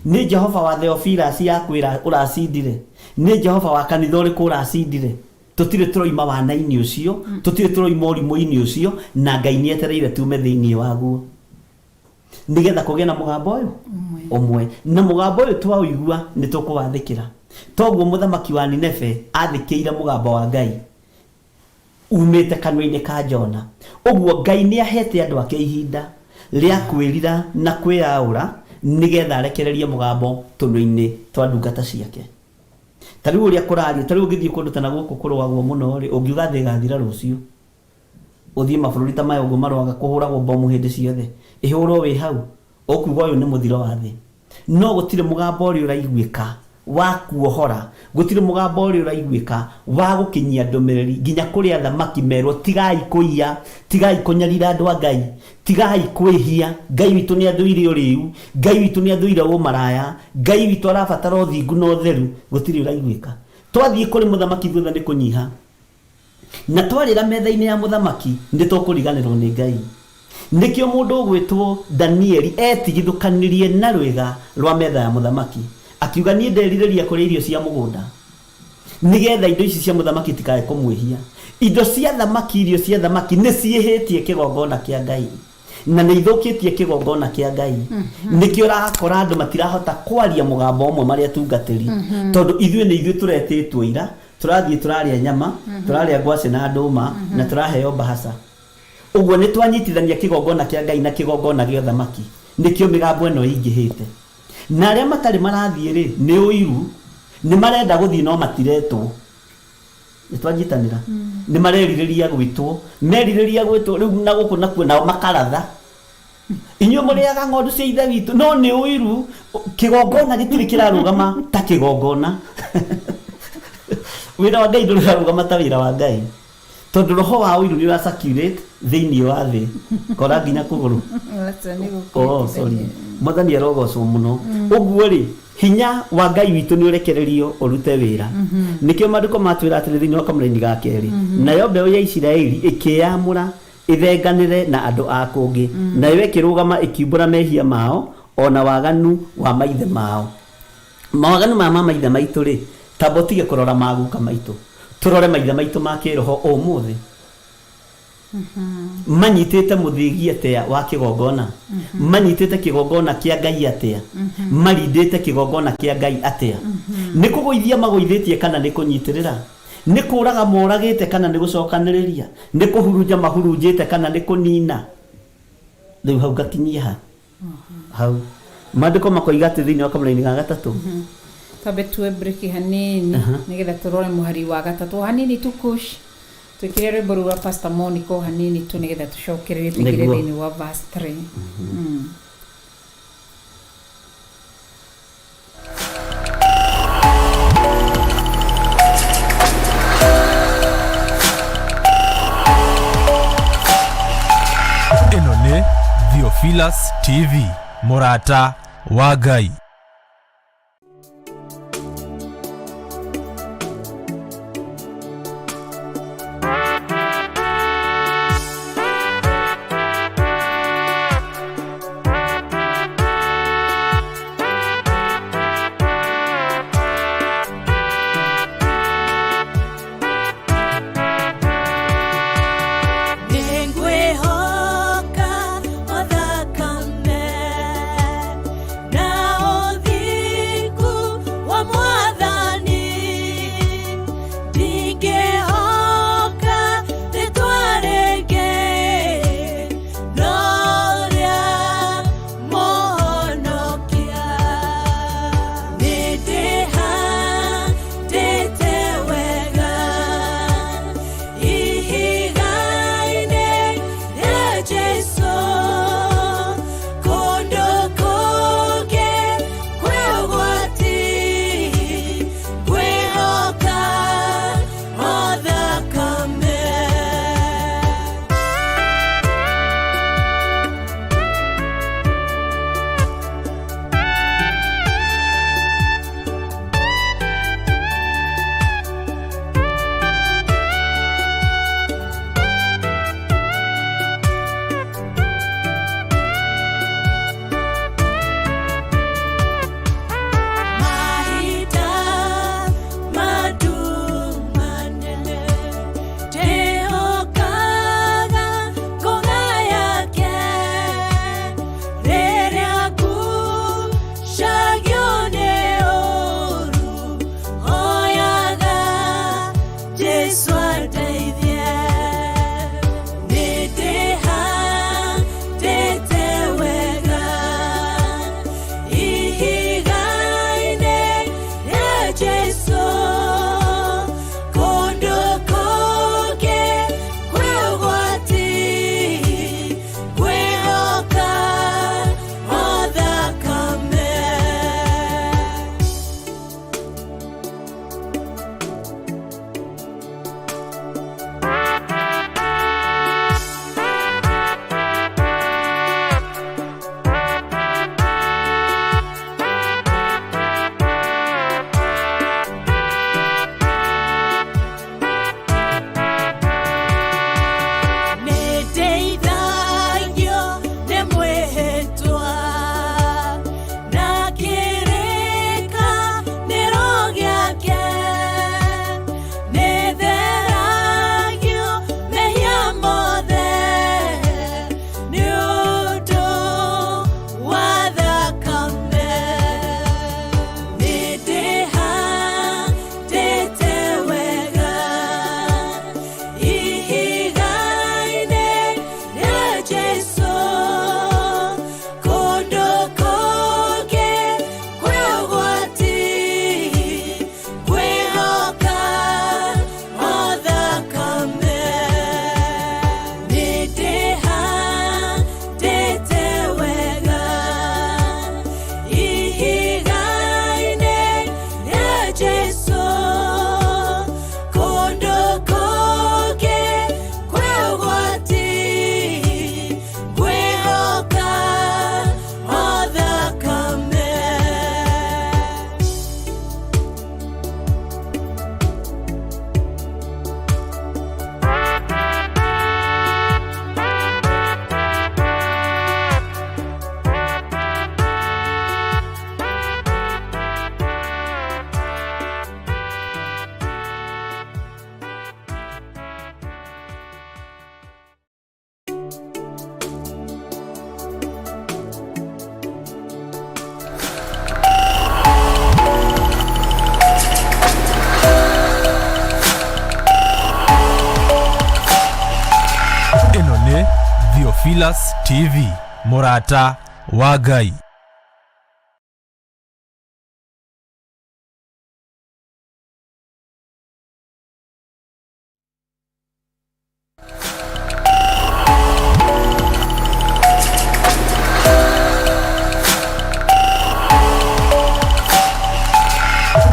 H: Nĩ Jehova wa Theophilus yaku ũracindire? Nĩ Jehova wa kanitha ũrĩkũ ũracindire? Tũtirĩ tũroima wana-inĩ ũcio, tũtirĩ tũroima ũrimũ-inĩ ũcio, na Ngai nĩ etereire tume thĩinĩ waguo. Nĩgetha kũgĩe na mũgambo ũyũ ũmwe. Na mũgambo ũyũ twaũigua nĩ tũkũwathĩkĩra. Toguo mũthamaki wa Nineve athĩkĩire mũgambo wa Ngai umĩte kanua-inĩ ka Jona. Ũguo Ngai nĩ ahete andũ ake ihinda rĩa kwĩrira na kwĩyaũra nĩgetha arekererie mũgambo tũnua-inĩ twa ndungata ciake. Ta rĩu ũrĩa kũrario, ta rĩu ũngĩthiĩ kũndũ ta na gũkũ kũrũagwo mũno rĩ, ũngiuga thĩ ĩgathira rũciũ. Ũthiĩ mabũrũri ta maya ũguo marũaga kũhũragwo mbomu hĩndĩ ciothe, ĩhũrwo wĩ hau, ũkuga ũyũ nĩ mũthiro wa thĩ. No gũtirĩ mũgambo ũrĩ ũraiguĩka wa kuohora, gũtirĩ mũgambo ũrĩ ũraiguĩka wa gũkinyia ndũmĩrĩri nginya kũrĩ athamaki merwo tigai kũiya, tigai kũnyarira andũ a Ngai, tigai kwĩhia, Ngai witũ nĩ athũire ũrĩu, Ngai witũ nĩ athũire ũmaraya, Ngai witũ arabatara ũthingu na ũtheru, gũtirĩ ũraiguĩka. Twathiĩ kũrĩ mũthamaki ithuothe nĩ kũnyiha. Na twarĩra metha-inĩ ya mũthamaki, nĩ tũkũriganĩrwo nĩ Ngai. Nĩkĩo mũndũ ũgwĩtwo Danieli eetigithũkanirie na rwĩga rwa metha ya mũthamaki, akiuga, Niĩ nderirĩria kũrĩa irio cia mũgũnda, nĩ getha indo ici cia mũthamaki itikae kũmwĩhia. Indo cia thamaki, irio cia thamaki, nĩ ciĩhĩtie kĩgongona kĩa Ngai. Na nĩ ithũkĩtie kĩgongona kĩa Ngai. Nĩkĩo ũrakora andũ matirahota kwaria mũgambo ũmwe marĩ atungatĩri, tondũ ithuĩ nĩ ithuĩ tũretĩtwo ira, tũrathiĩ tũrarĩa nyama, tũrarĩa ngwacĩ na ndũma, na tũraheo mbahaca. Ũguo nĩ twanyitithania kĩgongona kĩa Ngai na kĩgongona gĩa ũthamaki. Nĩkĩo mĩgambo ĩno ĩingĩhĩte. Na arĩa matarĩ marathiĩ-rĩ, nĩ ũiru, nĩ marenda gũthiĩ no matiretwo. Nĩ twanyitanĩra? Nĩ marerirĩria gwĩtwo. Merirĩria gwĩtwo rĩu na gũkũ nakuo nao makaratha. Inyuĩ mũrĩaga ng'ondu cia ithe witũ, no nĩ ũiru. Kĩgongona gĩtirĩ kĩrarũgama ta kĩgongona. Wĩra wa Ngai ndũrĩ ũrarũgama ta wĩra wa Ngai, tondũ roho wa ũiru nĩ ũra circulate thĩinĩ wa thĩ kora nginya kũgũrũ. Oh, sorry. Mwathani arogocwo mũno. Ũguo rĩ, hinya wa Ngai witũ nĩ ũrekererio ũrute wĩra. Nĩkĩo maandĩko matwĩra atĩrĩ thĩinĩ wa kamũraini ga kerĩ, nayo mbeũ ya Isiraeli ĩkĩĩyamũra ĩthenganĩre na andũ a kũngĩ, nayo ĩkĩrũgama ĩkiumbũra mehia mao o na waganu wa maithe mao. Mawaganu maya ma maithe maitũ-rĩ, tamba ũtige kũrora ma guka maitũ, tũrore maithe maitũ ma kĩroho ũmũthĩ. Manyitĩte mũthĩgi atĩa wa kĩgongona? Manyitĩte kĩgongona kĩa Ngai atĩa? Marindĩte kĩgongona kĩa Ngai atĩa? Nĩ kũgũithia magũithĩtie kana nĩ kũnyitĩrĩra? Nĩ kũũraga moragĩte kana nĩ gũcokanĩrĩria? Nĩ kũhurunja mahurunjĩte kana nĩ kũniina? Rĩu hau ngakinyia ha? Hau. Maandĩko makoiga atĩ thĩinĩ wa kamũraini ga gatatũ.
F: Twambe tuoe break hanini nĩgetha tũrore mũhari wa gatatũ hanini tu kush twĩkĩre rwĩmbo rũu rwa Pastor Monica o hanini tu nĩgetha tũcokererie tũingĩre
H: Nĩguo.
F: thĩinĩ wa verse 3.
D: Theophilus TV mũrata wa Ngai.
G: Nĩngwĩhoka o thakame na ũthingu wa Mwathani, ndingĩhoka rĩtwa rĩngĩ no rĩa Mũhonokia. Nĩndĩhandĩte wega ihiga-inĩ rĩa Jesũ, kũndũ kũngĩ kwĩ ũgwati, ngwĩhoka o thakame. Mahinda manene ndĩhokaga ngũga yake, rĩrĩa ngucagio nĩ ũũru, hoyaga Jesũ andeithie. Nĩndĩhandĩte wega ihiga-inĩ rĩa Jesũ, kũndũ kũngĩ kwĩ ũgwati, ngwĩhoka o thakame. Nĩndeithagio nĩ mwĩhĩtwa na kĩrĩkanĩro gĩake, nĩtheragio mehia mothe nĩ ũndũ wa thakame. Nĩndĩhandĩte wega ihiga-inĩ rĩa Jesũ, kũndũ kũngĩ kwĩ ũgwati, ngwĩhoka o thakame. Nĩndĩhandĩte wega ihiga-inĩ rĩa Jesũ, kũndũ kũngĩ kwĩ ũgwati, ngwĩhoka o thakame.
D: Ĩno nĩ Theophilus TV mũrata wa Ngai.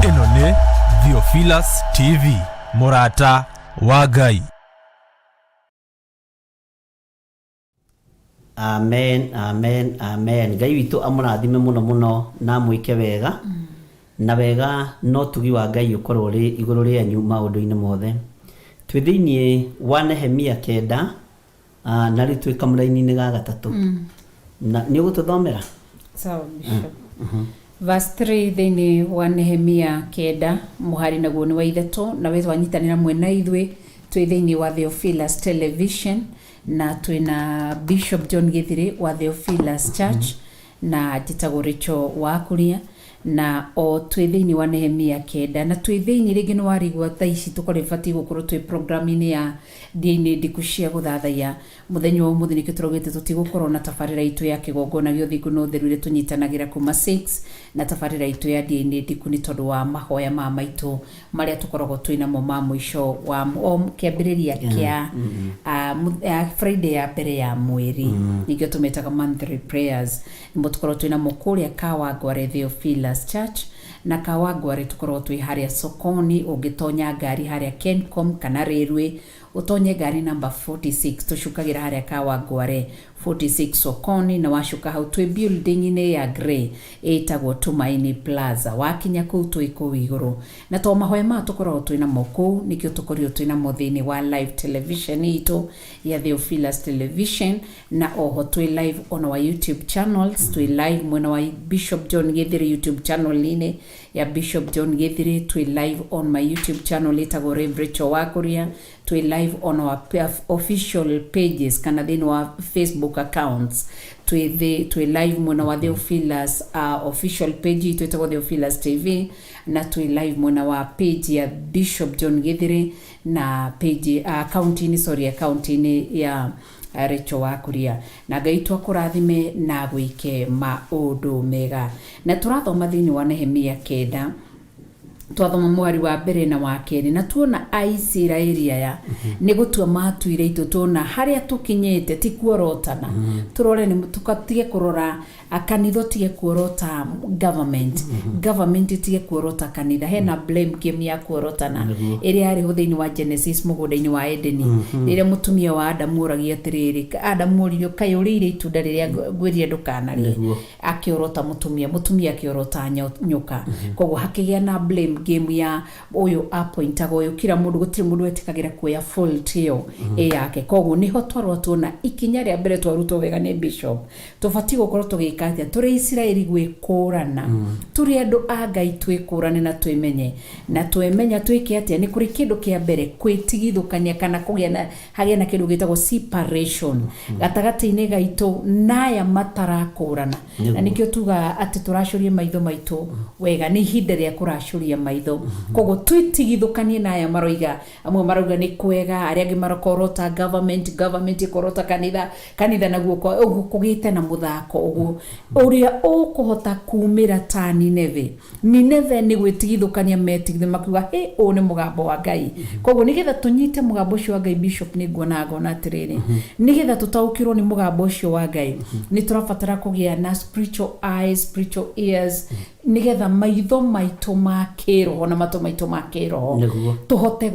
D: Ĩno nĩ Theophilus TV mũrata wa Ngai.
H: Amen, amen, amen. Ngai witũ amũrathime mũno mũno na amwĩke wega. Na wega no tugi wa Ngai ũkorwo ũrĩ igũrũ rĩanyu maũndũ-inĩ mothe. Twĩ thĩinĩ wa Nehemia 9, na rĩu twĩ kamũraini-inĩ ga gatatũ. Na nĩ ũgũtũthomera?
F: Sawa, Bishop. Verse 3 thĩinĩ wa Nehemia 9, mũhari naguo nĩ wa 3, na we twanyitanĩra mwena ithuĩ twĩ thĩinĩ wa Theophilus Television, na twĩ na Bishop John Githiri wa Theophilus Church, na njĩtagwo Rachel Wakuria, na o twĩ thĩinĩ wa Nehemia 9, na twĩ thĩinĩ rĩngĩ nĩ warigwo thaa ici tũkorwo batiĩ gũkorwo twĩ programu-inĩ ya ndiĩ-inĩ ndiku cia gũthathaiya mũthenya wa ũmũthĩ. Nĩkĩo tũraugĩte tũtigũkorwo na tabarĩra itũ ya kĩgongona gĩa ũthingu na ũtheru ĩrĩa tũnyitanagĩra kuma 6 na tabarĩra itũ ya ndiĩ-inĩ ndiku, nĩ tondũ wa mahoya ma maitũ marĩa tũkoragwo twĩ namo ma mũico wa o kĩambĩrĩria kĩa Friday ya mbere ya mweri, ningĩ tũmetaga monthly prayers, nĩmo tũkoragwo twĩ namo kũrĩa Kawangware Theophilus Church. Na Kawangware tũkoragwo twĩ harĩa sokoni, ũngĩtonya ngari harĩa Kencom kana Railway, ũtonye ngari namba 46, tũcukagĩra harĩa Kawangware 46 sokoni, na wacuka hau twĩ building-inĩ ya grey ĩtagwo Tumaini Plaza. Wakinya kũu twĩ kũu igũrũ, na to mahoya maya tũkoragwo twĩ namo kũu, nĩkĩo tũkorirwo twĩ namo thĩinĩ wa live television itũ ya Theophilus Television, na oho twĩ live on our YouTube channels. Twĩ live mwena wa Bishop John Githiri, YouTube channel-inĩ ya Bishop John Githiri, twĩ live on my YouTube channel ĩtagwo Rev Rachel Wakuria, twĩ live on our official pages kana thĩinĩ wa Facebook accounts, twĩ live mwena wa Theophilus official page itũ ĩtagwo Theophilus TV, na twĩ live mwena wa page ya Bishop John Githiri na page account-inĩ, sorry, account-inĩ ya Rachel Wakuria. Na Ngai twakũrathime na gwĩke maũndũ mega. Na tũrathoma thĩinĩ wa Nehemia 9, twathoma mwari wa mbere na wa kerĩ, na tuona Aisiraeli aya nĩ gũtua matuire itũ. Tuona harĩa tũkinyĩte ti kuorotana, tũrore nĩ tũkatige kũrora kanitha ũtige kuorota government, government ĩtige kuorota kanitha. Hena blame game ya kuorotana ĩrĩa yarĩ ho thĩinĩ wa Genesis, mũgũnda-inĩ wa Edeni, rĩrĩa mũtumia wa Adamu oragia atĩrĩrĩ, Adamu oririo, "Kaĩ ũrĩire itunda rĩrĩa ngwĩrire ndũkanarĩe?" Akĩorota mũtumia, mũtumia akĩorota nyoka. Koguo hakĩgĩa na blame game ya ũyũ apointaga ũyũ, kila mũndũ, gũtirĩ mũndũ wetĩkagĩra kuoya fault ĩyo ĩ yake. Koguo nĩho twarora tuona ikinya rĩa mbere twarutwo wega nĩ bishop, tũbatiĩ gũkorwo tũgĩka atĩa tũrĩ Isiraeli? Gwĩkũrana. Tũrĩ andũ a Ngai, twĩkũrane na twĩmenye, na twemenya twĩke atĩa? Nĩ kũrĩ kĩndũ kĩa mbere, kwĩtigithũkania kana kũgĩa na hagĩe na kĩndũ gĩtagwo separation gatagatĩ-inĩ gaitũ naya matarakũrana. Na nĩkĩo tugaga atĩ tũracũrie maitho maitũ wega, nĩ ihinda rĩa kũracũria maitho. Koguo twĩtigithũkanie na aya maroiga, amwe marauga nĩ kwega, arĩa angĩ marakorota government, government ĩkorota kanitha, kanitha naguo ũguo kũgĩte na mũthako ũguo ũrĩa ũkũhota kumĩra ta Nineve. Nineve nĩ gwĩtigithũkania metigithũ, makiuga, "Hĩ, ũũ nĩ mũgambo wa Ngai." Koguo nĩgetha tũnyite mũgambo ũcio wa Ngai, bishop, nĩ nguona ngona atĩrĩrĩ, nĩgetha tũtaũkĩrwo nĩ mũgambo ũcio wa Ngai, nĩ tũrabatara kũgĩa na spiritual eyes, spiritual ears, nĩgetha maitho maitũ ma kĩroho na matũ maitũ ma kĩroho tũhote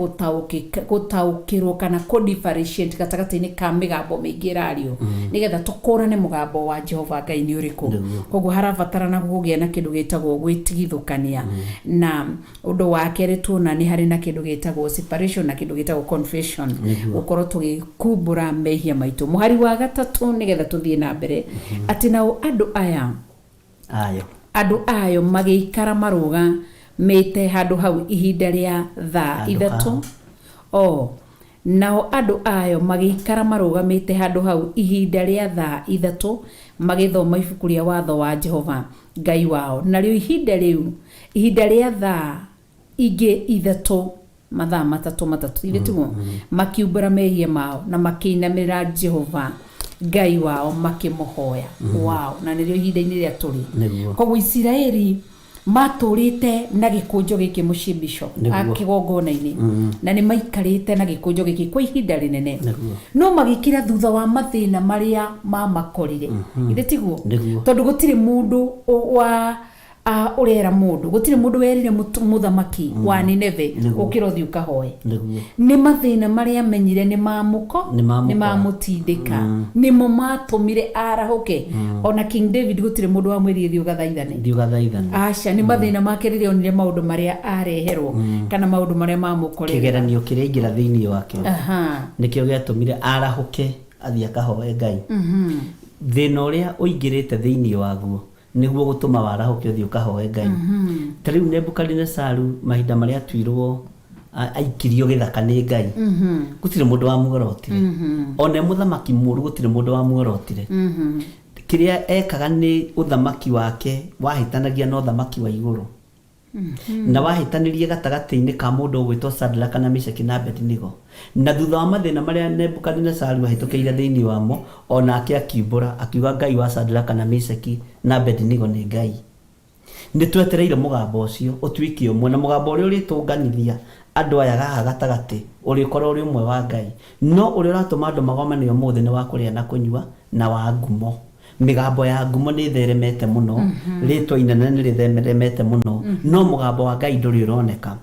F: gũtaũkĩrwo kana kũ differentiate gatagatĩ-inĩ ka mĩgambo mĩingĩ ĩrario, nĩgetha tũkũrane mũgambo wa Jehova Ngai nĩ ũrĩkũ. Koguo harabatarana kũgĩa na kĩndũ gĩtagwo gwĩtigithũkania. Na ũndũ wa kerĩ tuona nĩ harĩ na kĩndũ gĩtagwo separation na kĩndũ gĩtagwo confession, gũkorwo tũgĩkumbũra mehia maitũ. Mũhari wa gatatũ, nĩgetha tũthiĩ na mbere, atĩ nao andũ aya
H: ayo
F: andũ ayo magĩikara marũgamĩte handũ hau ihinda rĩa thaa
H: Handũ
F: 3. O nao andũ ayo magĩikara marũgamĩte handũ hau ihinda rĩa thaa 3, magĩthoma ibuku rĩa watho wa Jehova Ngai wao. Narĩo ihinda rĩu, ihinda rĩa thaa ingĩ 3, mathaa matatũ matatũ, ithe tiguo, makiumbũra mehia mao na makĩinamĩrĩra Jehova Ngai wao makĩmũhoya. Wow, na nĩrĩo ihinda-inĩ rĩa tũrĩ. Koguo Isiraeli matũrĩte na gĩkũnjo gĩkĩ mũciĩ, bishop, kĩgongona-inĩ, na nĩ maikarĩte na gĩkũnjo gĩkĩ kwa ihinda rĩnene, no magĩkĩra thutha wa mathĩna marĩa mamakorire, ithe tiguo?
H: Nĩguo.
F: Tondũ gũtirĩ mũndũ wa Ũrera mũndũ, gũtirĩ mũndũ werire mũthamaki wa Nineve ũkĩra ũthiĩ ũkahoe. Nĩ mathĩna marĩa amenyire nĩ mamũko
H: Nĩ mamũkora.
F: Nĩ mamũtindĩka, nĩmo matũmire arahũke. Ona King David gũtirĩ mũndũ wamwĩrire thiĩ ũgathaithane.
H: Thiĩ ũgathaithane.
F: Aca, nĩ mathĩna make rĩrĩa onire maũndũ marĩa areherwo kana maũndũ marĩa mamũkorerera.
H: Kĩgeranio kĩrĩa aingĩra thĩinĩ wakĩo nĩkĩo gĩatũmire arahũke athiĩ akahoe Ngai. Thĩna ũrĩa ũingĩrĩte thĩinĩ waguo nĩguo gũtũma warahũke ũthiĩ ũkahoe Ngai. Ta rĩu Nebukadinesaru, mahinda marĩa atuirwo aikirio gĩthaka nĩ Ngai, gũtirĩ mũndũ wamuorotire. Ona e mũthamaki mũru, gũtirĩ mũndũ wamuorotire. Kĩrĩa ekaga nĩ ũthamaki wake wahĩtanagia na ũthamaki wa igũrũ, na wahĩtanĩrie gatagatĩ-inĩ ka mũndũ ũgwĩtwo Sadraka na Meshaki na Abednego. Na thutha wa mathĩna marĩa Nebukadinesaru ahĩtũkĩire thĩinĩ wamo, onake akiumbũra akiuga Ngai wa Sadraka na Meshaki na Abednego nĩ Ngai. Nĩ twetereire mũgambo ũcio ũtuĩke ũmwe, na mũgambo ũrĩa ũrĩtũnganithia andũ aya haha gatagatĩ ũrĩkorwo ũrĩ ũmwe wa Ngai. No ũrĩa ũratũma andũ magomane ũmũthĩ nĩ wa kũrĩa na kũnyua na wa ngumo. Mĩgambo ya ngumo nĩ ĩtheremete mũno, rĩtwa inene nĩ rĩtheremete mũno, no mũgambo wa Ngai ndũrĩ ũroneka.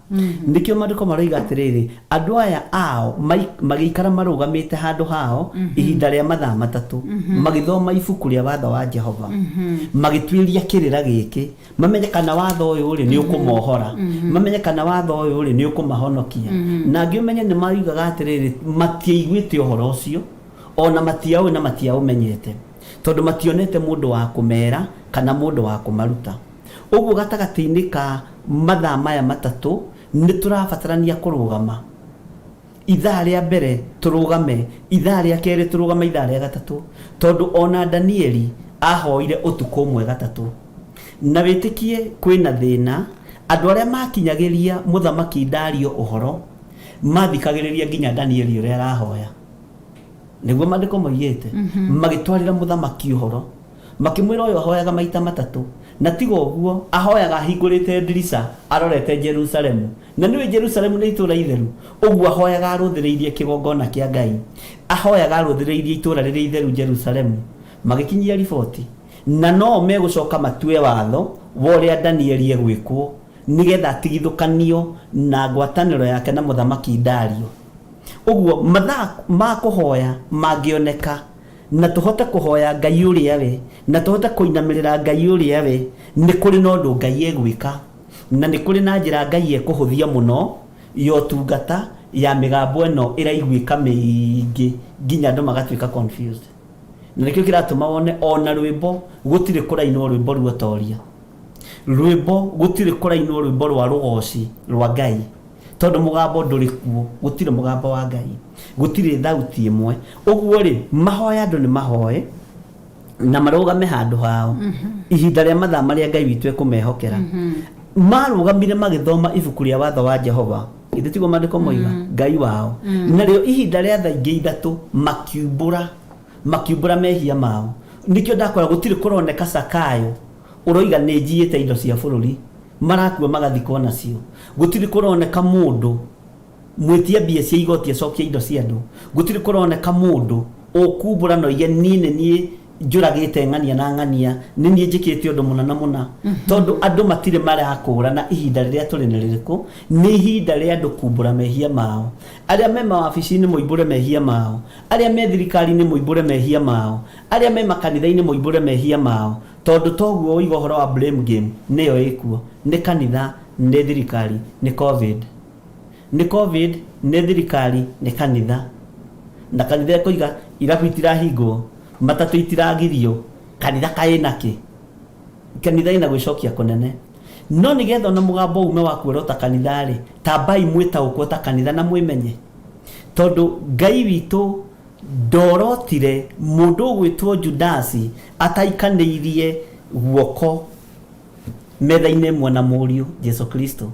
H: Nĩkĩo maandĩko maroiga atĩrĩrĩ, andũ aya ao magĩikara marũgamĩte handũ hao ihinda rĩa mathaa 3, magĩthoma ibuku rĩa watho wa Jehova, magĩtuĩria kĩrĩra gĩkĩ, mamenye kana watho ũyũ rĩ nĩ ũkũmohora, mamenye kana watho ũyũ rĩ nĩ ũkũmahonokia. Na angĩ ũmenye nĩ maroigaga atĩrĩrĩ, matiaiguĩte ũhoro ũcio, ona matiaũĩ na matiaũmenyete, tondũ mationete mũndũ wa kũmera kana mũndũ wa kũmaruta. Ũguo gatagatĩ-inĩ ka mathaa maya 3 nĩ tũrabatarania kũrũgama. Ithaa rĩa mbere tũrũgame, ithaa rĩa kerĩ tũrũgame, ithaa rĩa gatatũ, tondũ ona Danieli ahoire ũtukũ ũmwe gatatũ. Na wĩtĩkie kwĩna thĩna, andũ arĩa makinyagĩria mũthamaki Dario ũhoro mathikagĩrĩria nginya Danieli ũrĩa arahoya. Nĩguo maandĩko moigĩte. Magĩtwarĩra mũthamaki ũhoro, makĩmwĩra ũyũ ahoyaga maita 3, na tiga ũguo ahoyaga ahingũrĩte ndirica arorete Jerusalemu, na nĩũĩ Jerusalemu nĩ itũũra itheru. Ũguo ahoyaga arũthĩrĩirie kĩgongona kĩa Ngai, ahoyaga arũthĩrĩirie itũũra rĩrĩa itheru Jerusalemu. Magĩkinyia riboti, na no megũcoka matue watho wa ũrĩa Danieli egwĩkwo nĩgetha atigithũkanio na ngwatanĩro yake na mũthamaki Dario. Ũguo mathaa ma kũhoya mangĩoneka, na tũhote kũhoya Ngai ũrĩa we, na tũhote kũinamĩrĩra Ngai ũrĩa we, nĩ kũrĩ na ũndũ Ngai egwĩka, na nĩ kũrĩ na njĩra Ngai ekũhũthia mũno ya ũtungata ya mĩgambo ĩno ĩraiguĩka mĩingĩ nginya andũ magatuĩka confused. Na nĩkĩo kĩratũma wone ona rwĩmbo gũtirĩ kũrainwo rwĩmbo rwa ũtoria, rwĩmbo gũtirĩ kũrainwo rwĩmbo rwa rũgoci rwa Ngai, tondũ mũgambo ndũrĩ kuo, gũtirĩ mũgambo wa Ngai, gũtirĩ thauti ĩmwe. Ũguo rĩ, mahoya andũ nĩ mahoe na marũgame handũ hao ihinda rĩa mathaa marĩa Ngai witũ ekũmehokera. Marũgamire magĩthoma ibuku rĩa watho wa Jehova, githĩ tiguo maandĩko moiga, Ngai wao. Narĩo ihinda rĩa thaa ingĩ 3 makiumbũra mehia mao. Nĩkĩo ndakora gũtirĩ kũroneka Sakayo ũroiga nĩ njiyĩte indo cia bũrũri, marakua magathikwo nacio. Gũtirĩ kũroneka mũndũ mwĩtia mbia cia igoti acokia indo cia andũ. Gũtirĩ kũroneka mũndũ ũkumbũra na oige niĩ nĩ niĩ njũragĩte ng'ania na ng'ania, nĩ niĩ njĩkĩte ũndũ mũna na mũna. Tondũ andũ matirĩ marakũrana ihinda rĩrĩa tũrĩ nĩ rĩrĩkũ. Nĩ ihinda rĩa andũ kumbũra mehia mao. Arĩa me mawabici-inĩ moimbũre mehia mao, arĩa me thirikari-inĩ moimbũre mehia mao, arĩa me makanitha-inĩ moimbũre mehia mao. Tondũ toguo ũiga ũhoro wa blame game nĩyo ĩkuo. Nĩ kanitha, nĩ thirikari, nĩ COVID. Nĩ COVID, nĩ thirikari, nĩ kanitha. Na kanitha ĩkoiga irabu itirahingwo, matatũ itiragirio, kanitha kaĩ nakĩ? Kanitha ĩna gwĩcokia kũnene. No nĩgetha ona mũgambo ume wa kuorota kanitha rĩ, tambai mwĩtaũkwo ta kanitha na mwĩmenye. Tondũ Ngai witũ ndorotire mũndũ ũgwĩtwo Judasi ataikanĩirie guoko metha-inĩ ĩmwe na mũriũ Jesu Kristo.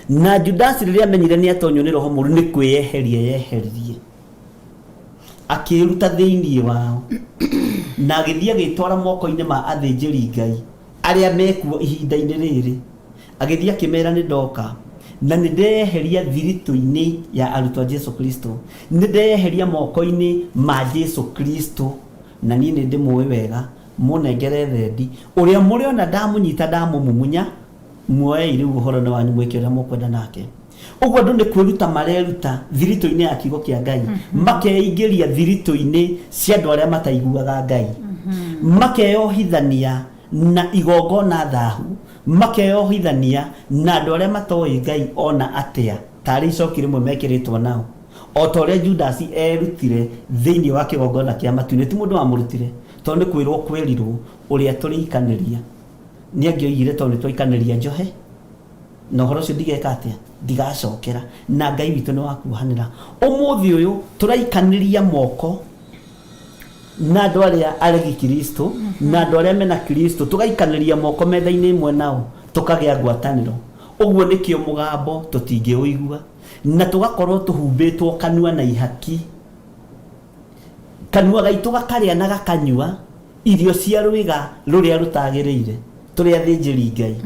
H: Na Judasi rĩrĩa amenyire nĩ atonywo nĩ roho mũru, nĩ kwĩyeheria yeheririe, akĩĩruta thĩinĩ wao, na agĩthiĩ agĩtwara moko-inĩ ma athĩnjĩri Ngai arĩa mekuo ihinda-inĩ rĩrĩ. Agĩthiĩ akĩmera nĩ ndoka na nĩ ndeyeheria thiritũ-inĩ ya arutwo a Jesu Kristo, nĩ ndeyeheria moko-inĩ ma Jesu Kristo, na niĩ nĩ ndĩmũĩ wega. Mũnengere thendi ũrĩa mũrĩona ndamũnyita ndamũmumunya, muoei rĩu ũhoro nĩ wanyu mwĩke ũrĩa mũkwenda nake. Ũguo andũ nĩ kwĩruta mareruta thiritũ-inĩ ya kiugo kĩa Ngai, makeingĩria thiritũ-inĩ cia andũ arĩa mataiguaga Ngai, makeyohithania na igongona thahu, makeyohithania na andũ arĩa matoĩ Ngai ona atĩa, tarĩ icoki rĩmwe mekĩrĩtwo nao. O ta ũrĩa Judasi eerutire thĩinĩ wa kĩgongona kĩa matu-inĩ, ti mũndũ wamũrutire, tondũ nĩ kwĩrwo kwerirwo ũrĩa tũrĩikanĩria. Nĩ angĩoigire tondũ nĩ twaikanĩria njohe, na ũhoro ũcio ndigeka atĩa, ndigacokera, na Ngai witũ nĩ wa kuohanĩra. Ũmũthĩ ũyũ tũraikanĩria moko na andũ arĩa aregi Kristo, na andũ arĩa mena Kristo, tũgaikanĩria moko metha-inĩ ĩmwe nao, tũkagĩa ngwatanĩro. Ũguo nĩkĩo mũgambo tũtingĩũigua, na tũgakorwo tũhumbĩtwo kanua na ihaki. Kanua gaitũ gakarĩa na gakanyua irio cia rwĩga rũrĩa rũtagĩrĩire, tũrĩ athĩnjĩri Ngai.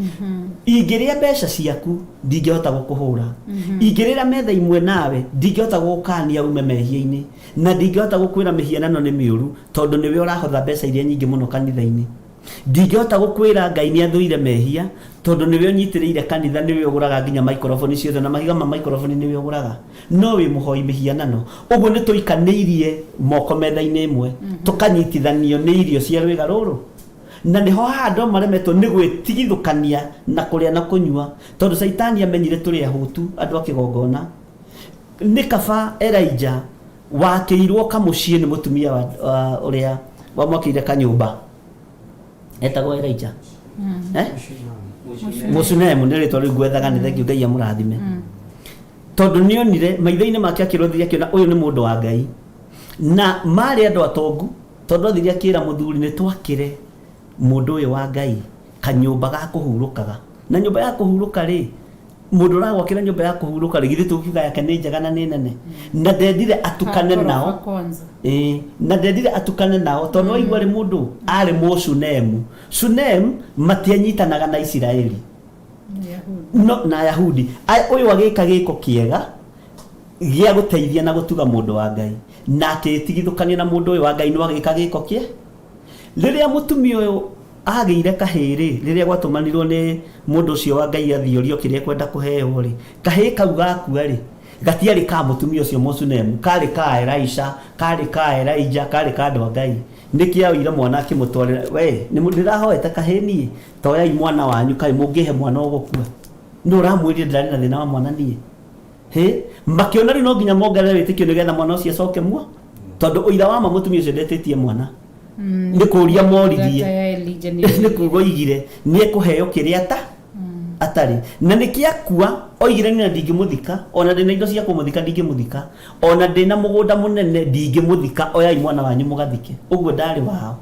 H: Ingĩrĩa mbeca ciaku, ndingĩhota gũkũhũra. Ingĩrĩra metha imwe nawe, ndingĩhota gũgũkania ume mehia-inĩ. Na ndingĩhota gũkwĩra mĩhianano nĩ mĩũru, tondũ nĩwe ũrahotha mbeca iria nyingĩ mũno kanitha-inĩ. Ndingĩhota gũkwĩra Ngai nĩ athũire mehia, tondũ nĩwe ũnyitĩrĩire kanitha, nĩwe ũgũraga nginya maikoroboni ciothe, na mahiga ma maikoroboni nĩwe ũgũraga. No wĩ mũhoi mĩhianano. Ũguo nĩ tũikanĩirie moko metha-inĩ ĩmwe, tũkanyitithanio nĩ irio cia rwĩga rũrũ. Na nĩho haha andũ maremetwo nĩ gwĩtigithũkania na kũrĩa na kũnyua, tondũ Caitani amenyire tũrĩ ahũtu andũ a kĩgongona. Nĩ kaba Elijah wakĩirwo kamũciĩ nĩ mũtumia wa ũrĩa wamwakĩire kanyũmba etagwo Elijah. Eh? Mũshunemu nĩ rĩtwa rĩu ngwethaga, nĩ thengiũ, Ngai amũrathime. Tondũ nĩonire maitho-inĩ make akĩrũthĩria akĩona ũyũ nĩ mũndũ wa Ngai. Na marĩ andũ atongu, tondũ athire akĩra mũthuri nĩ twakĩre mũndũ ũyũ wa Ngai kanyũmba ga kũhurũkaga. Na nyũmba ya kũhurũka rĩ, mũndũ ũragwakĩra nyũmba ya kũhurũka rĩ, githĩ tũkiuga yake nĩ njega na nĩ nene. Na ndendire atukane nao.
F: Kwanza.
H: Ĩĩ, na ndendire atukane nao tondũ waigua rĩ mũndũ arĩ Mũshunemu. Shunem matianyitanaga na Isiraeli. No na Ayahudi. Ũyũ agĩka gĩko kĩega gĩa gũteithia na gũtuga mũndũ wa Ngai, na akĩĩtigithũkania na mũndũ ũyũ wa Ngai no agĩka gĩko kĩe. Rĩrĩa mũtumia ũyũ agĩire kahĩĩ rĩ, rĩrĩa gwatũmanirwo nĩ mũndũ ũcio wa Ngai athiĩ orio kĩrĩa ekwenda kũheo rĩ, kahĩĩ kau gakua rĩ, gatiarĩ ka mũtumia ũcio Mũshunemu, karĩ ka Elisha, karĩ ka Elijah, karĩ ka andũ a Ngai. Nĩkĩo oire mwana akĩmũtwarĩra, we nĩ ndĩrahoete kahĩĩ niĩ, toyai mwana wanyu, kaĩ mũngĩhe mwana ũgũkua. Nũ ũramwĩrire ndĩrarĩ na thĩna wa mwana niĩ? Hĩ, makĩona rĩu no nginya mongerere wĩtĩkio nĩgetha mwana ũcio acoke muo, tondũ ũira wa ma mũtumia ũcio ndetĩtie mwana. Nĩ kũria moririe.
F: Ndungata ya Elijah nĩ
H: Nĩ kuga oigire nĩ ekũheo kĩrĩa ata atarĩ na nĩ kĩakua. Oigire nĩ na ndingĩmũthika, ona ndĩna indo cia kũmũthika ndingĩmũthika, ona ndĩna mũgũnda mũnene ndingĩmũthika, oyai mwana wanyu mũgathike. Ũguo ndarĩ wao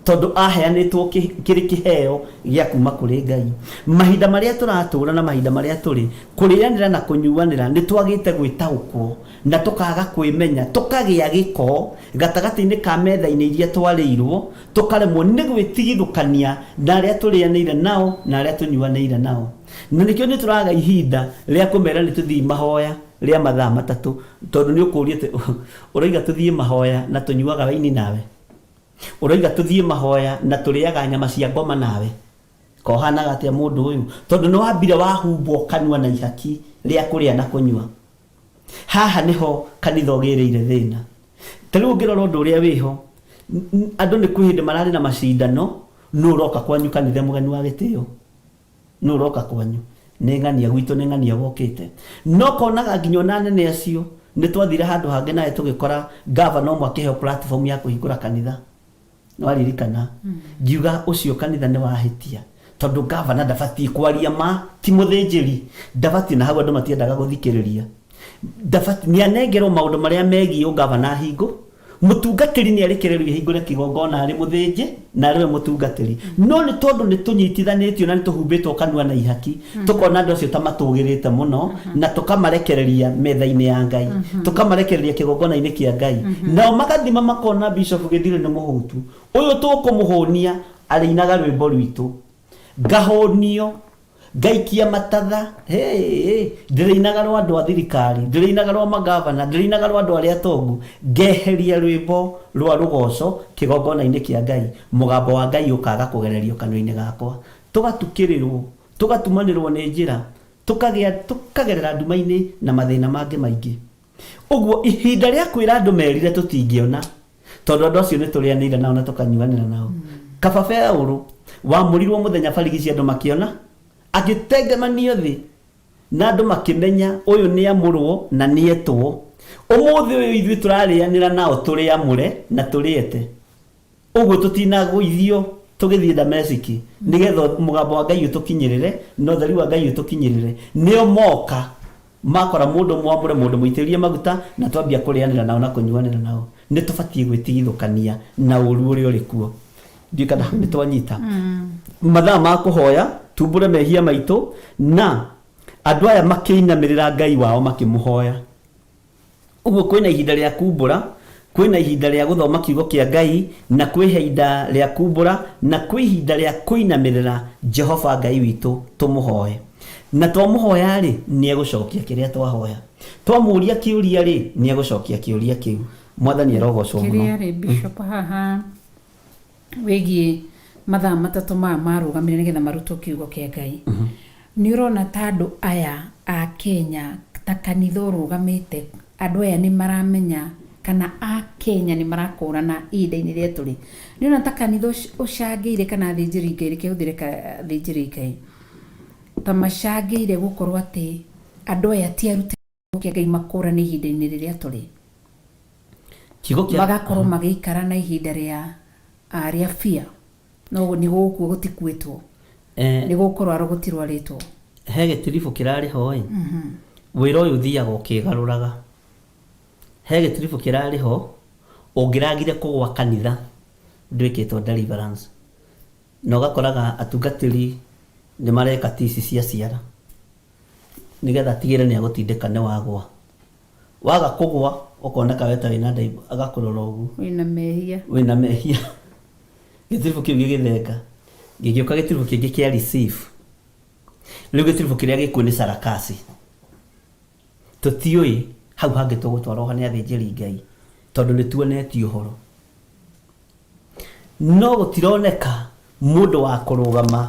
H: tondũ aheanĩtwo kĩrĩ kĩheo gĩa kuma kũrĩ Ngai. Mahinda marĩa tũratũra na mahinda marĩa tũrĩ, kũrĩanĩra na kũnyuanĩra, nĩ twagĩte gwĩtaũkwo na tũkaga kwĩmenya, tũkagĩa gĩko gatagatĩ-inĩ ka metha-inĩ iria twarĩirwo, tũkaremwo nĩ gwĩtigithũkania na arĩa tũrĩanĩire nao na arĩa tũnyuanĩire nao. Na nĩkĩo nĩ tũraga ihinda rĩa kũmera nĩ tũthiĩ mahoya rĩa mathaa matatũ, tondũ nĩ ũkũũria atĩ ũroiga tũthiĩ mahoya na tũnyuaga waini nawe, ũroiga tũthiĩ mahoya na tũrĩaga nyama cia ngoma nawe, kohanaga atĩa mũndũ ũyũ? Tondũ nĩ wambire wahumbwo kanua na ihaki rĩa kũrĩa na kũnyua. Haha nĩho kanitha ũgĩrĩire thĩna. Ta rĩu ũngĩrora ũndũ ũrĩa wĩho, andũ nĩ kwĩ hĩndĩ mararĩ na macindano, nũ ũroka kwanyu kanitha mũgeni wa gĩtĩo, nũ ũroka kwanyu, nĩ ng'ania gwitũ, nĩ ng'ania wokĩte. No konaga nginya ona anene acio, nĩ twathire handũ hangĩ nawe tũgĩkora gavana ũmwe akĩheo platform ya kũhingũra kanitha. Nĩwaririkana ngiuga ũcio kanitha nĩ wahĩtia, tondũ gavana ndabatiĩ kwaria ma, ti mũthĩnjĩri ndabatiĩ, na hau andũ matiendaga gũthikĩrĩria, ndabatiĩ nĩ anengerwo maũndũ marĩa megiĩ ũgavana ahingũ. Mũtungatĩri nĩ arekererio ahingũre kĩgongona arĩ mũthĩnjĩ na arĩ we mũtungatĩri. No nĩ tondũ nĩ tũnyitithanĩtio na nĩ tũhumbĩtwo kanua na ihaki, tũkona andũ acio ta matũgĩrĩte mũno na tũkamarekereria metha-inĩ ya Ngai, tũkamarekereria kĩgongona-inĩ kĩa Ngai. Nao magathima makona Bishop Gĩthirĩ nĩ mũhũtu, ũyũ tũkũmũhũnia arĩinaga rwĩmbo rwitũ, ngahũnio. Ngaikia matatha, hey, ndĩrĩinaga rwa andũ a thirikari, ndĩrĩinaga rwa magavana, ndĩrĩinaga rwa andũ arĩa atongu, ngeheria rwĩmbo rwa rũgoco kĩgongona-inĩ kĩa Ngai, mũgambo wa Ngai ũkaga kũgererio kanua-inĩ gakwa. Tũgatukĩrĩrwo, tũgatumanĩrwo nĩ njĩra, tukagĩa tukagerera nduma-inĩ na mathĩna mangĩ maingĩ. Ũguo ihinda rĩa kwĩra andũ merire tũtingĩona, tondũ andũ acio nĩ tũrĩanĩire nao na tũkanyuanĩra nao. Kaba Beũrũ wamũrirwo mũthenya barigici andũ makĩona, agĩtengemanio thĩ na andũ makĩmenya ũyũ nĩ amũrwo na nĩ etwo. Ũmũthĩ ũyũ ithuĩ tũrarĩanĩra nao tũrĩ amũre na tũrĩ ete. Ũguo tũtinagũithio tũgĩthiĩ Damesiki nĩgetha mũgambo wa Ngai ũtũkinyĩrĩre na ũtheri wa Ngai ũtũkinyĩrĩre. Nĩo moka makora mũndũ mwamũre, mũndũ mũitĩrĩrie maguta, na twambia kũrĩanĩra nao na kũnyuanĩra nao. Nĩ tũbatiĩ gwĩtigithũkania na ũru ũrĩa ũrĩ kuo. Ndiũĩ kana hau nĩ twanyita. Mathaa ma kũhoya, tumbũre mehia maitũ, na andũ aya makĩinamĩrĩra Ngai wao makĩmũhoya. Ũguo kwĩna ihinda rĩa kumbũra, kwĩna ihinda rĩa gũthoma kiugo kĩa Ngai, na kwĩ ihinda rĩa kumbũra, na kwĩ ihinda rĩa kũinamĩrĩra Jehova Ngai witũ tũmũhoe. Na twamũhoya-rĩ, nĩ egũcokia kĩrĩa twahoya. Twamũria kĩũria-rĩ, nĩ egũcokia kĩũria kĩu. Mwathani arogocwo mũno.
F: Kĩrĩa rĩ Bishop haha wĩgiĩ mathaa matatũ maya marũgamire nĩgetha marutwo kiugo kĩa Ngai. Nĩ ũrona ta andũ aya a Kenya ta kanitha ũrũgamĩte, andũ aya nĩ maramenya kana a Kenya nĩ marakũrana ihinda-inĩ rĩrĩa tũrĩ. Nĩ ũrona ta kanitha ũcangĩire kana athĩnjĩri Ngai, reke hũthĩre athĩnjĩri Ngai, ta macangĩire gũkorwo atĩ andũ aya ti arute kiugo kĩa Ngai makũrane ihinda-inĩ rĩrĩa tũrĩ.
H: Kiugo kĩa
F: Magakorwo magĩikara na ihinda rĩa rĩa fear. No nĩ gũgũkua gũtikuĩtwo. Nĩ gũkũrwarwo gũtirwarĩtwo.
H: He gĩtiribũ kĩrarĩ ho ĩ, wĩra ũyũ ũthiaga ũkĩgarũraga. He gĩtiribũ kĩrarĩ ho, ũngĩragire kũgwa kanitha ndwĩkĩtwo deliverance. Na ũgakoraga atungatĩri nĩ mareka tici cia ciara. Nĩgetha atigĩrĩre nĩ agũtindĩka nĩ wagwa. Waga kũgwa ũkoneka we ta wĩna ndaimbo, agakũrora ũguo.
F: Wĩna mehia.
H: Wĩna mehia. Gĩtiribũ kĩu gĩgĩthenga. Gĩgĩũka gĩtiribũ kĩngĩ kĩa receive. Rĩu gĩtiribũ kĩrĩa gĩkuo nĩ sarakasi. Tũtiũĩ hau hangĩ tũgũtwarwo ha nĩ athĩnjĩri Ngai tondũ nĩ tuonetio ũhoro. No gũtironeka mũndũ wa kũrũgama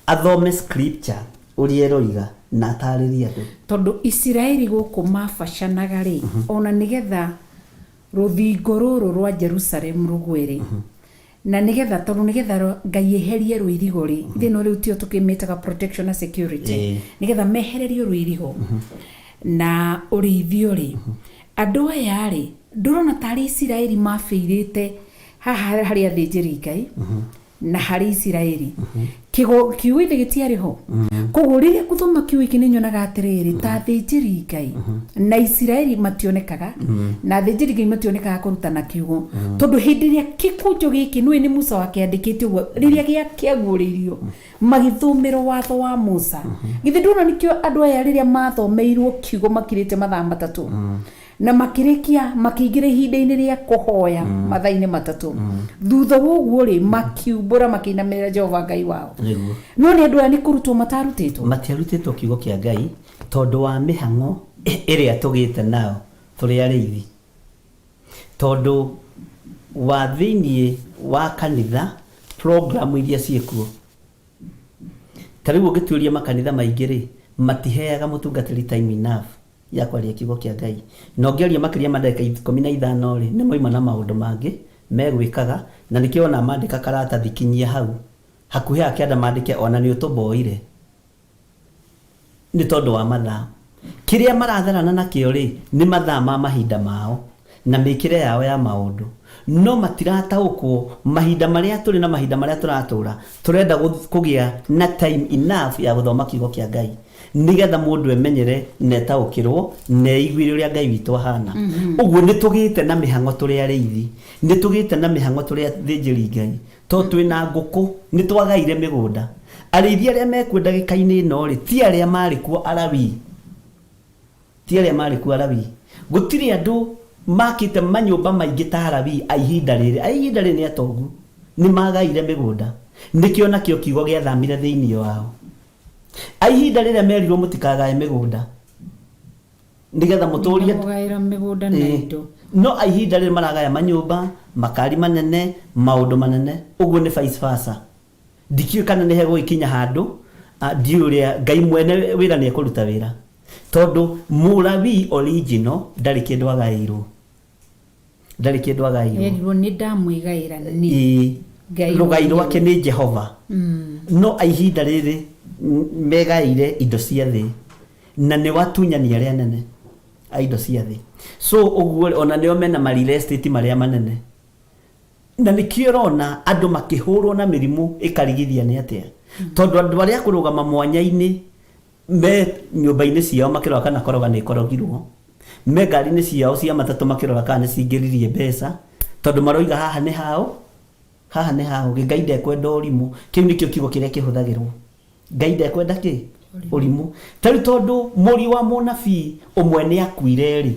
H: athome scripture ũrĩa ĩroiga na atarĩrie andũ.
F: Tondũ Isiraeli gũkũ mabacanaga-rĩ, o na nĩ getha rũthingo rũrũ rwa Jerusalemu rũgwe-rĩ, na nĩ getha, tondũ nĩ getha Ngai eherie rũirigo-rĩ, ithe no rĩu tiyo tũkĩmĩtaga protection na security, nĩ getha mehererio rũirigo na ũrĩithio-rĩ, andũ aya-rĩ, ndũrona tarĩ Isiraeli mabĩirĩte haha harĩ athĩnjĩri Ngai na harĩ Isiraeli. Kiugo kiugo ithe gĩtiarĩ ho. Koguo rĩrĩa ngũthoma kiugo gĩkĩ nĩ nyonaga atĩrĩrĩ, ta athĩnjĩri Ngai na Isiraeli mationekaga, na athĩnjĩri Ngai mationekaga kũrutana kiugo. Tondũ hĩndĩ ĩrĩa gĩkũnjo gĩkĩ, nĩũĩ nĩ Musa wakĩandĩkĩte ũguo, rĩrĩa kĩaguũrĩirio, magĩthomerwo watho wa Musa. Githĩ ndũrona nĩkĩo andũ aya rĩrĩa mathomeirwo kiugo makirĩte mathaa matatũ, na makĩrĩkia makĩingĩra ihinda-inĩ rĩa kũhoya mathaa-inĩ matatũ. Thutha wa ũguo rĩ, makiumbũra makĩinamĩrĩra Jehova Ngai wao.
H: Nĩguo.
F: No nĩ andũ aya nĩ kũrutwo matarutĩtwo.
H: Matiarutĩtwo kiugo kĩa Ngai tondũ wa mĩhang'o ĩrĩa tũgĩte nayo tũrĩ arĩithi. Tondũ wa thĩiniĩ wa kanitha program iria ciĩkuo. Ta rĩu ũngĩtuĩria makanitha maingĩ rĩ, matiheaga mũtungatĩri time enough ya kwaria kiugo kĩa Ngai. Na ũngĩaria makĩria ma ndagĩka 15 rĩ, nĩ moima na maũndũ mangĩ megwĩkaga, na nĩkĩo wonaga mandĩka karatathi kinyia hau, hakuhĩ haha kĩanda mandĩke ona nĩ ũtũmboire. Nĩ tondũ wa mathaa. Kĩrĩa maratharana nakĩo rĩ, nĩ mathaa ma mahinda mao, na mĩkĩre yao ya maũndũ. No matirataũkwo mahinda marĩa tũrĩ na mahinda marĩa tũratũra, tũrenda kũgĩa na time enough ya gũthoma kiugo kĩa Ngai. Nĩgetha mũndũ emenyere na etaũkĩrwo na eiguĩre ũrĩa Ngai witũ ahana. Ũguo nĩ tũgĩte na mĩhang'o tũrĩ arĩithi, nĩ tũgĩte na mĩhang'o tũrĩ athĩnjĩri Ngai, tondũ twĩna ngũkũ, nĩ twagaire mĩgũnda. Arĩithi arĩa mekuo ndagĩka-inĩ ĩno rĩ, ti arĩa marĩ kuo Alawii. Ti arĩa marĩ kuo Alawii. Gũtirĩ andũ makĩte manyũmba maingĩ ta Alawii a ihinda rĩrĩ. A ihinda rĩrĩ nĩ atongu, nĩ magaire mĩgũnda. Nĩkĩo nakĩo kiugo gĩathamire thĩinĩ wao. A ihinda rĩrĩa merirwo mũtikagae mĩgũnda nĩgetha mũtũrie
F: Mũgaĩra mĩgũnda na indo.
H: No a ihinda rĩrĩ maragaya manyũmba, makari manene, maũndũ manene, ũguo nĩ vice versa. Ndikĩũĩ kana nĩ hegũgĩkinya handũ, ndiũĩ ũrĩa Ngai mwene wĩra nĩ ekũruta wĩra, tondũ Mũlawii original ndarĩ kĩndũ agaĩirwo, ndarĩ kĩndũ agaĩirwo.
F: Erirwo nĩ ndamwĩgaĩra niĩ.
H: Ĩĩ.
F: Ngai
H: Rũgai
F: mwenyewe.
H: Rwake nĩ Jehova. No a ihinda rĩrĩ megaĩire indo cia thĩ, na nĩ watunyani arĩa anene a indo cia thĩ. So ũguo ona nĩo mena ma real estate marĩa manene, na nĩkĩo ũrona andũ makĩhũrwo na mĩrimũ ĩkarigithia nĩ atĩa, tondũ andũ arĩa kũrũgama mwanya-inĩ me nyũmba-inĩ ciao makĩrora kana koroga nĩ ĩkorogirwo, me ngari-inĩ ciao cia matatũ makĩrora kana nĩ cingĩririe mbeca, tondũ maroiga haha nĩ hao, haha nĩ hao. Ngai ndekwenda ũrimũ. Kĩu nĩkĩo kiugo kĩrĩa kĩhũthagĩrwo, Ngai ndekwenda kĩ ũrimũ. Ta rĩu tondũ mũriũ wa mũnabii ũmwe nĩ akuire rĩ,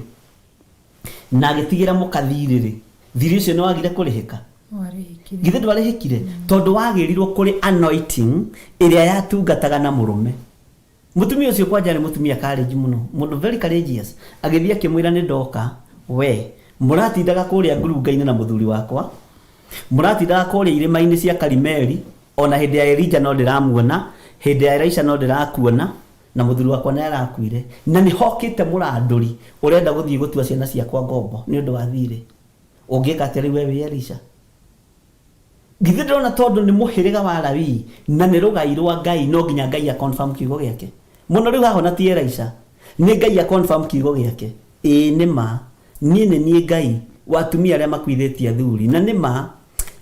H: na agĩtigĩra mũka thirĩ rĩ, thirĩ ũcio nĩ wagire kũrĩhĩka?
F: Warĩhĩkire.
H: Githĩ ndwarĩhĩkire? Tondũ wagĩrirwo kũrĩ anointing ĩrĩa yatungataga na mũrũme. Mũtumia ũcio kwanja nĩ mũtumia courage mũno, mũndũ very courageous, agĩthiĩ akĩmwĩra nĩ ndoka, we mũratindaga kũrĩa ngurunga-inĩ na mũthuri wakwa, mũratindaga kũrĩa irĩma-inĩ cia Karimeli, ona hĩndĩ ya Elijah no ndĩramuona, hĩndĩ ya Elisha no ndĩrakuona, na mũthuri wakwa nĩ arakuire, na nĩ hokĩte mũrandũri ũrenda gũthiĩ gũtua ciana ciakwa ngombo nĩ ũndũ wa thirĩ. Ũngĩka atĩa rĩu we wĩ Elisha? Githĩ ndĩrona tondũ nĩ mũhĩrĩga wa Lawii na nĩ rũgai rwa Ngai, no nginya Ngai a confirm kiugo gĩake mũno. Rĩu haha ona ti Elisha, nĩ Ngai a confirm kiugo gĩake. Ĩĩ nĩ ma, niĩ nĩ niĩ Ngai wa atumia arĩa makuithĩtie athuri, na nĩ ma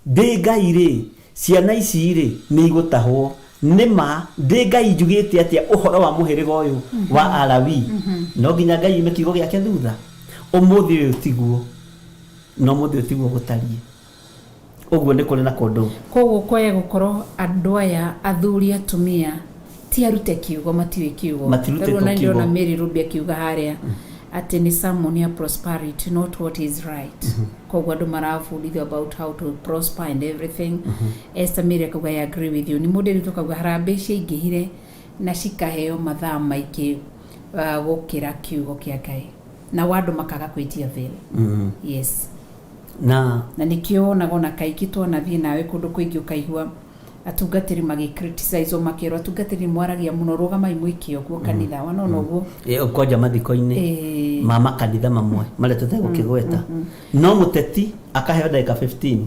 H: ndĩ Ngai rĩ, ciana ici rĩ nĩ igũtahwo. Nĩ ma ndĩ Ngai njugĩte atĩa ũhoro wa mũhĩrĩga ũyũ wa Alawii, no nginya Ngai yume kiugo gĩake thutha. Ũmũthĩ ũyũ tiguo, no ũmũthĩ ũyũ tiguo gũtariĩ ũguo, nĩ kũrĩ na kũndũ.
F: Koguo kwaya gũkorwo andũ aya athuri atumia ti arute kiugo, matiũĩ kiugo.
H: Matirutĩtwo.
F: Tarĩu ona
H: Kiugo.
F: ndĩrona Mary Ruby akiuga harĩa atĩ nĩ sermon ya prosperity, not what is right. Koguo andũ marabundithio about how to prosper and everything. Esther Mary akauga, "I agree with you." Nĩ mũndũ rĩu tũkauga harambĩ ciaingĩhire na cikaheo mathaa maingĩ gũkĩra kiugo kĩa Ngai, na andũ makaga kwĩtia veil. Yes.
H: Na
F: Na nĩkĩo wonaga ona kaingĩ twanathiĩ nawe kũndũ kũingĩ, ũkaigua atungatĩri magĩ criticize, makĩrwo atungatĩri mwaragia mũno, rũgamai mwĩke ũguo kanitha wanona ũguo.
H: Kwanja mathiko-inĩ ma makanitha mamwe marĩa tũtegũkĩgweta, no mũteti akaheo ndagĩka 15.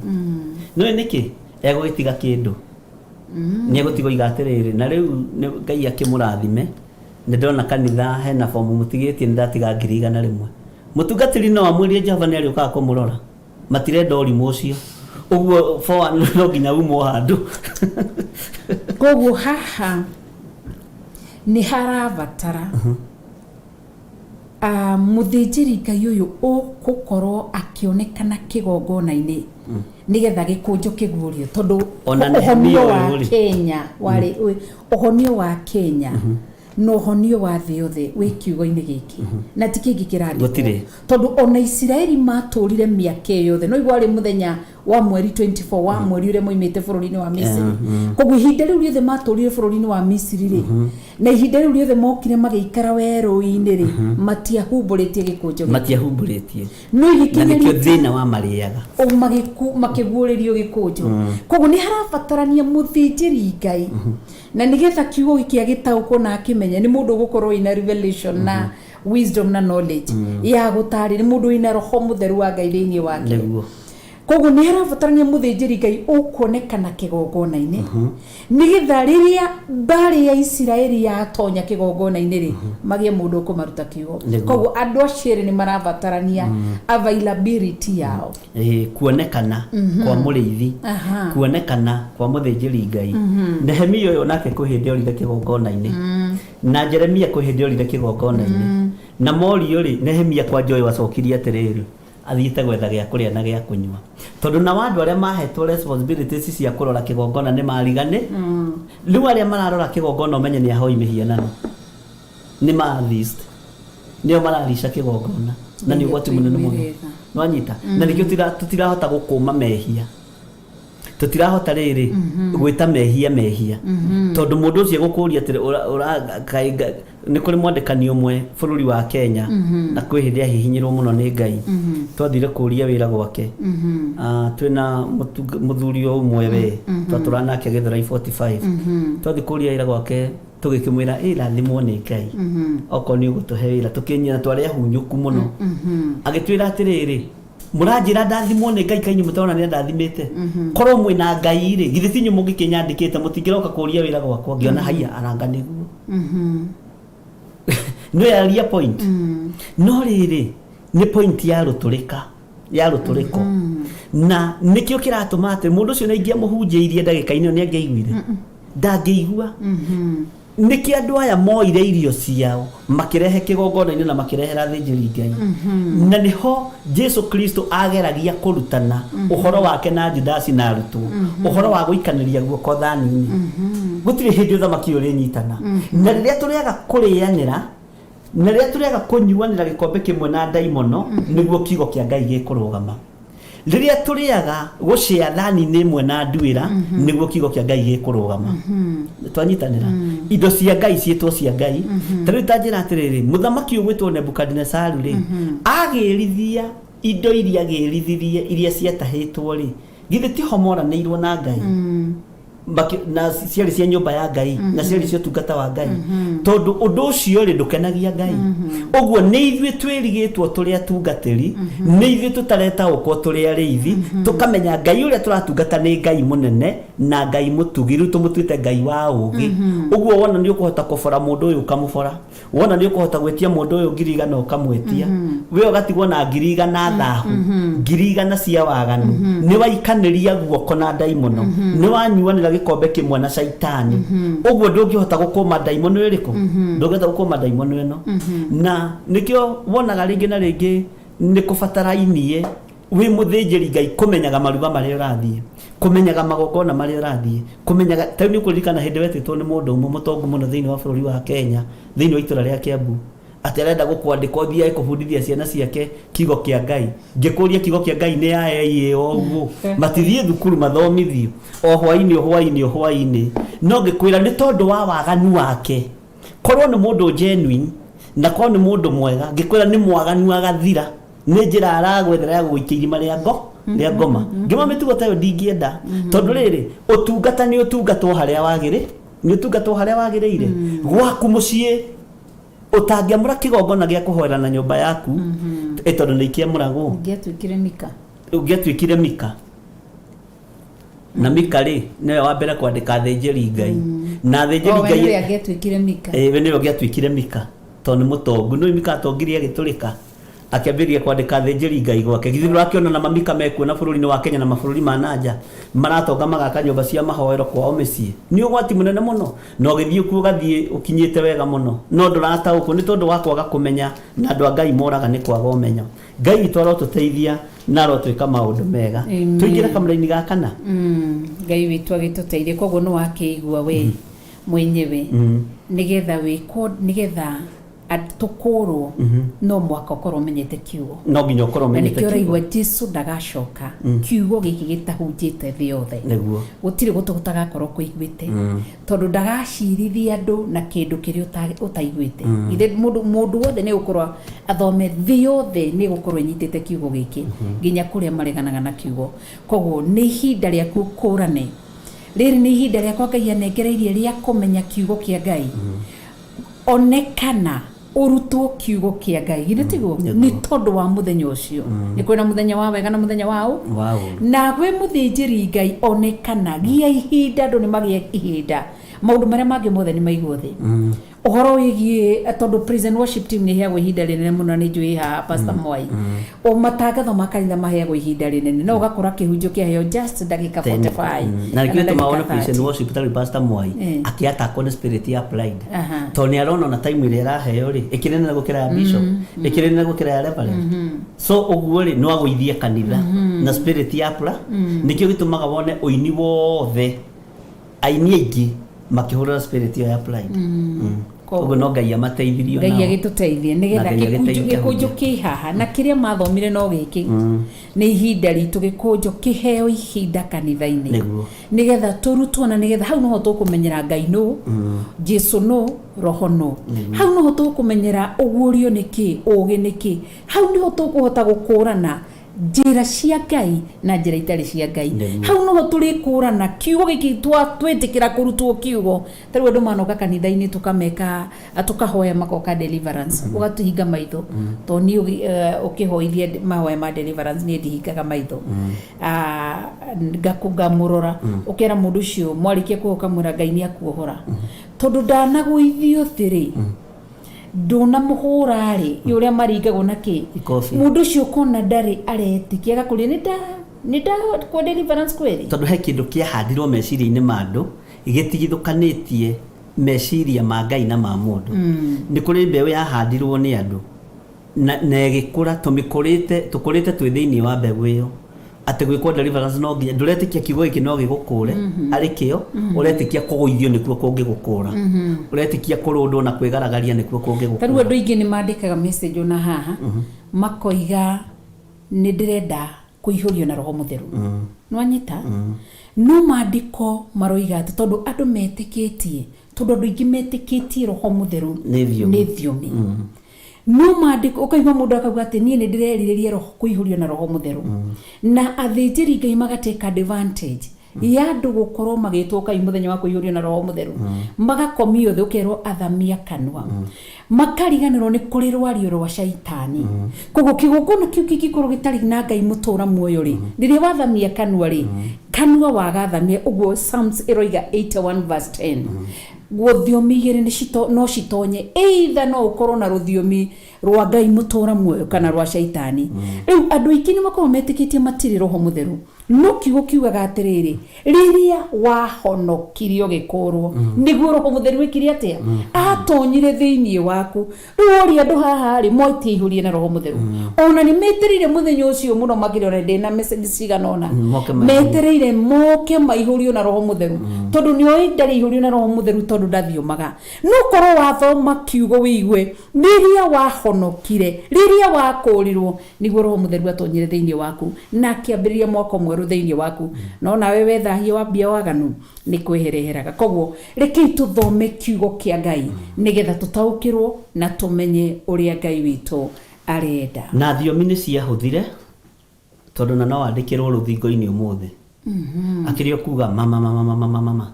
H: Nĩũĩ nĩkĩ egũgĩtiga kĩndũ? Nĩ egũtiga oiga atĩrĩrĩ, na rĩu Ngai akĩmũrathime, nĩ ndona kanitha hena bomu mũtigĩtie, nĩ ndatiga 100,000. Mũtungatĩri no amwĩrie Jehova nĩ arĩũkaga kũmũrora. Matirenda ũrimũ ũcio ũguo no nginya umwo handũ.
F: Koguo haha nĩ harabatara mũthĩnjĩri Ngai ũyũ ũgũkorwo akĩonekana kĩgongona-inĩ nĩgetha gĩkũnjo kĩguũrio, tondũ
H: Ona Nehemia
F: ũhonio wa
H: ũyũ rĩ.
F: Kenya warĩ ũhonio wa Kenya na ũhonio wa thĩ yothe wĩ kiugo-inĩ gĩkĩ, na ti kĩngĩ kĩrandĩkwo.
H: Gũtirĩ.
F: Tondũ ona Isiraeli matũrire mĩaka ĩyo yothe, no igua warĩ mũthenya wa mweri 24 wa mweri ũrĩa moimĩte bũrũri-inĩ wa Misiri. Koguo ihinda rĩu rĩothe matũrire bũrũri-inĩ wa Misiri rĩ, na ihinda rĩu rĩothe mokire magĩikara werũ-inĩ rĩ, matiahumbũrĩtie gĩkũnjo gĩkĩ.
H: Matiahumbũrĩtie.
F: No
H: Na
F: igĩkinya
H: nĩkĩo
F: rita
H: thĩna wa marĩaga.
F: O makĩguũrĩrio gĩkũnjo. Koguo nĩ harabatarania mũthĩnjĩri Ngai, na nĩgetha kiugo gĩkĩ agĩtaũkwo na akĩmenye, nĩ mũndũ ũgũkorwo wĩna revelation na wisdom na knowledge ya gũtarĩ, nĩ mũndũ wĩna roho mũtheru wa Ngai thĩinĩ wake. Koguo nĩ harabatarania mũthĩnjĩri Ngai ũkuonekana kĩgongona-inĩ, nĩgetha rĩrĩa mbarĩ ya Isiraeli yatonya kĩgongona-inĩ rĩ, magĩe mũndũ ũkũmaruta kiugo. Koguo andũ acio erĩ nĩ marabatarania availability yao.
H: Ĩĩ, kuonekana kwa mũrĩithi, kuonekana kwa mũthĩnjĩri Ngai. Nehemia ũyũ nake kwĩ hĩndĩ orire kĩgongona-inĩ, na Jeremia kwĩ hĩndĩ orire kĩgongona-inĩ. Na morio rĩ, Nehemia kwanja ũyũ acokirie atĩrĩrĩ, athiĩte gwetha gĩa kũrĩa na gĩa kũnyua, tondũ nao andũ arĩa mahetwo responsibilities cia kũrora kĩgongona nĩ marigane. Rĩu arĩa mararora kĩgongona, ũmenye nĩ ahoi mĩhianano, nĩ ma atheist, nĩo mararica kĩgongona, na nĩ ũgwati mũnene mũno.
F: Tũiguire tha.
H: Nwanyita? Na nĩkĩo tũtirahota gũkũma mehia. Tũtirahota rĩrĩ gwĩta mehia mehia, tondũ mũndũ ũcio egũkũria atĩrĩ, kaĩ nĩ kũrĩ mwandĩkani ũmwe bũrũri wa Kenya, na kwĩ hĩndĩ ahihinyirwo mũno nĩ Ngai. Twathire kũria wĩra gwake. Ah, twĩna mũthuri o ũmwe we twatũra nake Gĩthũrai 45. Twathiĩ kũria wĩra gwake, tũgĩkĩmwĩra, "Ĩ, rathimwo nĩ Ngai, okorwo nĩ ũgũtũhe wĩra." Tũkĩnyina, twarĩ ahunyũku mũno. Agĩtwĩra atĩrĩrĩ, "Mũranjĩra ndathimwo nĩ Ngai, kainyu mũtarona nĩ andathimĩte? Korwo mwĩna Ngai rĩ, githĩ tinyu mũngĩkĩnyandĩkĩte? Mũtingĩroka kũria wĩra gwakwa." Ngĩona haiya, aranga nĩguo no yaria point, no rĩrĩ nĩ point ya rũtũrĩka ya rũtũrĩko, na nĩkĩo kĩratũma atĩ mũndũ ũcio nĩ ingĩamũhunjĩirie ndagĩka-inĩ ĩyo nĩ angĩaiguire, ndangĩigua. Nĩkĩ andũ aya moire irio ciao makĩrehe kĩgongona-inĩ na makĩrehera athĩnjĩri Ngai? Na nĩho Jesu Kristo ageragia kũrutana ũhoro wake na Judasi na arutwo, ũhoro wa gũikanĩria guoko thani-inĩ. Gũtirĩ hĩndĩ ũthamaki ũyũ ũrĩnyitana na rĩrĩa tũrĩaga kũrĩanĩra na rĩrĩa tũrĩaga kũnyuanĩra gĩkombe kĩmwe na ndaimono. Nĩguo kiugo kĩa Ngai gĩkũrũgama. Rĩrĩa tũrĩaga gũcĩa thani-inĩ ĩmwe na nduĩra, nĩguo kiugo kĩa Ngai gĩkũrũgama. Twanyitanĩra indo cia Ngai ciĩtwo cia Ngai. Ta rĩu ta njĩra atĩrĩrĩ, mũthamaki ũyũ gwĩtwo Nebukadinesaru rĩ, agĩrithia indo iria agĩrithirie, iria ciatahĩtwo rĩ, githĩ tiho moranĩirwo na Ngai? Na ciarĩ cia nyũmba ya Ngai na ciarĩ cia ũtungata wa Ngai, tondũ ũndũ ũcio rĩ ndũkenagia Ngai. Ũguo nĩ ithuĩ twĩrigĩtwo tũrĩ atungatĩri, nĩ ithuĩ tũtaretaũkwo tũrĩ arĩithi, tũkamenya Ngai ũrĩa tũratungata nĩ Ngai mũnene na Ngai mũtugi. Rĩu tũmũtuĩte Ngai wa ũũgĩ. Ũguo wona nĩ ũkũhota kũbora mũndũ ũyũ, ũkamũbora. Wona nĩ ũkũhota gwĩtia mũndũ ũyũ 100,000, ũkamwĩtia. We ũgatigwo na 100,000 thahu, 100,000 cia waganu. Nĩ waikanĩria guoko na ndaimono, nĩ wanyuanĩra gĩkombe kĩmwe na caitani. Ũguo ndũngĩhota gũkũma ndaimono ĩrĩkũ, ndũngĩhota gũkũma ndaimono ĩno. Na nĩkĩo wonaga rĩngĩ na rĩngĩ nĩ kũbatarainie wĩ mũthĩnjĩri Ngai kũmenyaga maruga marĩa ũrathiĩ, kũmenyaga magongona marĩa ũrathiĩ, kũmenyaga. Ta rĩu nĩ ũkũririkana hĩndĩ wetĩtwo nĩ mũndũ ũmwe mũtongu mũno thĩinĩ wa bũrũri wa Kenya, thĩinĩ wa itũra rĩa Kiambu, atĩ arenda gũkwandĩka ũthiage kũbundithia ciana ciake kiugo kĩa Ngai. Ngĩkũria, kiugo kĩa Ngai nĩ ya o ũguo matithiĩ thukuru mathomithio o hwainĩ, o hwainĩ, o hwainĩ? No ngĩkwĩra nĩ tondũ wa waganu wake. Korwo nĩ mũndũ genuine na korwo nĩ mũndũ mwega, ngĩkwĩra nĩ mwaganu agathira, nĩ njĩra aragwethera ya gũgũikia irima rĩa ngo rĩa ngoma. Ngĩma mĩtugo ta ĩyo ndingĩenda, tondũ rĩrĩ, ũtungata nĩ ũtungatwo harĩa wagĩrĩ, nĩ ũtungatwo harĩa wagĩrĩire, gwaku mũciĩ. Ũtangĩamũra kĩgongona gĩa kũhoera na nyũmba yaku, ĩ tondũ nĩ ikĩamũragwo.
F: Ũngĩatuĩkire Mika.
H: Ũngĩatuĩkire Mika, na Mika rĩ, nĩwe wa mbere kwandĩka athĩnjĩri Ngai na athĩnjĩri
F: O we
H: Ngai.
F: nĩwe angĩatuĩkire Mika.
H: Ĩ, we nĩwe ũngĩatuĩkire Mika, tondũ nĩ mũtongu. Nĩ Mika atongirie agĩtũrĩka, akĩambĩrĩria kwandĩka athĩnjĩri Ngai gwake. Githĩ ndũrakĩona na mamika mekuo na bũrũri-inĩ wa Kenya na mabũrũri ma nanja maratonga, magaka nyũmba cia mahoero kwao mĩciĩ? Nĩ ũgwati mũnene mũno, na ũgĩthiĩ kuo ũgathiĩ ũkinyĩte wega mũno, no ndũrataũkwo nĩ tondũ wa kwaga kũmenya. Na andũ a Ngai moraga nĩ kwaga ũmenyo. Ngai witũ arotũteithia na arotwĩka maũndũ mega.
F: Amen.
H: Tũingĩre kamũraini ga kana.
F: Ngai witũ agĩtũteithie. Koguo nĩ wakĩigua we mwenyewe, nĩgetha wĩkwo, nĩgetha tũkũrwo, no mwaka ũkorwo ũmenyete kiugo.
H: No nginya ũkorwo
F: Na
H: ũmenyete
F: nĩkĩo
H: kiugo.
F: ũraigua Jesu ndagacoka kiugo gĩkĩ gĩtahunjĩte thĩ yothe. Gũtirĩ gũtũ gũtagakorwo kũiguĩte, tondũ ndagacirithia andũ na kĩndũ kĩrĩa ũtaiguĩte. Ithe mũndũ wothe nĩ gũkorwo athome, thĩ yothe nĩ gũkorwo ĩnyitĩte kiugo gĩkĩ, nginya kũrĩa mareganaga na kiugo. Koguo nĩ ihinda rĩaku ũkũrane, rĩrĩ nĩ ihinda rĩakwa Ngai anengereirie rĩa kũmenya kiugo kĩa Ngai. Onekana ũrutwo kiugo kĩa Ngai, githĩ tiguo? Nĩ tondũ wa mũthenya ũcio, nĩ kwĩna mũthenya wa wega na mũthenya wa ũ
H: Wa ũũru.
F: Na gwĩ mũthĩnjĩri Ngai, onekana gĩa ihinda, andũ nĩ magĩe ihinda, maũndũ marĩa mangĩ mothe nĩ maigwo thĩ. Ũhoro wĩgiĩ, tondũ praise and worship team nĩ ĩheagwo ihinda rĩnene mũno, nĩ njũĩ haha Pastor Mwai, o matangatho ma kanitha maheagwo ihinda rĩnene, no ũgakora kĩhunjio kĩaheo just ndagĩka 45
H: Na nĩkĩo
F: kana
H: gĩtũmaga wone
F: ndagĩka
H: praise and
F: 30.
H: worship tarĩ Pastor Mwai akĩatakwo nĩ spirit ya pride, tondũ nĩ arona ona time ĩrĩa araheo rĩ, ĩkĩrĩ nene gũkĩra ya bishop, ĩkĩrĩ nene gũkĩra ya reverend. So ũguo rĩ, no agũithie kanitha na spirit ya pride. Nĩkĩo gĩtũmaga wone ũini wothe, aini aingĩ makĩhũrĩra spirit ĩyo ya pride. Koguo no Ngai amateithirie
F: Ngai
H: onao.
F: agĩtũteithie nĩgetha
H: Na Ngai agĩteithia
F: gĩkũnjo kĩ haha na kĩrĩa mathomire no gĩkĩ nĩ ihinda ritũ gĩkũnjo kĩheo ihinda kanitha-inĩ
H: Nĩguo.
F: nĩgetha tũrutwo na nĩgetha hau noho tũkũmenyera Ngai nũ, Jesu nũ, roho nũ. Hau noho tũkũmenyera ũguũrio nĩ kĩ, ũũgĩ nĩ kĩ. Hau nĩho tũkũhota gũkũrana njĩra cia Ngai na njĩra itarĩ cia Ngai. Hau noho tũrĩkũrana kiugo gĩkĩ twĩtĩkĩra kũrutwo kiugo. Ta rĩu andũ manoka kanitha-inĩ tũkameka, tũkahoya magoka deliverance, ũgatũhinga maitho. Tondũ niĩ ũkĩhoithia mahoya ma deliverance niĩ ndihingaga maitho. Ngamũrora. Ũkera mũndũ ũcio mwarĩkia kuoha ũkamwĩra Ngai nĩ akuohora. Tondũ ndanagũithio thĩ rĩ, ndũnamũhũra rĩ, ũrĩa maringagwo na kĩ.
H: Ikobi.
F: Mũndũ ũcio ũkona ndarĩ aretĩkia agakũria nĩ nda kwa deliverance kweli.
H: Tondũ he kĩndũ kĩahandirwo meciria-inĩ ma andũ gĩtigithũkanĩtie meciria ma Ngai na ma mũndũ. Nĩ kũrĩ mbeũ yahandirwo nĩ andũ na ĩgĩkũra, tũmĩkũrĩte, tũkũrĩte twĩ thĩinĩ wa mbeũ ĩyo. Atĩ gwĩkwo deliverance no nginya, ndũretĩkia kiugo gĩkĩ no gĩgũkũre, arĩ kĩo, ũretĩkia kũgũithio nĩkuo kũngĩgũkũra. Ũretĩkia kũrũndwo na kwĩgaragaria nĩkuo kũngĩgũkũra.
F: Ta rĩu andũ aingĩ nĩ mandĩkaga message ona haha, makoiga nĩ ndĩrenda kũihũrio na roho mũtheru. Nĩwanyita? No maandĩko maroiga atĩ tondũ andũ metĩkĩtie, tondũ andũ aingĩ metĩkĩtie roho mũtheru
H: Nĩ thiomi.
F: nĩ thiomi. No maandĩko ũkaigua mũndũ akauga atĩ niĩ nĩ ndĩrerirĩria roho kũihũrio na roho mũtheru. Na athĩnjĩri Ngai magatake advantage ya andũ gũkorwo magĩtwo kai mũthenya wa kũihũrio na roho mũtheru. Magakomio thĩ ũkerwo athamia kanua. Makariganĩrwo nĩ kũrĩ rwario rwa caitani. Koguo kĩgongona kĩu kĩngĩkorwo gĩtarĩ na Ngai mũtũra muoyo rĩ, rĩrĩa wathamia kanua rĩ, kanua wagathamia ũguo Psalms ĩroiga 81 verse 10. Gũthiomi igĩrĩ no citonye, either no ũkorwo na rũthiomi rwa Ngai mũtũra muoyo kana rwa caitani. Rĩu andũ aingĩ nĩ makoragwo metĩkĩtie matirĩ roho mũtheru. No kiugo kiugaga atĩrĩrĩ, rĩrĩa wahonokirio gĩkũrwo, nĩguo roho mũtheru wĩkire atĩa? Atonyire thĩinĩ waku. Rĩu ũria andũ haha rĩ, moitie ihũrie na roho mũtheru. Ona nĩ metereire mũthenya ũcio mũno makĩria, ona ndĩna message cigana ũna.
H: Moke maihũrio.
F: Metereire moke maihũrio na roho mũtheru. Tondũ nĩ oĩ ndarĩ ihũrio na roho mũtheru tondũ ndathiomaga. No korwo wathoma kiugo wĩigue, rĩrĩa wahonokire, rĩrĩa wakũrirwo, nĩguo roho mũtheru atonyire thĩinĩ waku na akĩambĩrĩria mwako mwerũ thĩinĩ waku. No nawe wethahie wambia waganu nĩ kwĩhereheraga. Koguo rekei tũthome kiugo kĩa Ngai nĩgetha tũtaũkĩrwo na tũmenye ũrĩa Ngai witũ arenda.
H: Na thiomi nĩ ciahũthire tondũ na no wandĩkĩrwo rũthingo-inĩ ũmũthĩ. Akĩrĩ o kuga mama mama mama mama mama.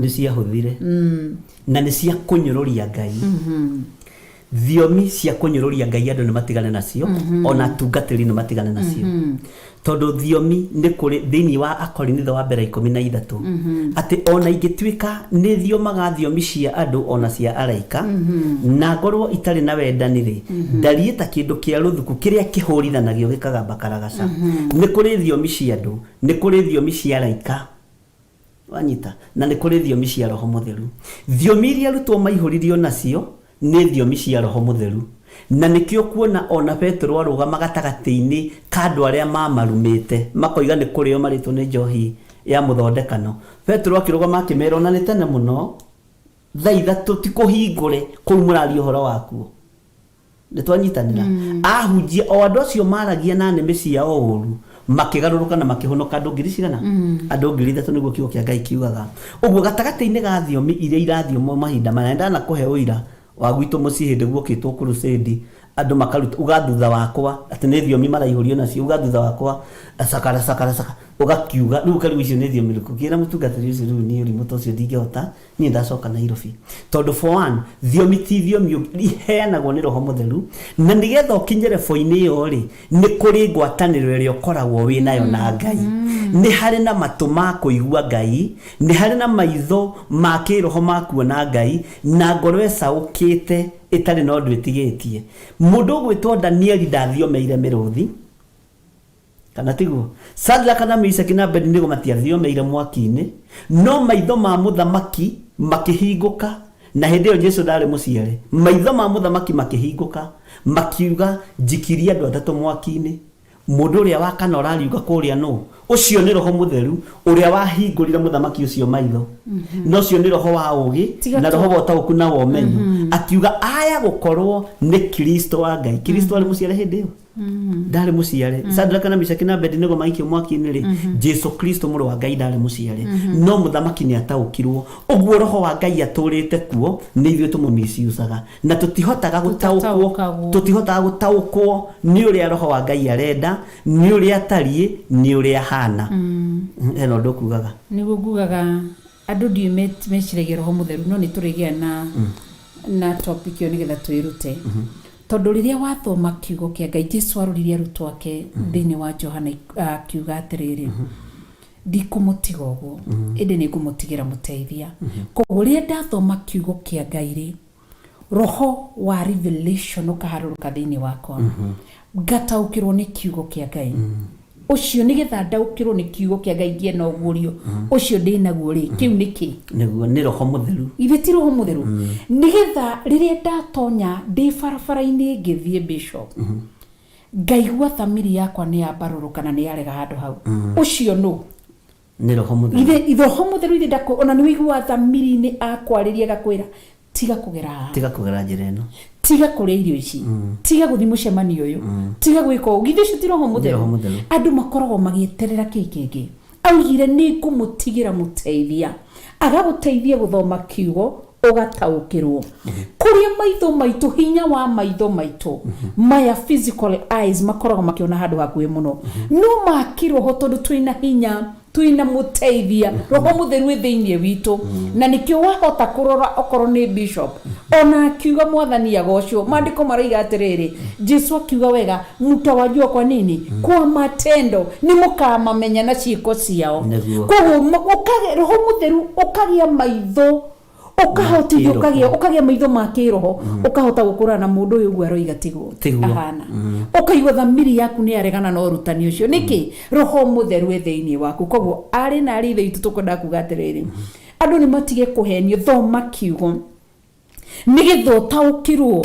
H: Nĩ ciahũthire. Na nĩ cia kũnyũrũria Ngai. Thiomi cia kũnyũrũria Ngai andũ nĩ matigane nacio, ona atungatĩri nĩ matigane nacio. Tondũ thiomi nĩ kũrĩ thĩinĩ wa Akorinitho wa mbere 13, atĩ ona ingĩtuĩka nĩ thiomaga thiomi cia andũ ona cia araika, na ngorwo itarĩ na wendani rĩ, ndariĩ ta kĩndũ kĩa rũthuku kĩrĩa kĩhũrithanagio gĩkagamba karagaca. Nĩ kũrĩ thiomi cia andũ, nĩ kũrĩ thiomi cia araika, wanyita, na nĩ kũrĩ thiomi cia roho mũtheru. Thiomi iria arutwo maihũririo nacio nĩ thiomi cia roho mũtheru. Na nĩkĩo kuona ona Petero arũgama gatagatĩ-inĩ ka andũ arĩa mamarumĩte, makoiga nĩ kũrĩo marĩtwo nĩ njohi ya mũthondekano. Petero akĩrũgama akĩmera ona nĩ tene mũno, thaa 3 ti kũhingũre kũu mũraria ũhoro wakuo. Nĩ twanyitanĩra. Ahunjia o andũ acio maragia na nĩmĩ ciao ũru, makĩgarũrũka na makĩhonoka andũ ngiri cigana? Andũ 3,000 nĩguo kiugo kĩa Ngai kiugaga. Ũguo gatagatĩ-inĩ ga thiomi iria irathiomwo mahinda maya, ndanakũhe ũira wa gwitũ mũciĩ hĩndĩ guokĩtwo crusade, andũ makaruta, uga thutha wakwa, atĩ nĩ thiomi maraihũrio nacio, uga thutha wakwa, sakara, sakara, sakara, ũgakiuga, rĩu ũkarigwo icio nĩ thiomi irĩkũ? Ngĩra mũtungatĩri ũcio rĩu niĩ ũrimũ ta ũcio ndingĩhota, niĩ ndacoka Nairobi. Tondũ for one, thiomi ti thiomi iheanagwo nĩ roho mũtheru, na nĩgetha ũkinye level-inĩ ĩyo rĩ, nĩ kũrĩ ngwatanĩro ĩrĩa ũkoragwo wĩ nayo na Ngai. Nĩ harĩ na matũ ma kũigua Ngai, nĩ harĩ na maitho ma kĩroho ma kuona Ngai, na ngoro ĩcaũkĩte ĩtarĩ na ũndũ ĩtigĩtie. Mũndũ ũgwĩtwo Danieli ndathiomeire mĩrũthi, kana tiguo? Shadraka na Meshaki na Abednego matiathiomeire mwaki-inĩ, no maitho ma mũthamaki makĩhingũka, na hĩndĩ ĩyo Jesu ndarĩ mũciare. Maitho ma mũthamaki makĩhingũka, makiuga njikirie andũ 3 mwaki-inĩ. Mũndũ ũrĩa wa kana ũrariũka kũrĩa nũ? Ũcio nĩ roho mũtheru ũrĩa wahingũrire mũthamaki ũcio maitho, na ũcio nĩ roho wa ũgĩ
F: Tiga
H: na
F: tu-
H: roho wa ũtaũku na wa ũmenyo, akiuga aya gũkorwo nĩ Kristo wa Ngai. Kristo arĩ mũciare hĩndĩ ĩyo? Ndarĩ mũciare. Sadraka na Meshaki na Abednego maikio mwaki-inĩ rĩ, Jesu Kristo mũrũ wa Ngai ndarĩ mũciare, no mũthamaki nĩ ataũkirwo. Ũguo roho wa Ngai atũrĩte kuo, nĩ ithuĩ tũmũmisiusaga na tũtihotaga gũtaũkwo.
F: Tũtataũkagwo.
H: Tũtihotaga gũtaũkwo nĩ ũrĩa roho wa Ngai arenda, nĩ ũrĩa atariĩ, nĩ ũrĩa ahana. Hena ũndũ ũkugaga?
F: Nĩguo ngugaga, andũ ndiũĩ meciragia roho mũtheru, no nĩ tũrĩgĩa na topic ĩyo nĩgetha twĩrute, tondũ rĩrĩa wathoma kiugo kĩa Ngai, Jesu aroririe arutwo ake thĩinĩ wa Johana akiuga atĩrĩrĩ, "Ndikũmũtiga ũguo, ĩndĩ nĩ ngũmũtigĩra mũteithia." Koguo rĩrĩa ndathoma kiugo kĩa Ngai rĩ, roho wa revelation ũkaharũrũka thĩinĩ wakwa, ngataũkĩrwo nĩ kiugo kĩa Ngai ũcio. Nĩgetha ndaũkĩrwo nĩ kiugo kĩa Ngai, ngĩe na ũguũrio ũcio ndĩ naguo rĩ, kĩu nĩ kĩ?
H: Nĩguo, nĩ roho mũtheru.
F: Ithe ti roho mũtheru? Nĩgetha rĩrĩa ndatonya ndĩ barabara-inĩ ngĩthiĩ, bishop, ngaigua thamiri yakwa nĩ yambarũrũka na nĩ yarega handũ hau, ũcio nũ?
H: Nĩ roho mũtheru.
F: Ithe roho mũtheru, ithe ndakũ ona nĩ wĩiguaga thamiri-inĩ akwarĩria, agakwĩra tiga kũgera haha.
H: Tiga kũgera njĩra ĩno.
F: Tiga kũrĩa irio ici, tiga gũthiĩ mũcemanio ũyũ, tiga gwĩka ũũ. Githĩ ũcio ti roho mũtheru?
H: Roho mũtheru.
F: Andũ makoragwo magĩeterera kĩĩ kĩngĩ? Augire, "Nĩ ngũmũtigĩra mũteithia," agagũteithia gũthoma kiugo ũgataũkĩrwo. Kũrĩa maitho maitũ, hinya wa maitho maitũ maya, physical eyes, makoragwo makĩona handũ hakuhĩ mũno, no ma kĩroho, tondũ twĩna hinya, twĩna mũteithia, roho mũtheru wĩ thĩinĩ witũ, na nĩkĩo wahota kũrora okorwo nĩ bishop ona akiuga, "Mwathani agocwo." Maandĩko maraiga atĩrĩrĩ, Jesu akiuga wega, "Mtawajua kwa nini? Kwa matendo." Nĩ mũkamamenya na ciĩko ciao. Koguo roho mũtheru ũkagĩa maitho, ũkahotithio
H: kĩroho.
F: Ũkagĩa maitho ma kĩroho, ũkahota gũkũrana na mũndũ ũyũ ũguo aroiga tiguo.
H: Tiguo.
F: Ahana ũkaigua thamiri yaku nĩ yaregana na ũrutani ũcio. Nĩkĩ? Roho mũtheru wĩ thĩinĩ waku. Koguo arĩ na arĩ ithe witũ, tũkwendaga kuga atĩrĩrĩ, andũ nĩ matige kũhenio. Thoma kiugo nĩgetha ũtaũkĩrwo.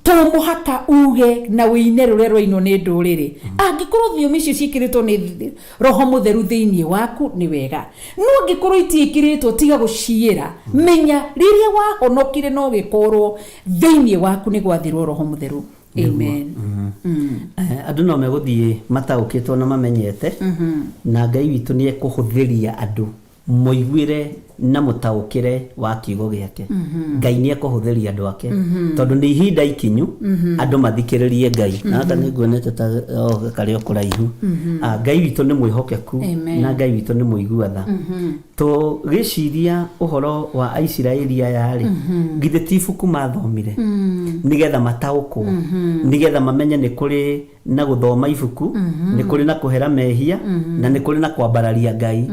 F: To mũhaka uge na wĩine rũrĩa rwainwo nĩ ndũrĩrĩ. Angĩkorwo thiomi icio ciĩkĩrĩtwo nĩ roho mũtheru thĩinĩ waku, nĩ wega, no angĩkorwo itiĩkĩrĩtwo, tiga gũciĩra. Menya rĩrĩa wahonokire no gĩkũrwo thĩinĩ waku nĩ gwathirwo roho mũtheru. Amen.
H: Andũ no megũthiĩ mataũkĩtwo na mamenyete, na Ngai witũ nĩ ekũhũthĩria andũ mũiguĩre na mũtaũkĩre wa kiugo gĩake. Ngai nĩ ekũhũthĩria andũ ake, tondũ nĩ ihinda ikinyu andũ mathikĩrĩrie Ngai. Na hata nĩ nguonete ta o karĩ o kũraihu. Ngai witũ nĩ mwĩhokeku.
F: Amen.
H: Na Ngai witũ nĩ mũigua tha. Tũgĩciria ũhoro wa Aisiraeli aya rĩ, githĩ ti ibuku mathomire nĩgetha mataũkwo, nĩgetha mamenye nĩ kũrĩ na gũthoma ibuku, nĩ kũrĩ na kũhera mehia, na nĩ kũrĩ na kwambararia Ngai?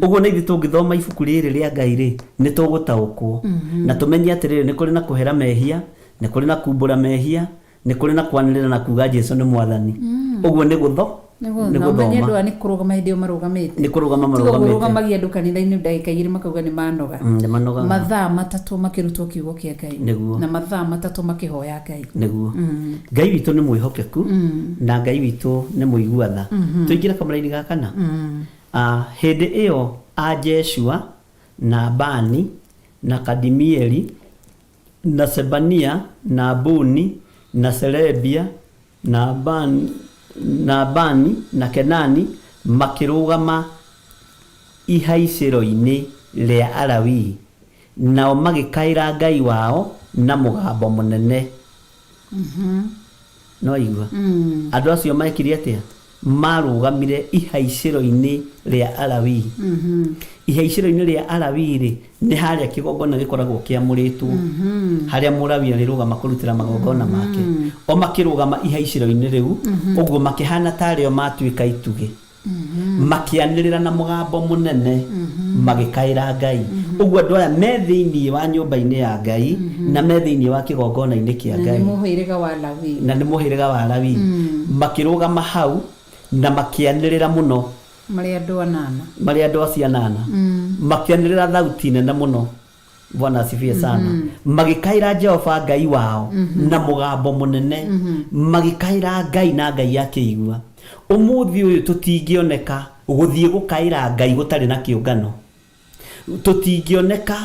H: Ũguo na ithuĩ tũngĩthoma ibuku rĩrĩ rĩa Ngai rĩ, nĩ tũgũtaũkwo na tũmenye atĩrĩrĩ, nĩ kũrĩ na kũhera mehia, nĩ kũrĩ na kumbũra mehia, nĩ kũrĩ na kwanĩrĩra na kuga Jesu nĩ mwathani. Ũguo nĩ gũtho nĩ
F: na ũmenye andũ
H: gũthoma.
F: Aya nĩ kũrũgama hĩndĩ ĩyo marũgamĩte.
H: Nĩ kũrũgama
F: Tiga
H: marũgamĩte.
F: ũrũgamagia andũ kanitha-inĩ ndagĩka 2 makauga nĩ manoga.
H: Nĩ manogaga.
F: Mathaa 3 makĩrutwo kiugo kĩa Ngai. Na mathaa 3 makĩhoya Ngai.
H: Nĩguo, Ngai witũ nĩ mwĩhokeku na Ngai witũ nĩ mũigua tha. Tũingĩre kamũraini ga kana. Hĩndĩ ĩyo a Jeshua na Bani na Kadimieli na Sebania na Buni na Serebia na Bani na Bani na Kenani makĩrũgama ihaicĩro-inĩ rĩa Alawii, nao magĩkaĩra Ngai wao na mũgambo mũnene. No igua andũ acio mekire atĩa? Marũgamire ihaicĩro-inĩ rĩa Alawii. Ihaicĩro-inĩ rĩa Alawii rĩ, nĩ harĩa kĩgongona gĩkoragwo kĩamũrĩtwo, harĩa mũlawi arĩrũgama kũrutĩra magongona make. O makĩrũgama ihaicĩro-inĩ rĩu ũguo, makĩhana tarĩo matuĩka itugĩ, makĩanĩrĩra na mũgambo mũnene, magĩkaĩra Ngai. Ũguo andũ aya me thĩinĩ wa nyũmba-inĩ ya Ngai na me thĩinĩ wa kĩgongona-inĩ kĩa
F: Na nĩ
H: Ngai.
F: Mũhĩrĩga wa Lawi.
H: Na nĩ mũhĩrĩga wa Lawi. Makĩrũgama hau na makĩanĩrĩra mũno.
F: Marĩ andũ anana.
H: Marĩ andũ acio anana, makĩanĩrĩra thauti nene mũno, Bwana asifiwe sana, magĩkaĩra Jehova Ngai wao na mũgambo mũnene, magĩkaĩra Ngai na Ngai akĩigua. Ũmũthĩ ũyũ tũtingĩoneka gũthiĩ gũkaĩra Ngai gũtarĩ na kĩũngano. Tũtingĩoneka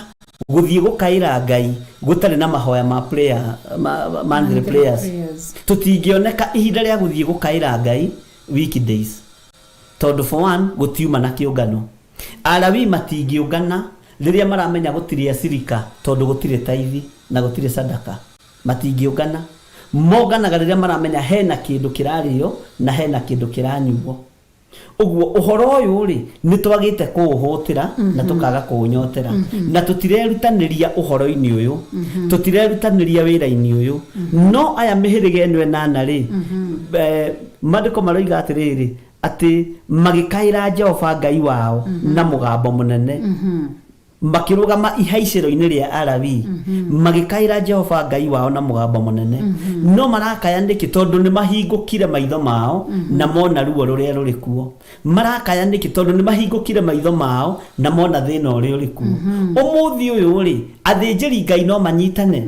H: gũthiĩ gũkaĩra Ngai gũtarĩ na mahoya ma prayer, ma, monthly prayers. Tũtingĩoneka ihinda rĩa gũthiĩ gũkaĩra Ngai weekdays. Tondũ for one gũtiuma na kĩũngano. Alawii matingĩũngana rĩrĩa maramenya gũtirĩ acirika tondũ gũtirĩ taithi na gũtirĩ sadaka. Matingĩũngana. Monganaga rĩrĩa maramenya hena kĩndũ kĩrarĩo na hena kĩndũ kĩranyuo. Ũguo ũhoro ũyũ rĩ, nĩ twagĩte kũũhũtĩra na tũkaga kũũnyotera. Na tũtirerutanĩria ũhoro-inĩ ũyũ. Tũtirerutanĩria wĩra-inĩ ũyũ. No aya mĩhĩrĩga ĩno ĩnana rĩ, Maandĩko maroiga atĩrĩrĩ, atĩ magĩkaĩra Jehova Ngai wao na mũgambo mũnene. Makĩrũgama ihaicĩro-inĩ rĩa Alawii, magĩkaĩra Jehova Ngai wao na mũgambo mũnene. No marakaya nĩkĩ? Tondũ nĩ mahingũkire maitho mao na mona ruo rũrĩa rũrĩ kuo. Marakaya nĩkĩ? Tondũ nĩ mahingũkire maitho mao na mona thĩna ũrĩa ũrĩ kuo. Ũmũthĩ ũyũ-rĩ, athĩnjĩri Ngai no manyitane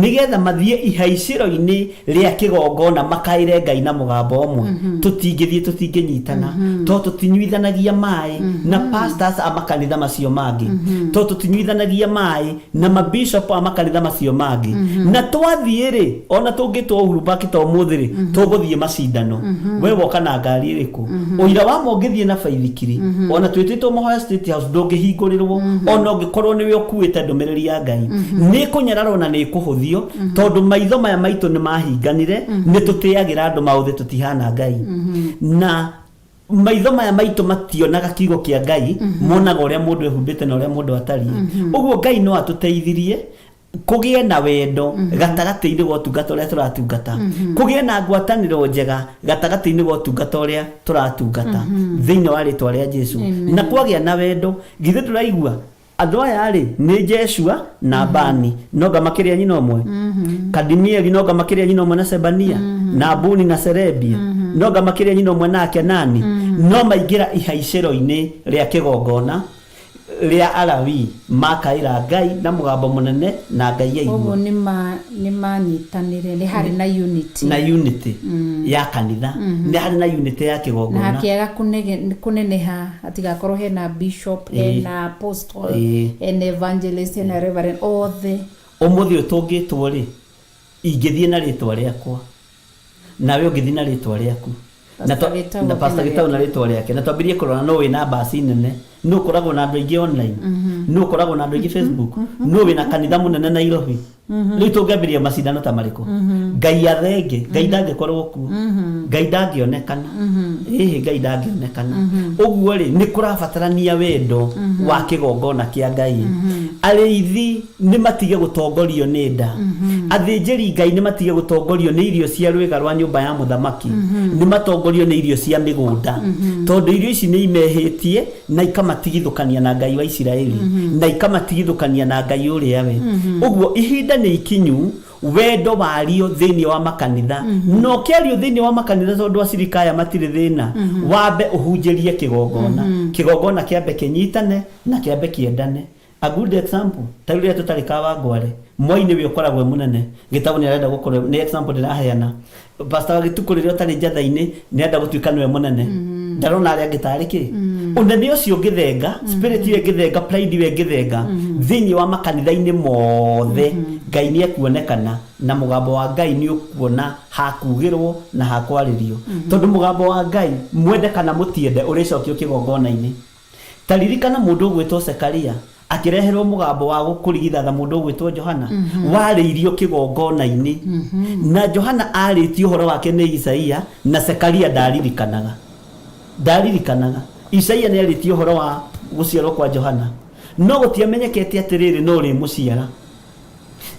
H: nĩgetha mathiĩ ihaicĩro-inĩ rĩa kĩgongona makaĩre Ngai na mũgambo ũmwe. Tũtingĩthiĩ, tũtingĩnyitana tondũ tũtinyuithanagia maĩ na pastors a makanitha macio mangĩ, tondũ tũtinyuithanagia maĩ na mabishop a makanitha macio mangĩ. Na twathiĩ rĩ, ona tũngĩtwo Uhuru Park ta ũmũthĩ rĩ, tũgũthiĩ macindano. We woka na ngari ĩrĩkũ? Ũira wa ma ũngĩthiĩ na baithikiri, ona twĩtĩtwo mahoya State House, ndũngĩhingũrĩrwo ona ũngĩkorwo nĩwe ũkuĩte ndũmĩrĩri ya Ngai. Nĩ ĩkũnyararwo na nĩ ĩkũhũthio tondũ maitho maya maitũ nĩ mahinganire. Nĩ tũtĩagĩra andũ maũthĩ, tũtihana Ngai. Na maitho maya maitũ mationaga kiugo kĩa Ngai, monaga ũrĩa mũndũ ehumbĩte na ũrĩa mũndũ atariĩ. Ũguo Ngai no atũteithirie kũgĩe na wendo gatagatĩ-inĩ ga ũtungata ũrĩa tũratungata, kũgĩe na ngwatanĩro njega gatagatĩ-inĩ ga ũtungata ũrĩa tũratungata thĩinĩ wa rĩtwa rĩa Jesu. Na kwagĩa na wendo, githĩ ndũraigua andũ aya rĩ nĩ Jeshua na Bani no nga makĩrĩa nyina ũmwe, Kadimieli no nga makĩrĩa nyina ũmwe na Sebania, na Buni na Serebia no nga makĩrĩa nyina ũmwe na Kenani, no maingĩra ihaicĩro-inĩ rĩa kĩgongona rĩa Alawii makaĩra Ngai na mũgambo mũnene na Ngai aigua.
F: Koguo nĩ manyitanĩre, nĩ harĩ na unity.
H: Na unity ya kanitha, nĩ harĩ na unity ya
F: Na
H: kĩgongona.
F: Hakĩaga kũneneha hatigakorwo hena bishop, hena apostle, hena evangelist, hena reverend, othe.
H: Ũmũthĩ ũyũ tũngĩtwo rĩ, ingĩthiĩ na rĩtwa rĩakwa nawe ũngĩthiĩ na rĩtwa rĩaku na
F: Pastor Gĩtaũ
H: na
F: ũngĩ
H: Pastor
F: na
H: Gĩtaũ na
F: rĩake.
H: Rĩtwa rĩake, na twambĩrĩrie kũrora nũ wĩna mbasi nene, nũ ũkoragwo na andũ aingĩ online, nũ ũkoragwo na andũ aingĩ Facebook, nũ wĩna kanitha mũnene Nairobi. Rĩu tũngĩambĩrĩria macindano ta marĩkũ? Ngai athenge, Ngai ndangĩkorwo kuo, Ngai ndangĩonekana, ĩhĩ, Ngai ndangĩonekana. Ũguo rĩ, nĩ kũrabatarania wendo wa kĩgongona kĩa Ngai. Arĩithi nĩ matige gũtongorio nĩ nda, athĩnjĩri Ngai nĩ matige gũtongorio nĩ irio cia rwĩga rwa nyũmba ya mũthamaki, nĩ matongorio nĩ irio cia mĩgũnda, tondũ irio ici nĩ imehĩtie na ikamatigithũkania na Ngai wa Isiraeli na ikamatigithũkania na Ngai ũrĩa we. Ũguo ihinda nĩ ikinyu wendo wario thĩinĩ wa makanitha, na ũkĩario thĩinĩ wa makanitha, tondũ acirika aya matirĩ thĩna, wambe ũhunjĩrie kĩgongona, kĩgongona kĩambe kĩnyitane na kĩambe kĩendane. A good example, ta rĩu rĩrĩa tũtarĩ Kawangware, Mwai nĩwe ũkoragwo e mũnene, Gĩtaũ nĩ arenda gũkorwo, nĩ example ndĩraheana. Pastor wa Gĩtukũ rĩrĩa ũtarĩ njatha-inĩ nĩ arenda gũtuĩka nĩwe mũnene. Ndarona arĩa angĩ tarĩ kĩ. Ũnene ũcio ũngĩthenga, spirit ĩyo ĩngĩthenga, pride ĩyo ĩngĩthenga, thĩinĩ wa makanitha-inĩ mothe, Ngai nĩ ekuonekana na mũgambo wa Ngai nĩ ũkuona hakugĩrwo na hakwarĩrio. Tondũ mũgambo wa Ngai, mwende kana mũtiende, ũrĩcokio kĩgongona-inĩ. Ta ririkana mũndũ ũgwĩtwo Zekaria akĩreherwo mũgambo wa kũrigithatha mũndũ ũgwĩtwo Johana, warĩirio kĩgongona-inĩ. Na Johana arĩtie ũhoro wake nĩ Isaia, na Zekaria ndaririkanaga. Ndaririkanaga. Isaia nĩ arĩtie ũhoro wa gũciarwo kwa Johana, no gũtiamenyekete atĩrĩrĩ no ũrĩmũciara.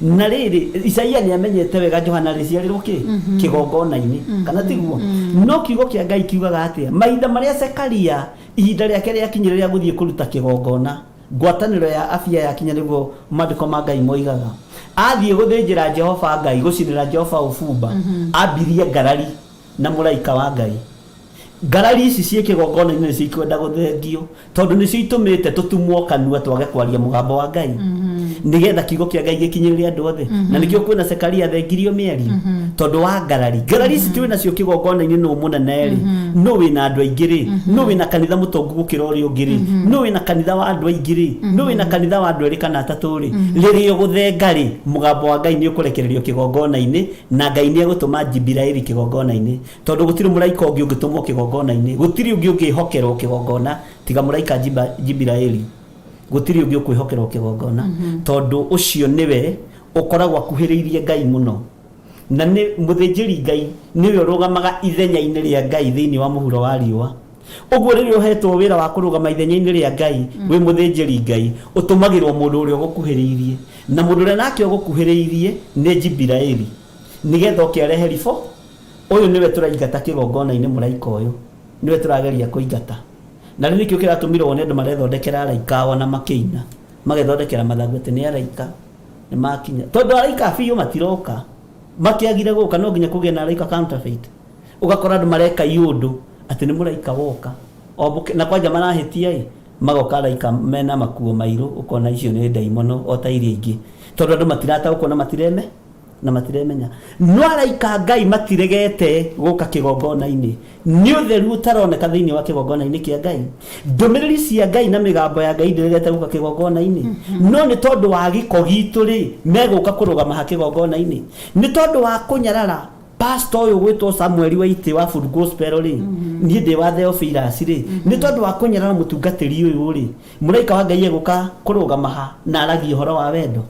H: Na rĩrĩ, Isaia nĩ amenyete wega Johana arĩciarĩrwo kĩ kĩgongona-inĩ, kana tiguo? No kiugo kĩa Ngai kiugaga atĩa? Mahinda marĩa Zekaria ihinda rĩake rĩakinyire rĩa gũthiĩ kũruta kĩgongona, ngwatanĩro ya afia yakinya, nĩguo maandĩko ma Ngai moigaga, athiĩ gũthĩnjĩra Jehova Ngai, gũcinĩra Jehova ũbumba, ambirie ngarari na mũraika wa Ngai. Ngarari ici ciĩ kĩgongona-inĩ nĩcio ikwenda gũthengio, tondũ nĩcio itũmĩte tũtumwo kanua twage kwaria mũgambo wa Ngai. Nĩgetha kiugo kĩa Ngai gĩkinyĩrĩre andũ othe. Na nĩkĩo kwĩna Zekaria thengirio mĩario tondũ wa ngarari. Ngarari ici twĩ nacio kĩgongona-inĩ, nũ mũnene rĩ, nũ wĩna andũ aingĩ rĩ, nũ wĩna kanitha mũtongu gũkĩra ũrĩa ũngĩ rĩ, nũ wĩna kanitha wa andũ aingĩ rĩ, nũ wĩna kanitha wa andũ erĩ kana atatũ rĩ. Rĩrĩa ũgũthenga rĩ, mũgambo wa Ngai nĩ ũkũrekererio kĩgongona-inĩ, na Ngai nĩ egũtũma Jibiraeli kĩgongona-inĩ, tondũ gũtirĩ mũraika ũngĩ ũngĩtũmwo kĩgongona-inĩ, gũtirĩ ũngĩ ũngĩhokerwo kĩgongona tiga mũraika Jibiraeli. Gũtirĩ ũngĩ ũkwĩhokerwo kĩgongona, tondũ ũcio nĩwe ũkoragwo akuhĩrĩirie Ngai mũno, na nĩ mũthĩnjĩri Ngai, nĩwe ũrũgamaga ithenya-inĩ rĩa Ngai thĩinĩ wa mũhuro wa riũa. Ũguo rĩrĩa ũhetwo wĩra wa kũrũgama ithenya-inĩ rĩa Ngai wĩ mũthĩnjĩri Ngai, ũtũmagĩrwo mũndũ ũrĩa ũgũkuhĩrĩirie, na mũndũ ũrĩa nake ũgũkuhĩrĩirie nĩ Jibiraeli, nĩgetha oke arehe ribo. Ũyũ nĩwe tũraingata kĩgongona-inĩ, mũraika ũyũ nĩwe tũrageria kũingata. Na rĩu nĩkĩo kĩratũmire wone andũ marethondekera araika ao na makĩina, magethondekera mathagu atĩ nĩ araika nĩ makinya, tondũ araika biũ matiroka. Makĩagire gũka, no nginya kũgĩe na araika counterfeit. Ũgakora andũ mareka iũndũ atĩ nĩ mũraika woka o na kwanja marahĩtia ĩ, magoka araika mena makuo mairũ, ũkona icio nĩ ndaimono o ta iria ingĩ, tondũ andũ matirataũkwo na matireme na matiremenya. No araika Ngai matiregete gũka kĩgongona-inĩ, nĩ ũtheru ũtaroneka thĩinĩ wa kĩgongona-inĩ kĩa Ngai. Ndũmĩrĩri cia Ngai na mĩgambo ya Ngai ndĩregete gũka kĩgongona-inĩ, no nĩ tondũ wa gĩko gitũ rĩ, megũka kũrũgama ha kĩgongona-inĩ? Nĩ tondũ wa kũnyarara pastor ũyũ gwĩtwo Samuel Waitĩ wa Full Gospel rĩ, niĩ ndĩ wa Theophilus rĩ, nĩ tondũ wa kũnyarara mũtungatĩri ũyũ rĩ, mũraika wa Ngai egũka kũrũgama ha na aragie ũhoro wa wendo?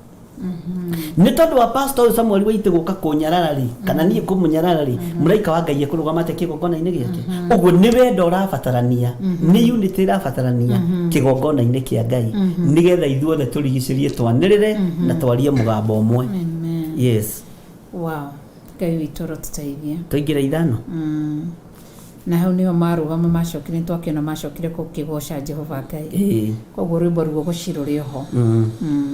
H: Nĩ tondũ wa pastor ũyũ Samuel Waitĩ gũka kũnyarara rĩ, kana niĩ kũmũnyarara rĩ, mũraika wa Ngai ekũrũgama atĩa kĩgongona-inĩ gĩake? Ũguo nĩ wendo ũrabatarania, nĩ unity ĩrabatarania kĩgongona-inĩ kĩa Ngai, nĩgetha ithuothe tũrigicĩrie, twanĩrĩre na twarie mũgambo ũmwe.
F: Amen.
H: Yes.
F: Wow, Ngai witũ arotũteithia.
H: Tũingĩre 5.
F: Na hau nĩho marũgama macokire, nĩtwakĩona macokire gũkĩgoca Jehova Ngai. Koguo rwĩmbo ruogoci rũrĩ oho.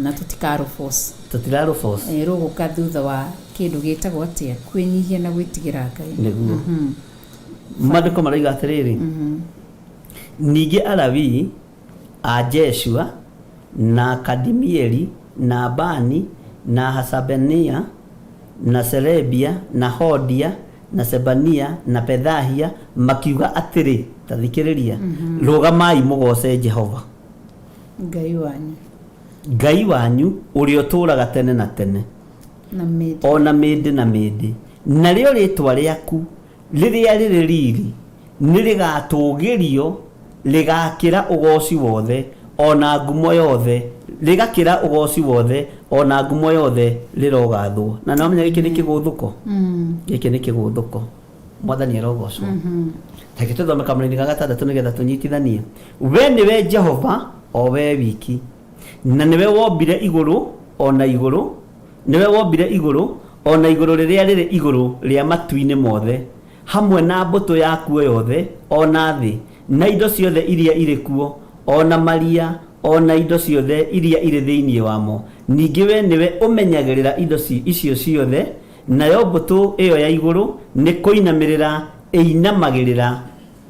F: Na tũtikarũforce.
H: Tũtirarũforce.
F: Rũgũka thutha wa kĩndũ gĩtagwo atĩa, kwĩnyihia na gwĩtigĩra Ngai.
H: Nĩguo maandĩko maroiga atĩrĩrĩ, ningĩ Alawii a Jeshua na Kadimieli na Bani na Hasabenia na Serebia na Hodia na Sebania na Pethahia makiuga atĩrĩ, ta thikĩrĩria, rũgamai mũgooce Jehova
F: Ngai wanyu,
H: Ngai wanyu ũrĩa ũtũũraga tene na tene,
F: na mĩndĩ
H: o na mĩndĩ na mĩndĩ. Narĩo rĩĩtwa rĩaku rĩrĩa rĩrĩ riri nĩrĩgatũũgĩrio, rĩgakĩra ũgooci wothe o na ngumo yothe, rĩgakĩra ũgooci wothe o na ngumo yothe, rĩrogathwo. Na nĩwamenya gĩkĩ nĩ kĩgũthũko, gĩkĩ nĩ kĩgũthũko. Mwathani arogocwo. Reke tũthome kamũraini ga gatandatũ nĩgetha tũnyitithanie. We nĩwe Jehova o we wiki, na nĩwe wombire igũrũ o na igũrũ, nĩwe wombire igũrũ o na igũrũ rĩrĩa rĩrĩ igũrũ rĩa matu-inĩ mothe, hamwe na mbũtũ yakuo yothe, o na thĩ, na indo ciothe iria irĩ kuo, o na maria, o na indo ciothe iria irĩ thĩinĩ wamo. Ningĩ we nĩwe ũmenyagĩrĩra indo icio ciothe, nayo mbũtũ ĩyo ya igũrũ nĩ kũinamĩrĩra ĩinamagĩrĩra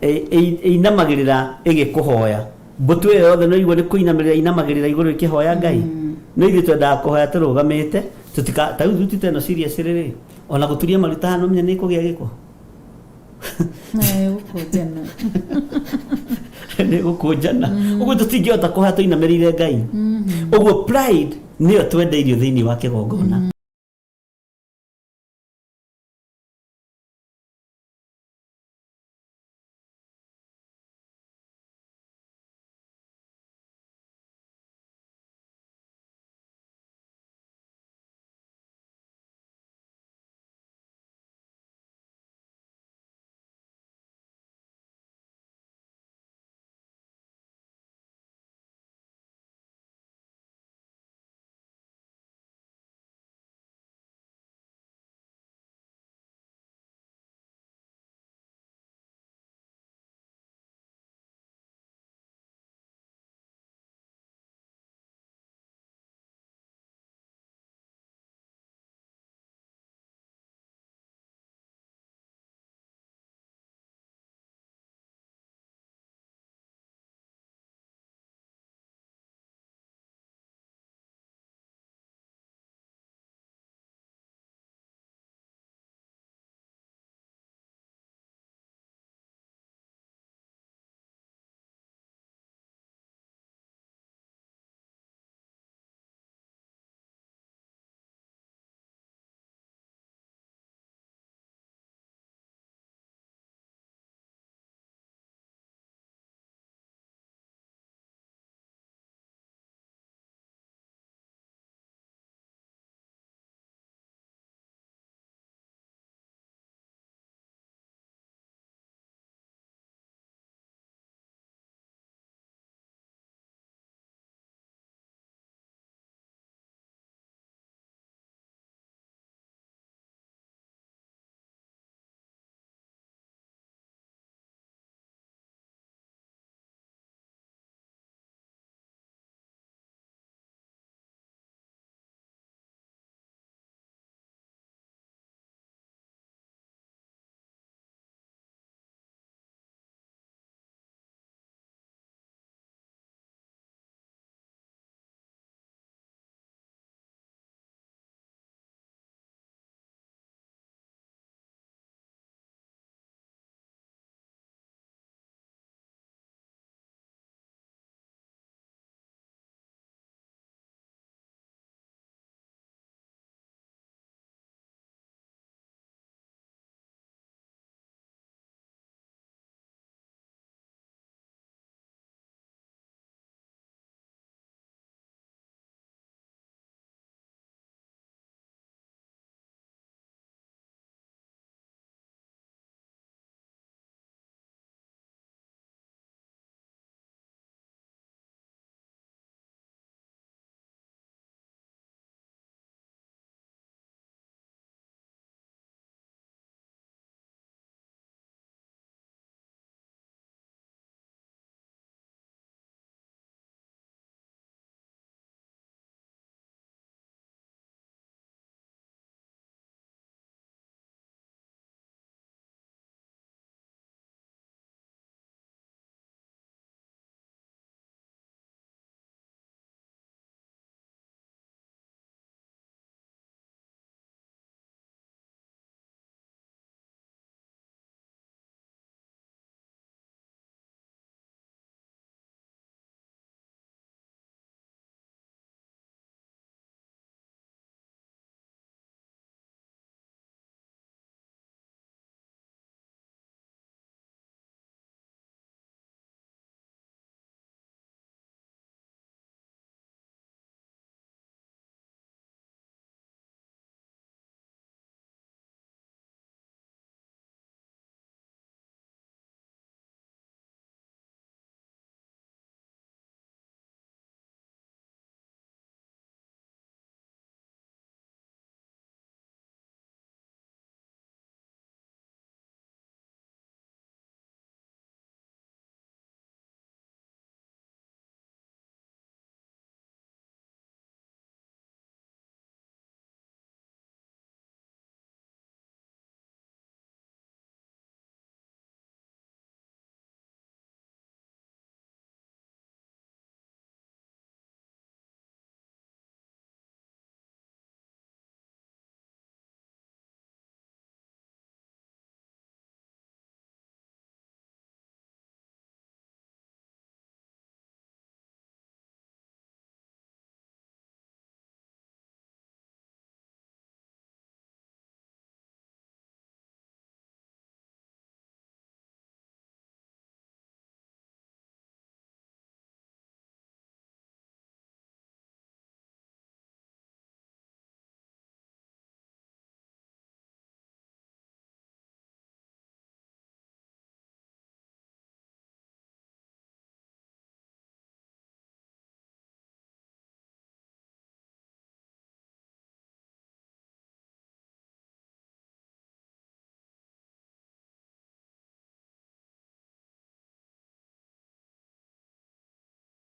H: ĩinamagĩrĩra ĩgĩkũhoya. Mbũtũ ĩyo yothe no igua nĩ kũinamĩrĩra inamagĩrĩra igũrũ ĩkĩhoya Ngai. No ithuĩ twendaga kũhoya tũrũgamĩte, tũtika ta rĩu thuti ta ĩno serious rĩ, ona gũturia maru ta haha no menya nĩ ĩkũgĩa gĩko.
F: Gũkũnjana.
H: Nĩ gũkũnjana. Ũguo tũtingĩhota kũhoya tũinamĩrĩire Ngai. Ũguo pride nĩyo twendeirio thĩinĩ wa kĩgongona.